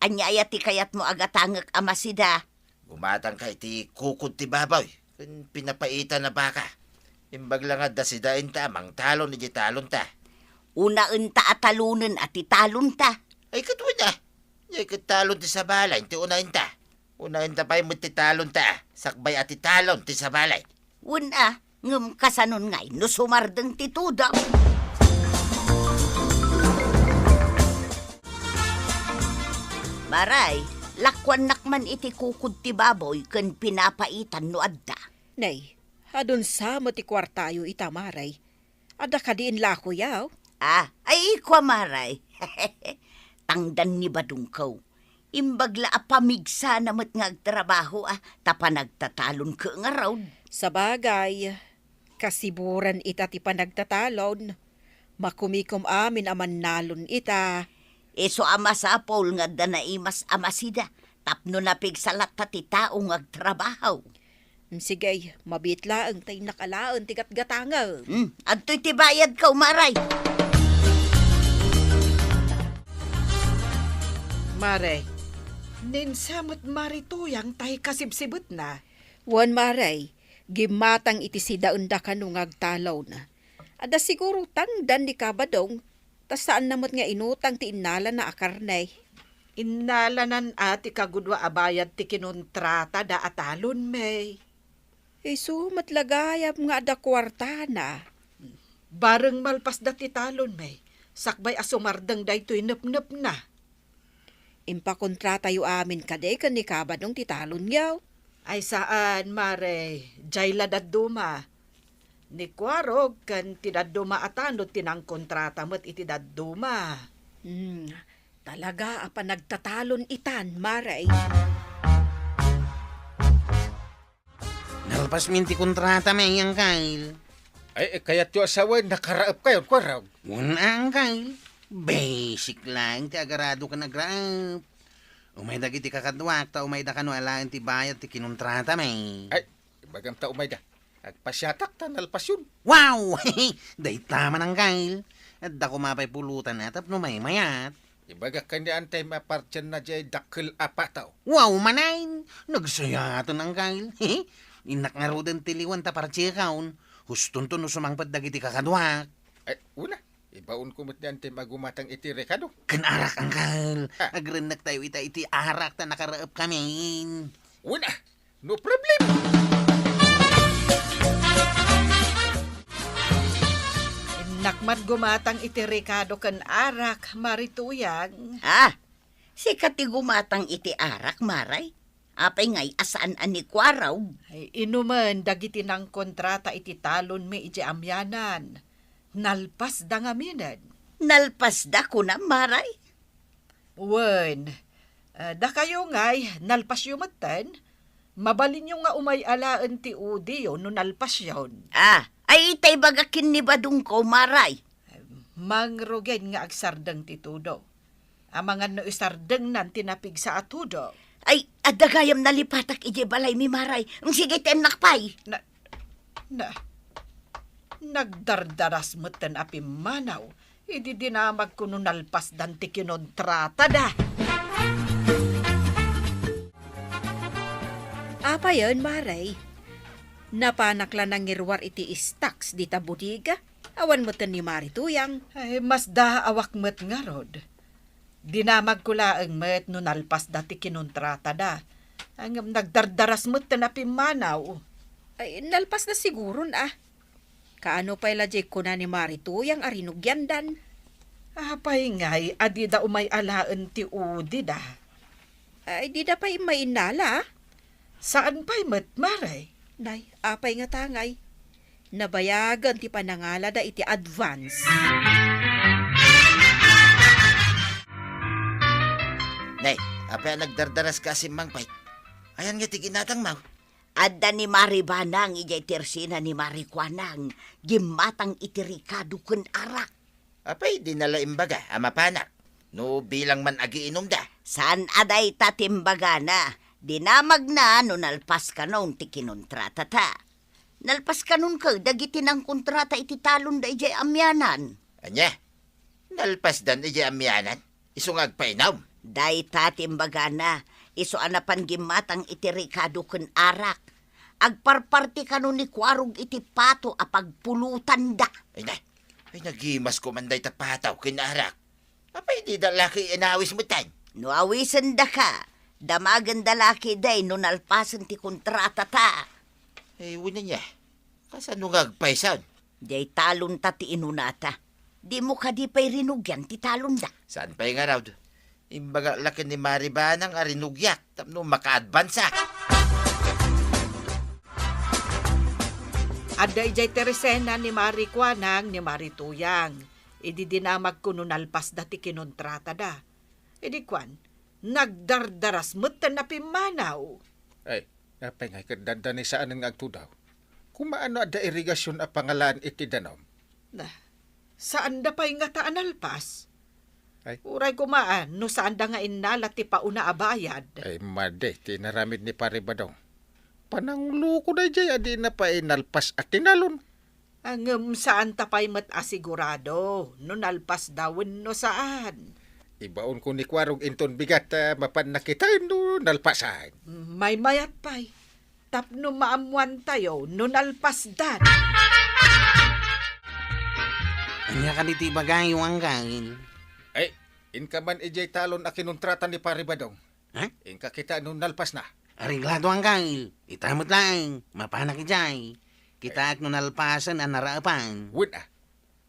Ania aya ti kayatmo a gatangek a masida? Gumatangka iti kukod ti baboy ken pinapaitan a baka. Imbag la nga adda sidaenta a mangtalon iti talonta. Unaenta a talonen a ti talonta. Ay, ket wen a. Diay ket talon ti sabali ti unaenta. Unaenta pay met ti talonta, sakbay a ti talon ti sabali. Wen a, ngem kasanon ngay no sumardeng ti tudok? Maray, lakuannak man iti kukod ti baboy ken pinapaitan no adda. Nay, adun sa met ti kuartayo ita, Maray. Adda kadi inlakoyo? Ah, ay, kua, Maray. Tangdan ni Badongko. Imbag la a pamigsana met nga agtrabaho a, ta panagtatalon ket ngarud. Sabagay, kasiburan ita ti panagtatalon. Makumikom amin a mannalon ita. Isu a masapul nga adda naimas a masida, tapno napigsa latta ti tao nga agtrabaho. Sige, mabiit laeng ta innak alaen ti gatgatangem. Hmm, adtoy ti bayadko, Maray. Maray, ninsa met Mare Tuyang tay kasibsibetna? Wen, Maray, gimmatang iti sidaenda kano nga agtalon. Adda siguro tangdan ni Kabadong. Ta saanna met nga inutang ti innalana a karne. Innalanan a ti kagudua a bayad ti kinontratada a talon, May. Isu met la gayam nga adda kuartana. Bareng malpasda ti talon, May. Sakbay a sumardeng daytoy nepnepna. Impakontratayo amin kadi ken ni Kabadong ti talonyo? Ay saan, Mare. Jay la dadduma. Ni Kuarog ken ti dadduma a tanod ti nangkontrata met iti dadduma. Hmm, talaga a panagtatalon itan, Mare. Nalpasmin ti kontrata, May, Angkel. Ay, eh, kayatyo a sawen, nakaraepkayon, Kuarog. Wen, Angkel. Basic laeng ti agarado ken agraep. Umay dagiti kakaduak, ta umayda kano alaen ti bayad ti kinontrata, May. Ay, ibagam ta umayda. Agpasiatak ta nalpasyon. Wow! Dayta man, Angkel. Adda koma pay pulutan a tapno maymayat. Ibagak ken ni Antay mapartianna diay dakkel a pataw. Wow, manen! Nagsayaten, Angkel. Innak ngaruden ti liwan ta partiekon. Hustonto no sumangpet dagiti kakaduak. Ay, una, ibaonko met ni Antay magumatang iti rekado. Ken arak, Angkel. Ah. Agrennektayo ita iti arak ta nakaraepkamin. Una, no problem. Innak man gumatang iti rekado ken arak, Mari Tuyang. Ah, sika ti gumatang iti arak, Maray? Apay ngay a saan a ni Kuarog? Ay, inumen dagiti nangkontrata iti talonmi idiay amianan. Nalpasda ngaminen. Nalpasda, kunam, Maray? Wen, ah, dakayo ngay, nalpasyo metten? Mabalinyo nga umay alaen ti udiyo no nalpasyon. Ah, ay, ita ibaga ken ni Badongko, Maray. Mangrugen nga agsardeng ti tudo. Amangan no isardengnan ti napigsa a tudo. Ay, adda gayam nalipatak idiay balaymi, Maray. Sige, tennak pay. Na, na, nagdardaras metten a pimmanaw. Idi dinamagko no nalpasdan ti kinontratada. Apayen, Mare? Napanak la nangiruar iti stocks dita bodega? Awan metten ni Mari Tuyang. Ay, masdaawak met ngarud. Dinamagko laeng met no nalpasda ti kinontratada. Ngem nagdardaras metten a pimmanaw. Ay, nalpasda siguron, a. Kaano pay la diay kuna ni Mari Tuyang a rinugiandan? Apay ngay a dida umay alaen ti udida? Ay, dida pay immainala, a? Saan pay met, Mare? Nay, apay ngata ngay? Nabayagen ti panangalada iti advance. Nay, apay a nagdardaraska a simmangpet? Ayan nga ti ginatangmo? Adda ni Mari Banang idiay tersina ni Mari Kuanang, gimmatang iti rikado ken arak. Apay dina la imbaga a mapanak no bilang man agiinumda? Saan a dayta ti imbagana. Dinamagna no nalpas kanon ti kinontratata. Nalpas kanon ket dagiti nangkontrata iti talonda idiay amianan. Ania? Nalpasdan idiay amianan? Isu nga agpainum? Dayta ti imbagana, isu a napan gimmatang iti rikado ken arak. Agparparti kano ni Kuarog iti pato a pagpulotanda. Ay na, ay nagimas ko man dayta pataw ken arak. Apay dida la ket inawis metten? No awisendaka, damagenda la ketdi no nalpasen ti kontratata. Ay, wen ania. Kasano nga agpaysan? Diay talonta ti inunata. Dimo kadi pay rinugian ti talonda? Saan pay ngarud? Imbagak la ken ni Mari Banang a rinugiak tapno makaadvansak. Adda idiay tersina ni Mari Kuanang ni Mari Tuyang. Idi dinamagko no nalpasda ti kinontratada. Idi kuan, nagdardaras metten a pimmanaw. Ay, apay ngay ket dandani saanen nga agtudaw? Kumaano adda irigasion a pangalaan iti danum? Na, saanda pay ngata a nalpas? Ay. Uray kumaan no saanda nga innala ti pauna a bayad. Ay, madi ti inaramid ni Pari Badong. Panangloko daydiay a dina pay nalpas a tinalon. Ngem saanta pay met a sigurado no nalpasda wenno saan. Ibaonko ni Kuarog inton bigat, ah, mapan nakitaen no nalpasan. Maymayat pay, tapno maammoantayo no nalpasdan. Ania kadi ti ibagayo, Anggail? Ay, inka man idiay talon a kinontrata ni Pare Badong. Ha? Inka kitaen no nalpasna. Areglado, Anggail. Ita met laeng. Mapanak idiay. Kitaek no nalpasen a naraepan. Wen a.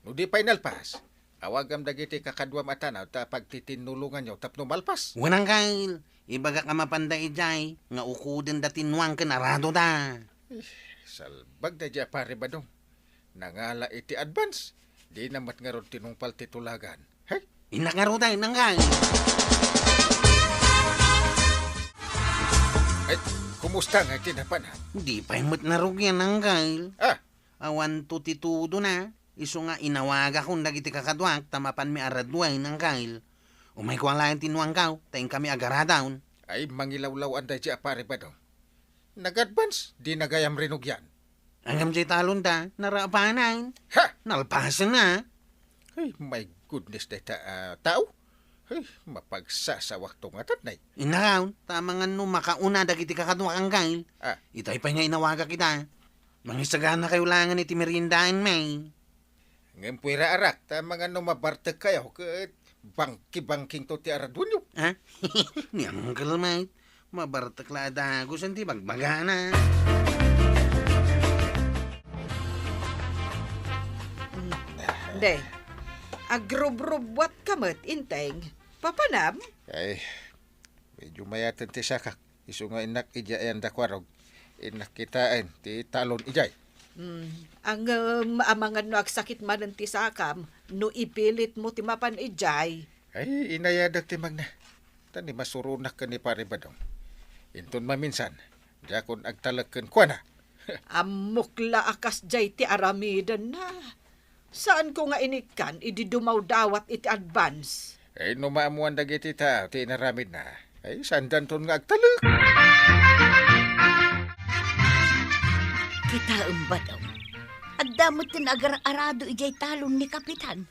No di pay nalpas, awagam dagiti kakaduam a tanaw ta pagtitinnulonganyo tapno malpas. Wen, Anggail. Ibagak a mapanda idiay nga ukodenda ti nuang ken aradoda. Eh, salbag daydiay a Pare Badong. Nangala iti advance. Dina met ngarud tinungpal ti tulagan. Hey? Innak ngarud ay, Anggail. Ay, kumusta nga iti napanan? Di pay met narugian, Anggail. Ah. Awanto ti tudona. Isu nga inawagakon dagiti kakaduak ta mapanmi a raduay, Anggail. Umayko a laeng ti nuangkaw, ta inkami agaradaw. Ay, mangilawlaw-an daydiay a Pare Badong. Nag-advance, di nagayam rinugian. Ngem diay talonda, naraepanan. Ha? Nalpasenna. Ay, my goodness, dayta a tao. Ay, mapagsasawakto nga tatnay. Innak, ta amangan no makauna dagiti kakaduak, Anggail. Ah. Itay pay nga inawagak ita. Mangisaganakayo laengen iti meriendaenmi. Ngem puera arak, ta amangan no mabartekkayo ket bangki-bangkingto ti araduenyo. Ha? Ni Uncle Mike, mabartek la a dagus ti bagbagana. Day, agrubrubuatka met, Enteng. Papanam? Ay, medyo mayaten ti sakak. Isu nga innak idiay ayan da Kuarog. Innak kitaen ti talon idiay. Hmm, ngem amangan no agsakit manen ti sakam no ipilitmo ti mapan idiay. Ay, inayadak ti magna. Ta ni masuronak ken ni Pare Badong. Inton maminsan, diakon agtalek kenkuana. Ammok la a kasdiay ti aramidenna. Saanko nga inikkan idi dumawdawat iti advance. Ay, no maammoan dagiti tao ti inaramidna, ay, saandanton nga agtalek. Kitaem, Badong. Adda met ti agar-arado idiay talon ni Kapitan.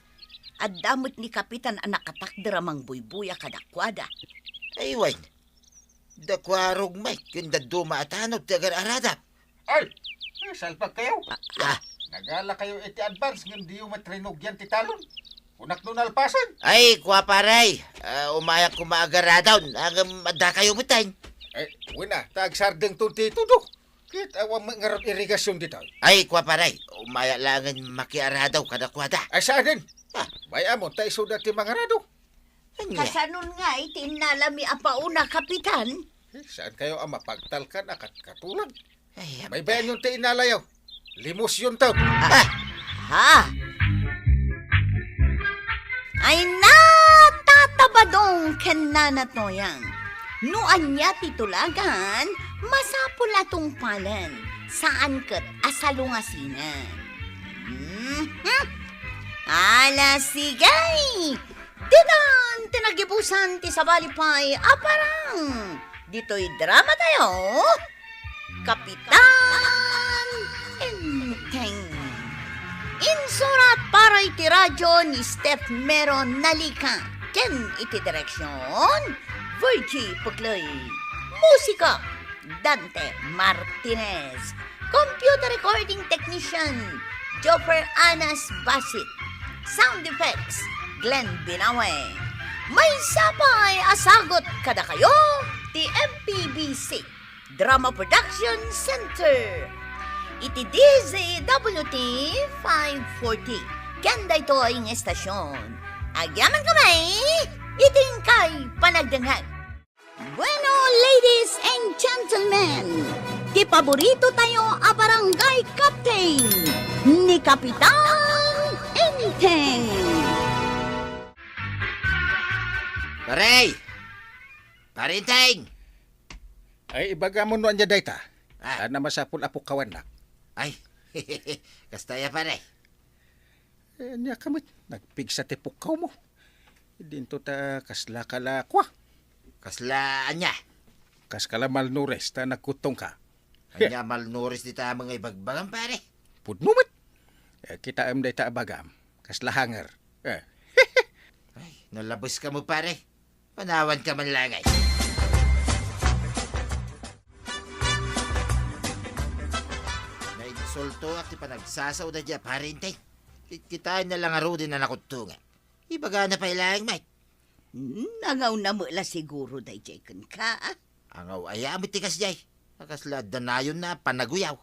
Adda met ni Kapitan a nakatakder a mangbuybuya kadakuada. Ay, wen. Da Kuarog Mike ken dadduma a tanaw ti agar-aradam. Ay! Eh, salbagkayo. Ah, ah. Nagalakayo iti advance ngem diyo met rinugian ti talon. Kunak no nalpasen. Ay, kua, pare. Ah, umayak koma agaradaw. Ngem addakayo metten. Ay, wen a, ta agsardengton ti tudo. Ket awan met ngarud irigasion ditoy. Ay, kua, pare. Umayak laengen makiaradaw kadakuada. Ay, saanen? Ah. Bay-amon ta isuda ti mangarado. Ania? Kasanon nga iti innalami a pauna, Kapitan? Eh, saankayo a mapagtalkan a kat-, katulag? Ay, ap- Baybayanyon ti innalayo. Limusyonto. Ah, ha? Ay, natatabadong ken nanatoyang. No ania ti tulagan, masapul a tungpalen, saan ket a salungasinen. Mhm. Ala, sige! Ditan ti nagibusan ti sabali pay a parang ditoy drama tayo, Kapitan Enteng. Insurat para iti radyo ni Steph Mero Nalica ken iti direksyon, Virgie Puclay. Musika, Dante Martinez. Computer recording technician, Joffer Anas Basit. Sound effects, Glenn Binawe. Maysa pay a sagut kadakayo ti M P B C Drama Production Center iti D Z W T five forty. Ken daytoy nga estasyon, agyamankami iti inkay panagdengngeg. Bueno, ladies and gentlemen, ti paborito tayo a barangay captain, ni Kapitan Enteng. Pare! Pare Enteng! Ay, ibagam no ania dayta. Ah. Ania masapul a pukkawannak. Ay, kasta ya, pare. Eh, ania ka met, nagpigsa ti pukkawmo. Dinto ta kasla ka la kua. Kasla ania? Kas ka la malnourished ta nagkuttongka. Ania malnourished dita nga ibagbagam, pare? Pudno met. Eh, kitaem dayta a bagam. Kasla hanger. Eh. Ay, nalabeska met, pare. Panawanka man la ngay. Nainsultoak ti panagsasaoda dayta a Pare Enteng. Kitkitaenna la ngaruden a nakuttongan. Ibagana pay laeng met. Hmm, angawna met la siguro daydiay kenka, a? Angaw aya met ti kasdiay? A kasla adda nayonna a panaguyaw.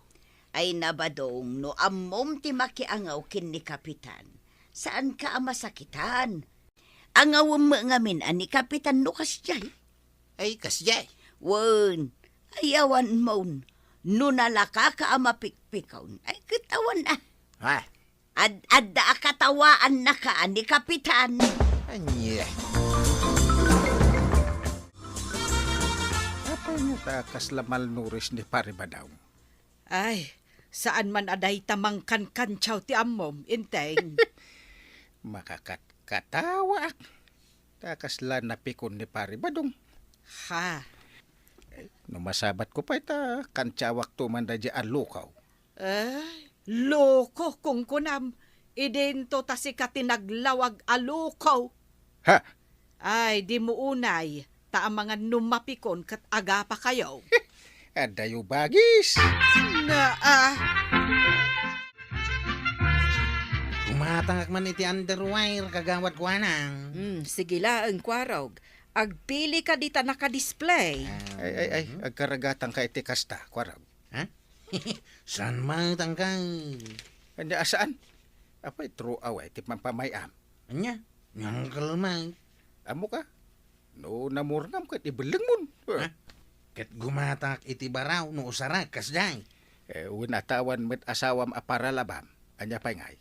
Ay, Badong, no ammom ti makiangaw ken ni Kapitan, saanka a masakitan. Angawem met ngamin a ni Kapitan no kasdiay. Ay, kasdiay. Wen, ay awan mon. No nalakaka a mapikpikaw, ay ket awan a. Ha? Ad-adda a katawaannaka a ni Kapitan. Ania? Apay nga ta kasla malnourished ni Pare Badong? Ay, saan man a dayta mangkankantiaw ti ammom, Enteng. Makakatkatawaak. Ta kasla napikon ni Pare Badong. Ha? Eh, no masabatko pay ta kantiawakto man daydiay a lukaw. Ay, loko, kunkunam. Idinto ta sika ti naglawag a loko. Ha? Ay, dimo unay, ta amangan no mapikon ket agapakayo. Adayo bagis. Naa. Gumatangak man iti underwear, kagawad Kuanang. Hmm, sige laeng, Kuarog. Agpili ka dita naka-display. Ay, ay, ay, agkaragatangka iti kasta, Kuarog. Ha? Saan met, Angkel? Ania a saan? Apay, throw away ti pampamay-am. Ania? Ni Angkel met. Ammoka? No namurngam ket ibellengmon. Ha? Ket gumatangak iti baraw no usarek kasdiay. Eh, wen a ta awan met asawam a paralabam. Ania pay ngay?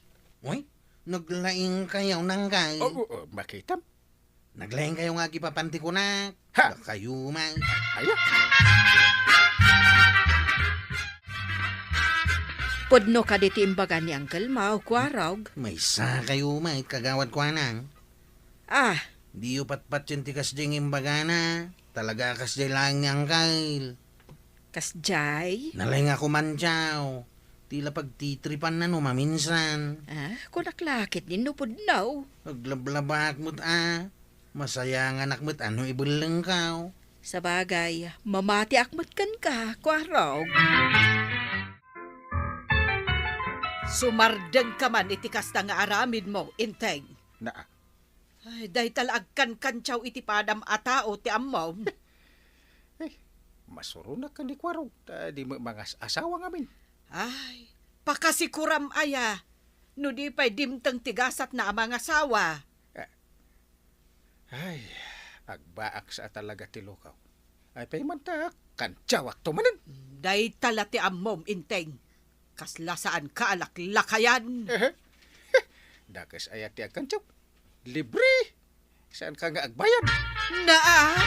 Uy, naglaingkayo, Angkel. Oh, oh, oh, makitam. Naglaingkayo nga agipapan ti kunak. Ha? Dakayo man. Aya? Pudno kadi ti imbaga ni Uncle Mau, Kuarog? Maysakayo met, Kagawad Kuanang. Ah. Diyo patpatien ti kasdiay nga imbagana. Talaga kasdiay laeng ni Uncle. Kasdiay? Nalaing a kumantiaw. Ti la pagtitripanna no maminsan. Ah, kunak la ketdin no pudno. Aglablabak met a. Masayanganak met a no ibellengkaw. Sabagay, mamatiak met kenka, Kuarog. Sumardengka man iti kasta nga aramidmo, Enteng. Naa. Ay, dayta la agkankantiaw iti padam a tao ti ammom. Eh, masuronak ken ni Kuarog, ta di met mangas-asawa ngamin. Ay, pakasikuram aya, no di pay dimteng ti gasatna a mangasawa. Eh, ay, agbaak sa a talaga ti lukaw. Ay, pay man ta, kantiawakto manen. Dayta la ti ammom, Enteng. Kasla saanka a laklakayan. Dakes aya ti agkantiaw. Libre! Saanka nga agbayad? Naa!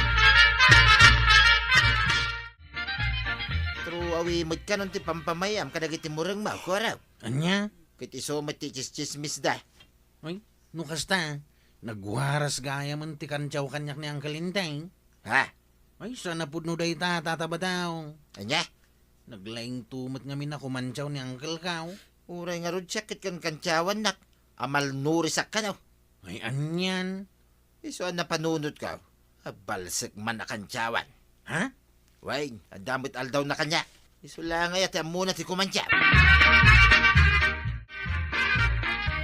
Throw away met kanon ti pampamay-am kadagiti murengmo, Kuarog. Ania? Ket isu met ti tsistsismisda. Ay, no kasta, nagwaras gayamen ti kantiaw kaniak ni Uncle Enteng. Ha? Ay, saan a pudno dayta, Tata Badaw. Ania? Naglaingto met ngamin a kumantiaw ni Uncle Kao. Uray ngarud siak ket kankantiawannak a malnurisak kano. Ay, anian? Isu a napanunotko, abalsek man a kantiawan. Ha? Wen, adda met aldawna kaniak. Isu la ngay a ti ammona ti kumantiaw.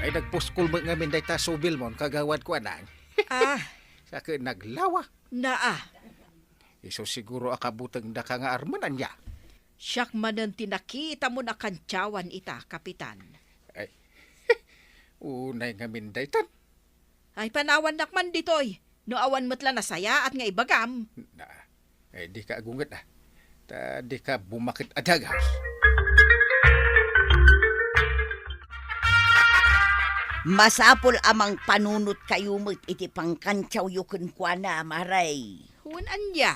Ay, nagpuskol met ngamin dayta subilmon, Kagawad Kuanang. Ah. Sa ket naglawa. Naa. Isu siguro a kabutengdaka nga armen, ania? Siak manen ti nakitamon a kantiawan ita, Kapitan. Ay, unay ngamin daytan. Ay, panawannak man ditoy, no awan met la nasayaat nga ibagam. Na, ay, dika agunget a. Ta dika bumaket a dagas. Masapul a mangpanunotkayo met iti pangkantiawyo kenkuana, Mare. Wen ania?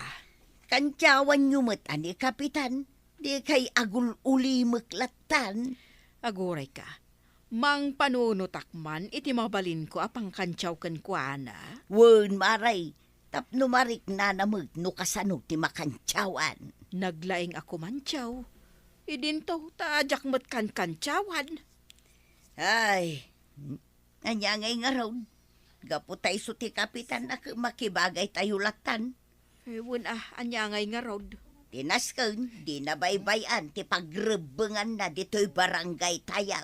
Kantiawanyo met a ni Kapitan, dikay agul-ulimek lattan. Agurayka, mangpanunotak man iti mabalinko a pangkantiaw kenkuana. Wen, Mare, tapno mariknana met no kasano ti makantiawan. Naglaing a kumantiaw. Idinto ta diak met kankantiawan. Ay, ania ngay ngarud? Gapu ta isu ti Kapitan a makibagaytayo lattan. Eh, wen a, ania ngay ngarud? Ti nasken, di nabaybay-an ti pagrebbenganna ditoy barangay tayo.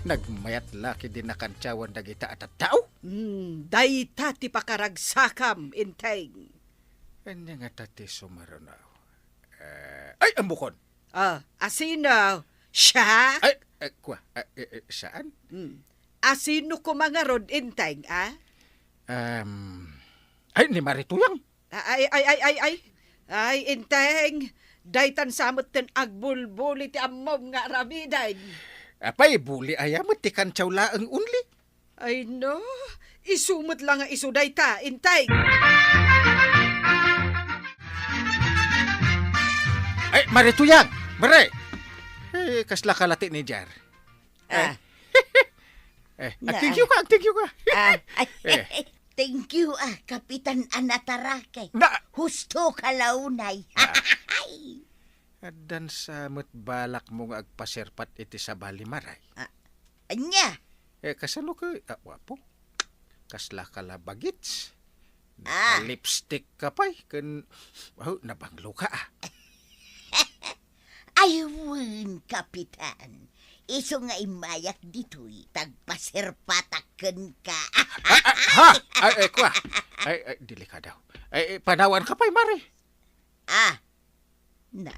Nagmayat la ketdi nakantiawan dagita a tattao? Hmm, dayta ti pakaragsakam, Enteng. Ania ngata ti sumaruno? Eh, ay, ammokon. Ah, asino? Siya? Ay, eh, kua, eh, eh, eh, saan? Hmm. Asino koma ngarud, Enteng, ah? Em, ay, ni Marituyang. Ay, ay, ay, ay, ay. Ay, Enteng, daytan sa metten agbulbuli ti ammom nga aramiden. Apay, buli aya met ti kantiaw laeng only? Ay, no. Isu met la nga isu dayta, Enteng. Ay, Marituyang! Mare! Eh, kasla ka lati ni Jar. Ah. Eh, Na- agtigyo ka, agtigyo ka. Ah, ay, Eh. Thank you, ah, Kapitan Anatarake. Na- Husto ka launay. Ah. Addan sa met balakmo nga agpaserpat iti sabali, Maray? Ah, ania? Eh, kasano ka, ah, wapo? Kasla ka la bagits? Ah. Naka-lipstick ka pay, ken, oh, nabanglo ka, ah. Ay, wen, Kapitan. Isu nga immayak ditoy, tagpaserpatak kenka. Ah, ah, ha? Ay, ay, kua. Ay, ay, delikado. Ay, ay, panawan ka pay, Mare. Ah, na.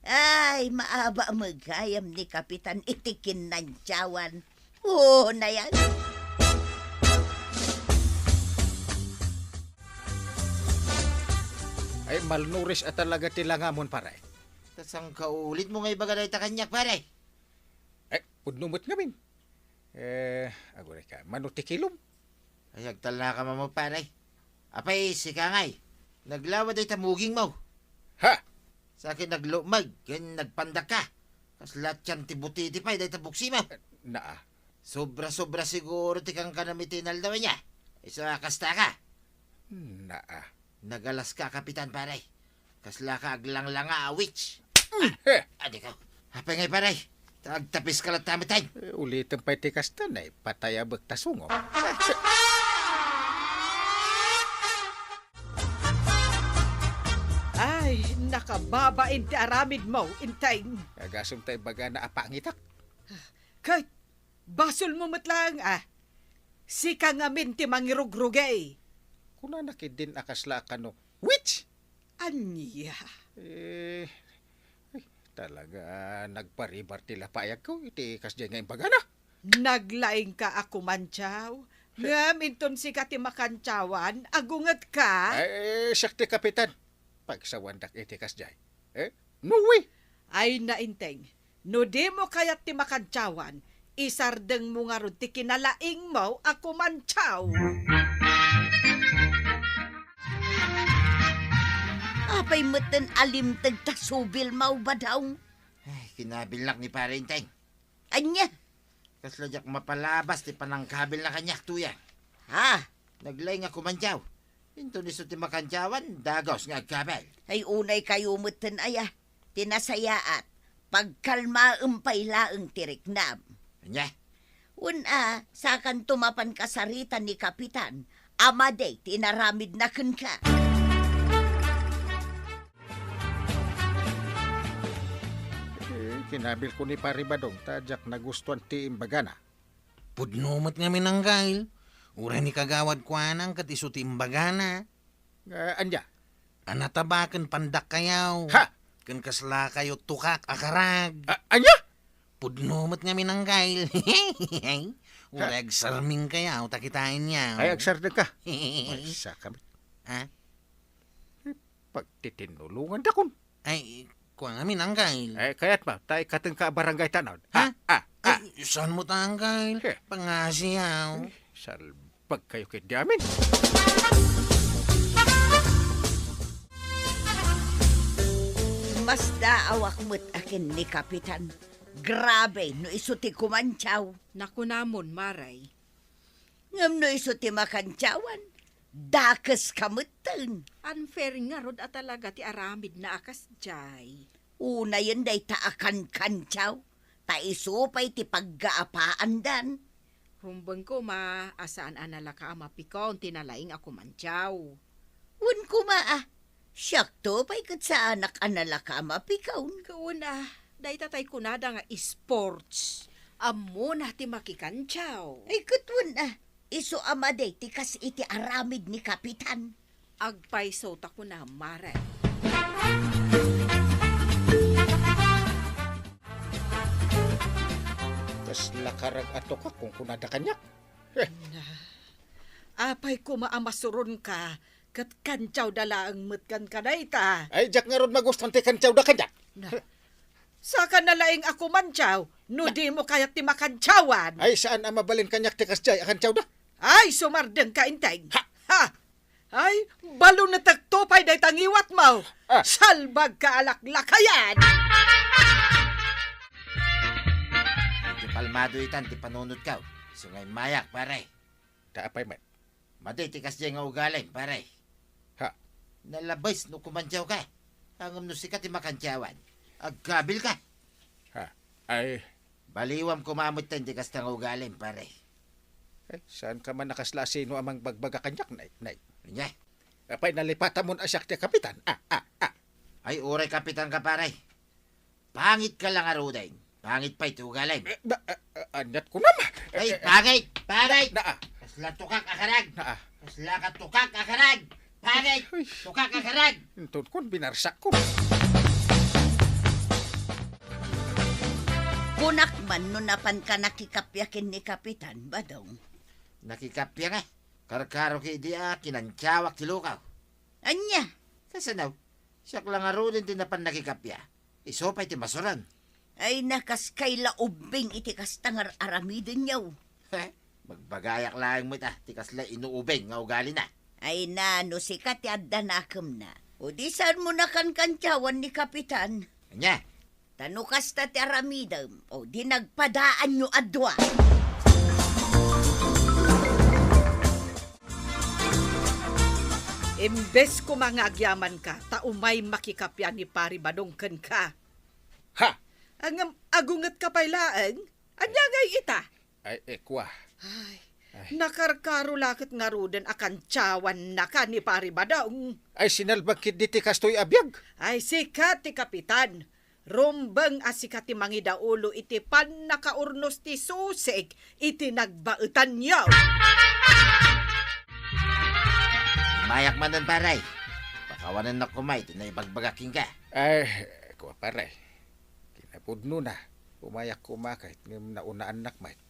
Ay, maaba met gayam ni Kapitan iti kinantiawan. Oo, na yan. Ay, malnourished a talaga ti langamon, pare. Ta saan ka ulit mo nga ibaga dayta kaniak, pare? Ay, pudno met ngamin. Eh, aguray ka, mano ti kilom? Ay, agtalna ka, mamo, pare. Apay, sika ngay, naglawa dayta muging mo. Ha? Sa akin naglumeg, ken nagpandak ka. Kasla tiyan ti butiti pay dayta buksi mo. Naa. Sobra-sobra siguro ti kankanam iti inaldaw niya. Isu a kasta ka. Naa. Nagalas ka, Kapitan, pare. Kasla ka aglanglanga a witch. Mm, eh. Adi ka. Apay ngay, pare? Ta agtapis ka latta met, ay. Eh, ulitem pay ti kasta, nay, patay a bek ta sungo. Ay, nakababain ti aramid mo, Enteng. Agasem ta ibagana a pangitak. Ket, basol mo met laeng, ah. Sika ngamin ti mangirugrugay. Kunana ketdin a kasla a kano, witch! Ania? Eh, ay, talaga, nagparibar ti lapayagko iti kasdiay nga imbagana. Naglaingka a kumantiaw, ngem inton sika ti makantiawan, agungetka? Ay, siak ti kapitan. Pagsawandak iti kasdiay. Eh, no way! Ay, na, Enteng. No dimo kayat ti makantiawan, isardengmo ngarud ti kinalaingmo a kumantiaw. Apay metten a limteg ta subil, Mao Badaw? Ay, kinabilnak ni Pare Enteng. Ania? Kasla diak mapalabas ti panangkabilna kaniak, Tuyang. Ha? Naglaing a kumantiaw. Inton isu ti makantiawan, dagus nga agkabil. Ay, unay kayo metten aya. Ti nasayaat, pagkalmaem pay laeng ti riknam. Ania? Wen a, sakanto mapan kasarita ni Kapitan a madi ti inaramidna kenka. Eh, kinabilko ni Pari Badong ta diak nagustuan ti imbagana. Pudno met ngamin, Anggail. Uray ni Kagawad Kuanang ket isu ti imbagana. Ah, ania? A nataba ken pandakkayo. Ha? Ken kaslakayo tukak a karag. Ah, ania? Pudno met ngamin, Anggail. Uray agsarmingkayo ta kitaenyo. Ay, agsardengka. Maysa kami. Ha? Pagtitinulongan dakon. Ay, kua ngamin, Anggail. Ay, kayat mo, ta ikatengka a barangay tanod. Ha? Ha? Ah, ah. Ay, saan mo ta, Anggail? Eh. Pangasiyaw. Eh, salbag kayo ketdi amin. Masdaawak met a ken ni Kapitan. Grabe no isu ti kumantiaw. Nakunamon, Maray. Ngem no isu ti makantiawan, dakeska metten. Unfair ngarud a talaga ti aramidna a kasdiay. Unayen dayta a kankantiaw, ta isu pay ti paggaapaandan. Rumbeng koma a saan a nalaka a mapikon ti nalaing a kumantiaw. Wen koma a, siakto pay ket saanak a nalaka a mapikon. Ket wen a, dayta tay kunada nga sports. Ammona ti makikantiaw. Ay, ket wen, a, isu a madi ti kas iti aramid ni Kapitan. Agpayso ta kunam, Mare. Kasla karag a tukak, kunkunada kaniak. Eh. Na, apay koma a masuronka, ket kantiawda laeng met kenka dayta? Ay, diak ngarud magustuan ti kantiawda kaniak. Na, saka na laeng a kumantiaw, no dimo kayat ti makantiawan. Ay, saan a mabalin kaniak ti kasdiay a kantiawda? Ay, sumardengka, Enteng. Ha? Ha? Ay, balunetekto pay dayta ngiwatmo. Ah. Salbagka a laklakayan! Medyo kalmado itan ti panunotko. Isu nga immayak, pare. Ta apay met? Madi ti kasdiay nga ugalim, pare. Ha? Nalabes no kumantiawka. Ngem no sika ti makantiawan, agkabilka. Ha? Ay. Baliwam koma met ti kasta nga ugalim, pare. Eh, saanka man a kasla a sino a mangbagbaga kaniak, nay, nay? Ania? Apay, nalipatamon a siak ti kapitan? Ah, ah, ah. Ay, uray kapitanka, pare. Pangitka la ngaruden. Pangit pay ti ugalim. Eh, ba, ah, ah, aniat kunam? Ay, eh, eh, pangit! Pangit! Naa. Kasla tukak a karag! Naa. Kasla ka tukak a karag! Pangit! Uy. Tukak a karag! Inton kun, binarsakko. Kunak man no napanka nakikappia ken ni Kapitan, Badong. Nakikappia nga. Karkaroki idi a kinantiawak ti lukaw. Ania? Kasano? Siak la ngaruden ti napan nakikappia. Isu pay ti masuron. Ay, nakaskay la ubbing iti kasta nga ar-aramidenyo. He, magbagayak laeng met a ti kasla inuubing nga ugalina. Ay na, no sika ti adda nakemna, o di saanmo nakankantiawan ni Kapitan? Ania? Ta no kasta ti aramidem, o di nagpadaanyo a dua. Imbes koma nga agyamanka, ta umay makikappia ni Pari Badong kenka. Ha? Ngem, agungetka pay laeng? Ania ngay ita? Ay, eh, kua. Ay, Ay. Nakarkaro la ket ngaruden a kantiawannaka ni Pari Badong. Ay, sinalbag ketdi ti kastoy a biag. Ay, sika ti kapitan. Rumbeng a sika ti mangidaulo iti pannakaurnos ti susig iti nagbaetanyo. Immayak manen, pare. Pakawanennak koma iti naibagbagak kenka. Ay, kua, pare. Kinapudnona, umayak koma ket ngem naunaannak met.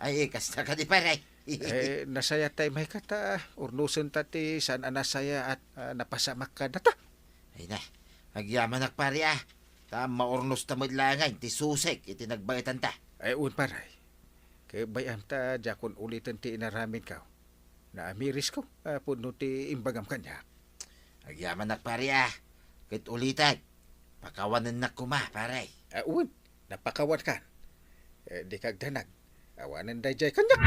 Ay, kasta kadi, pare. Eh, nasayaat tay mayka ta urnosenta ti saan a nasayaat a napasamak kadata. Ay na, agyamanak, pare, a. Ta maurnosta met laengen ti susig iti nagbaetanta. Ay, wen, pare. Ket bay-am ta diakon uliten ti inaramidko. Naamirisko a pudno ti imbagam kaniak. Agyamanak, pare, a. Ket ulitek, pakawanennak koma, pare. Ah, wen, napakawankan. Eh, dika agdanag. Awanen daydiay kaniak.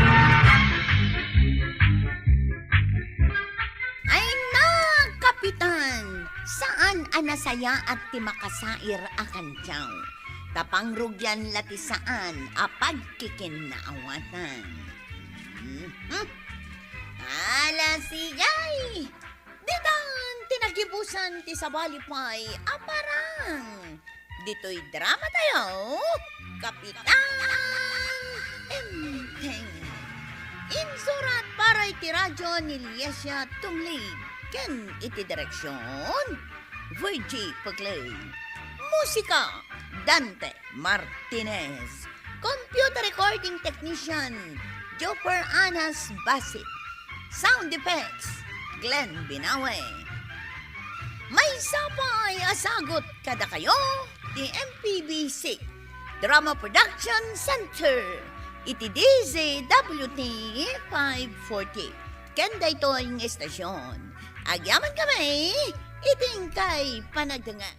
Ay na, Kapitan! Saan a nasayaat ti makasair a kantiaw. Ta pangrugian la ti saan a pagkikinnaawatan. Mhm. Ala, sigay! Ditan ti nagibusan ti sabali pay a parang. Ditoy drama tayo, Kapitan Enteng. Insurat para iti radyo ni Liesia Tumlig ken iti direksyon, Virgie Pagleg. Musika, Dante Martinez. Computer recording technician, Joper Anas Basit. Sound effects, Glenn Binawe. Maysa pay a sagut kadakayo ti M P B C Drama Production Center iti D Z W T five forty. Ken daytoy nga istasyon, agyamankami iti inkay panagdengngeg.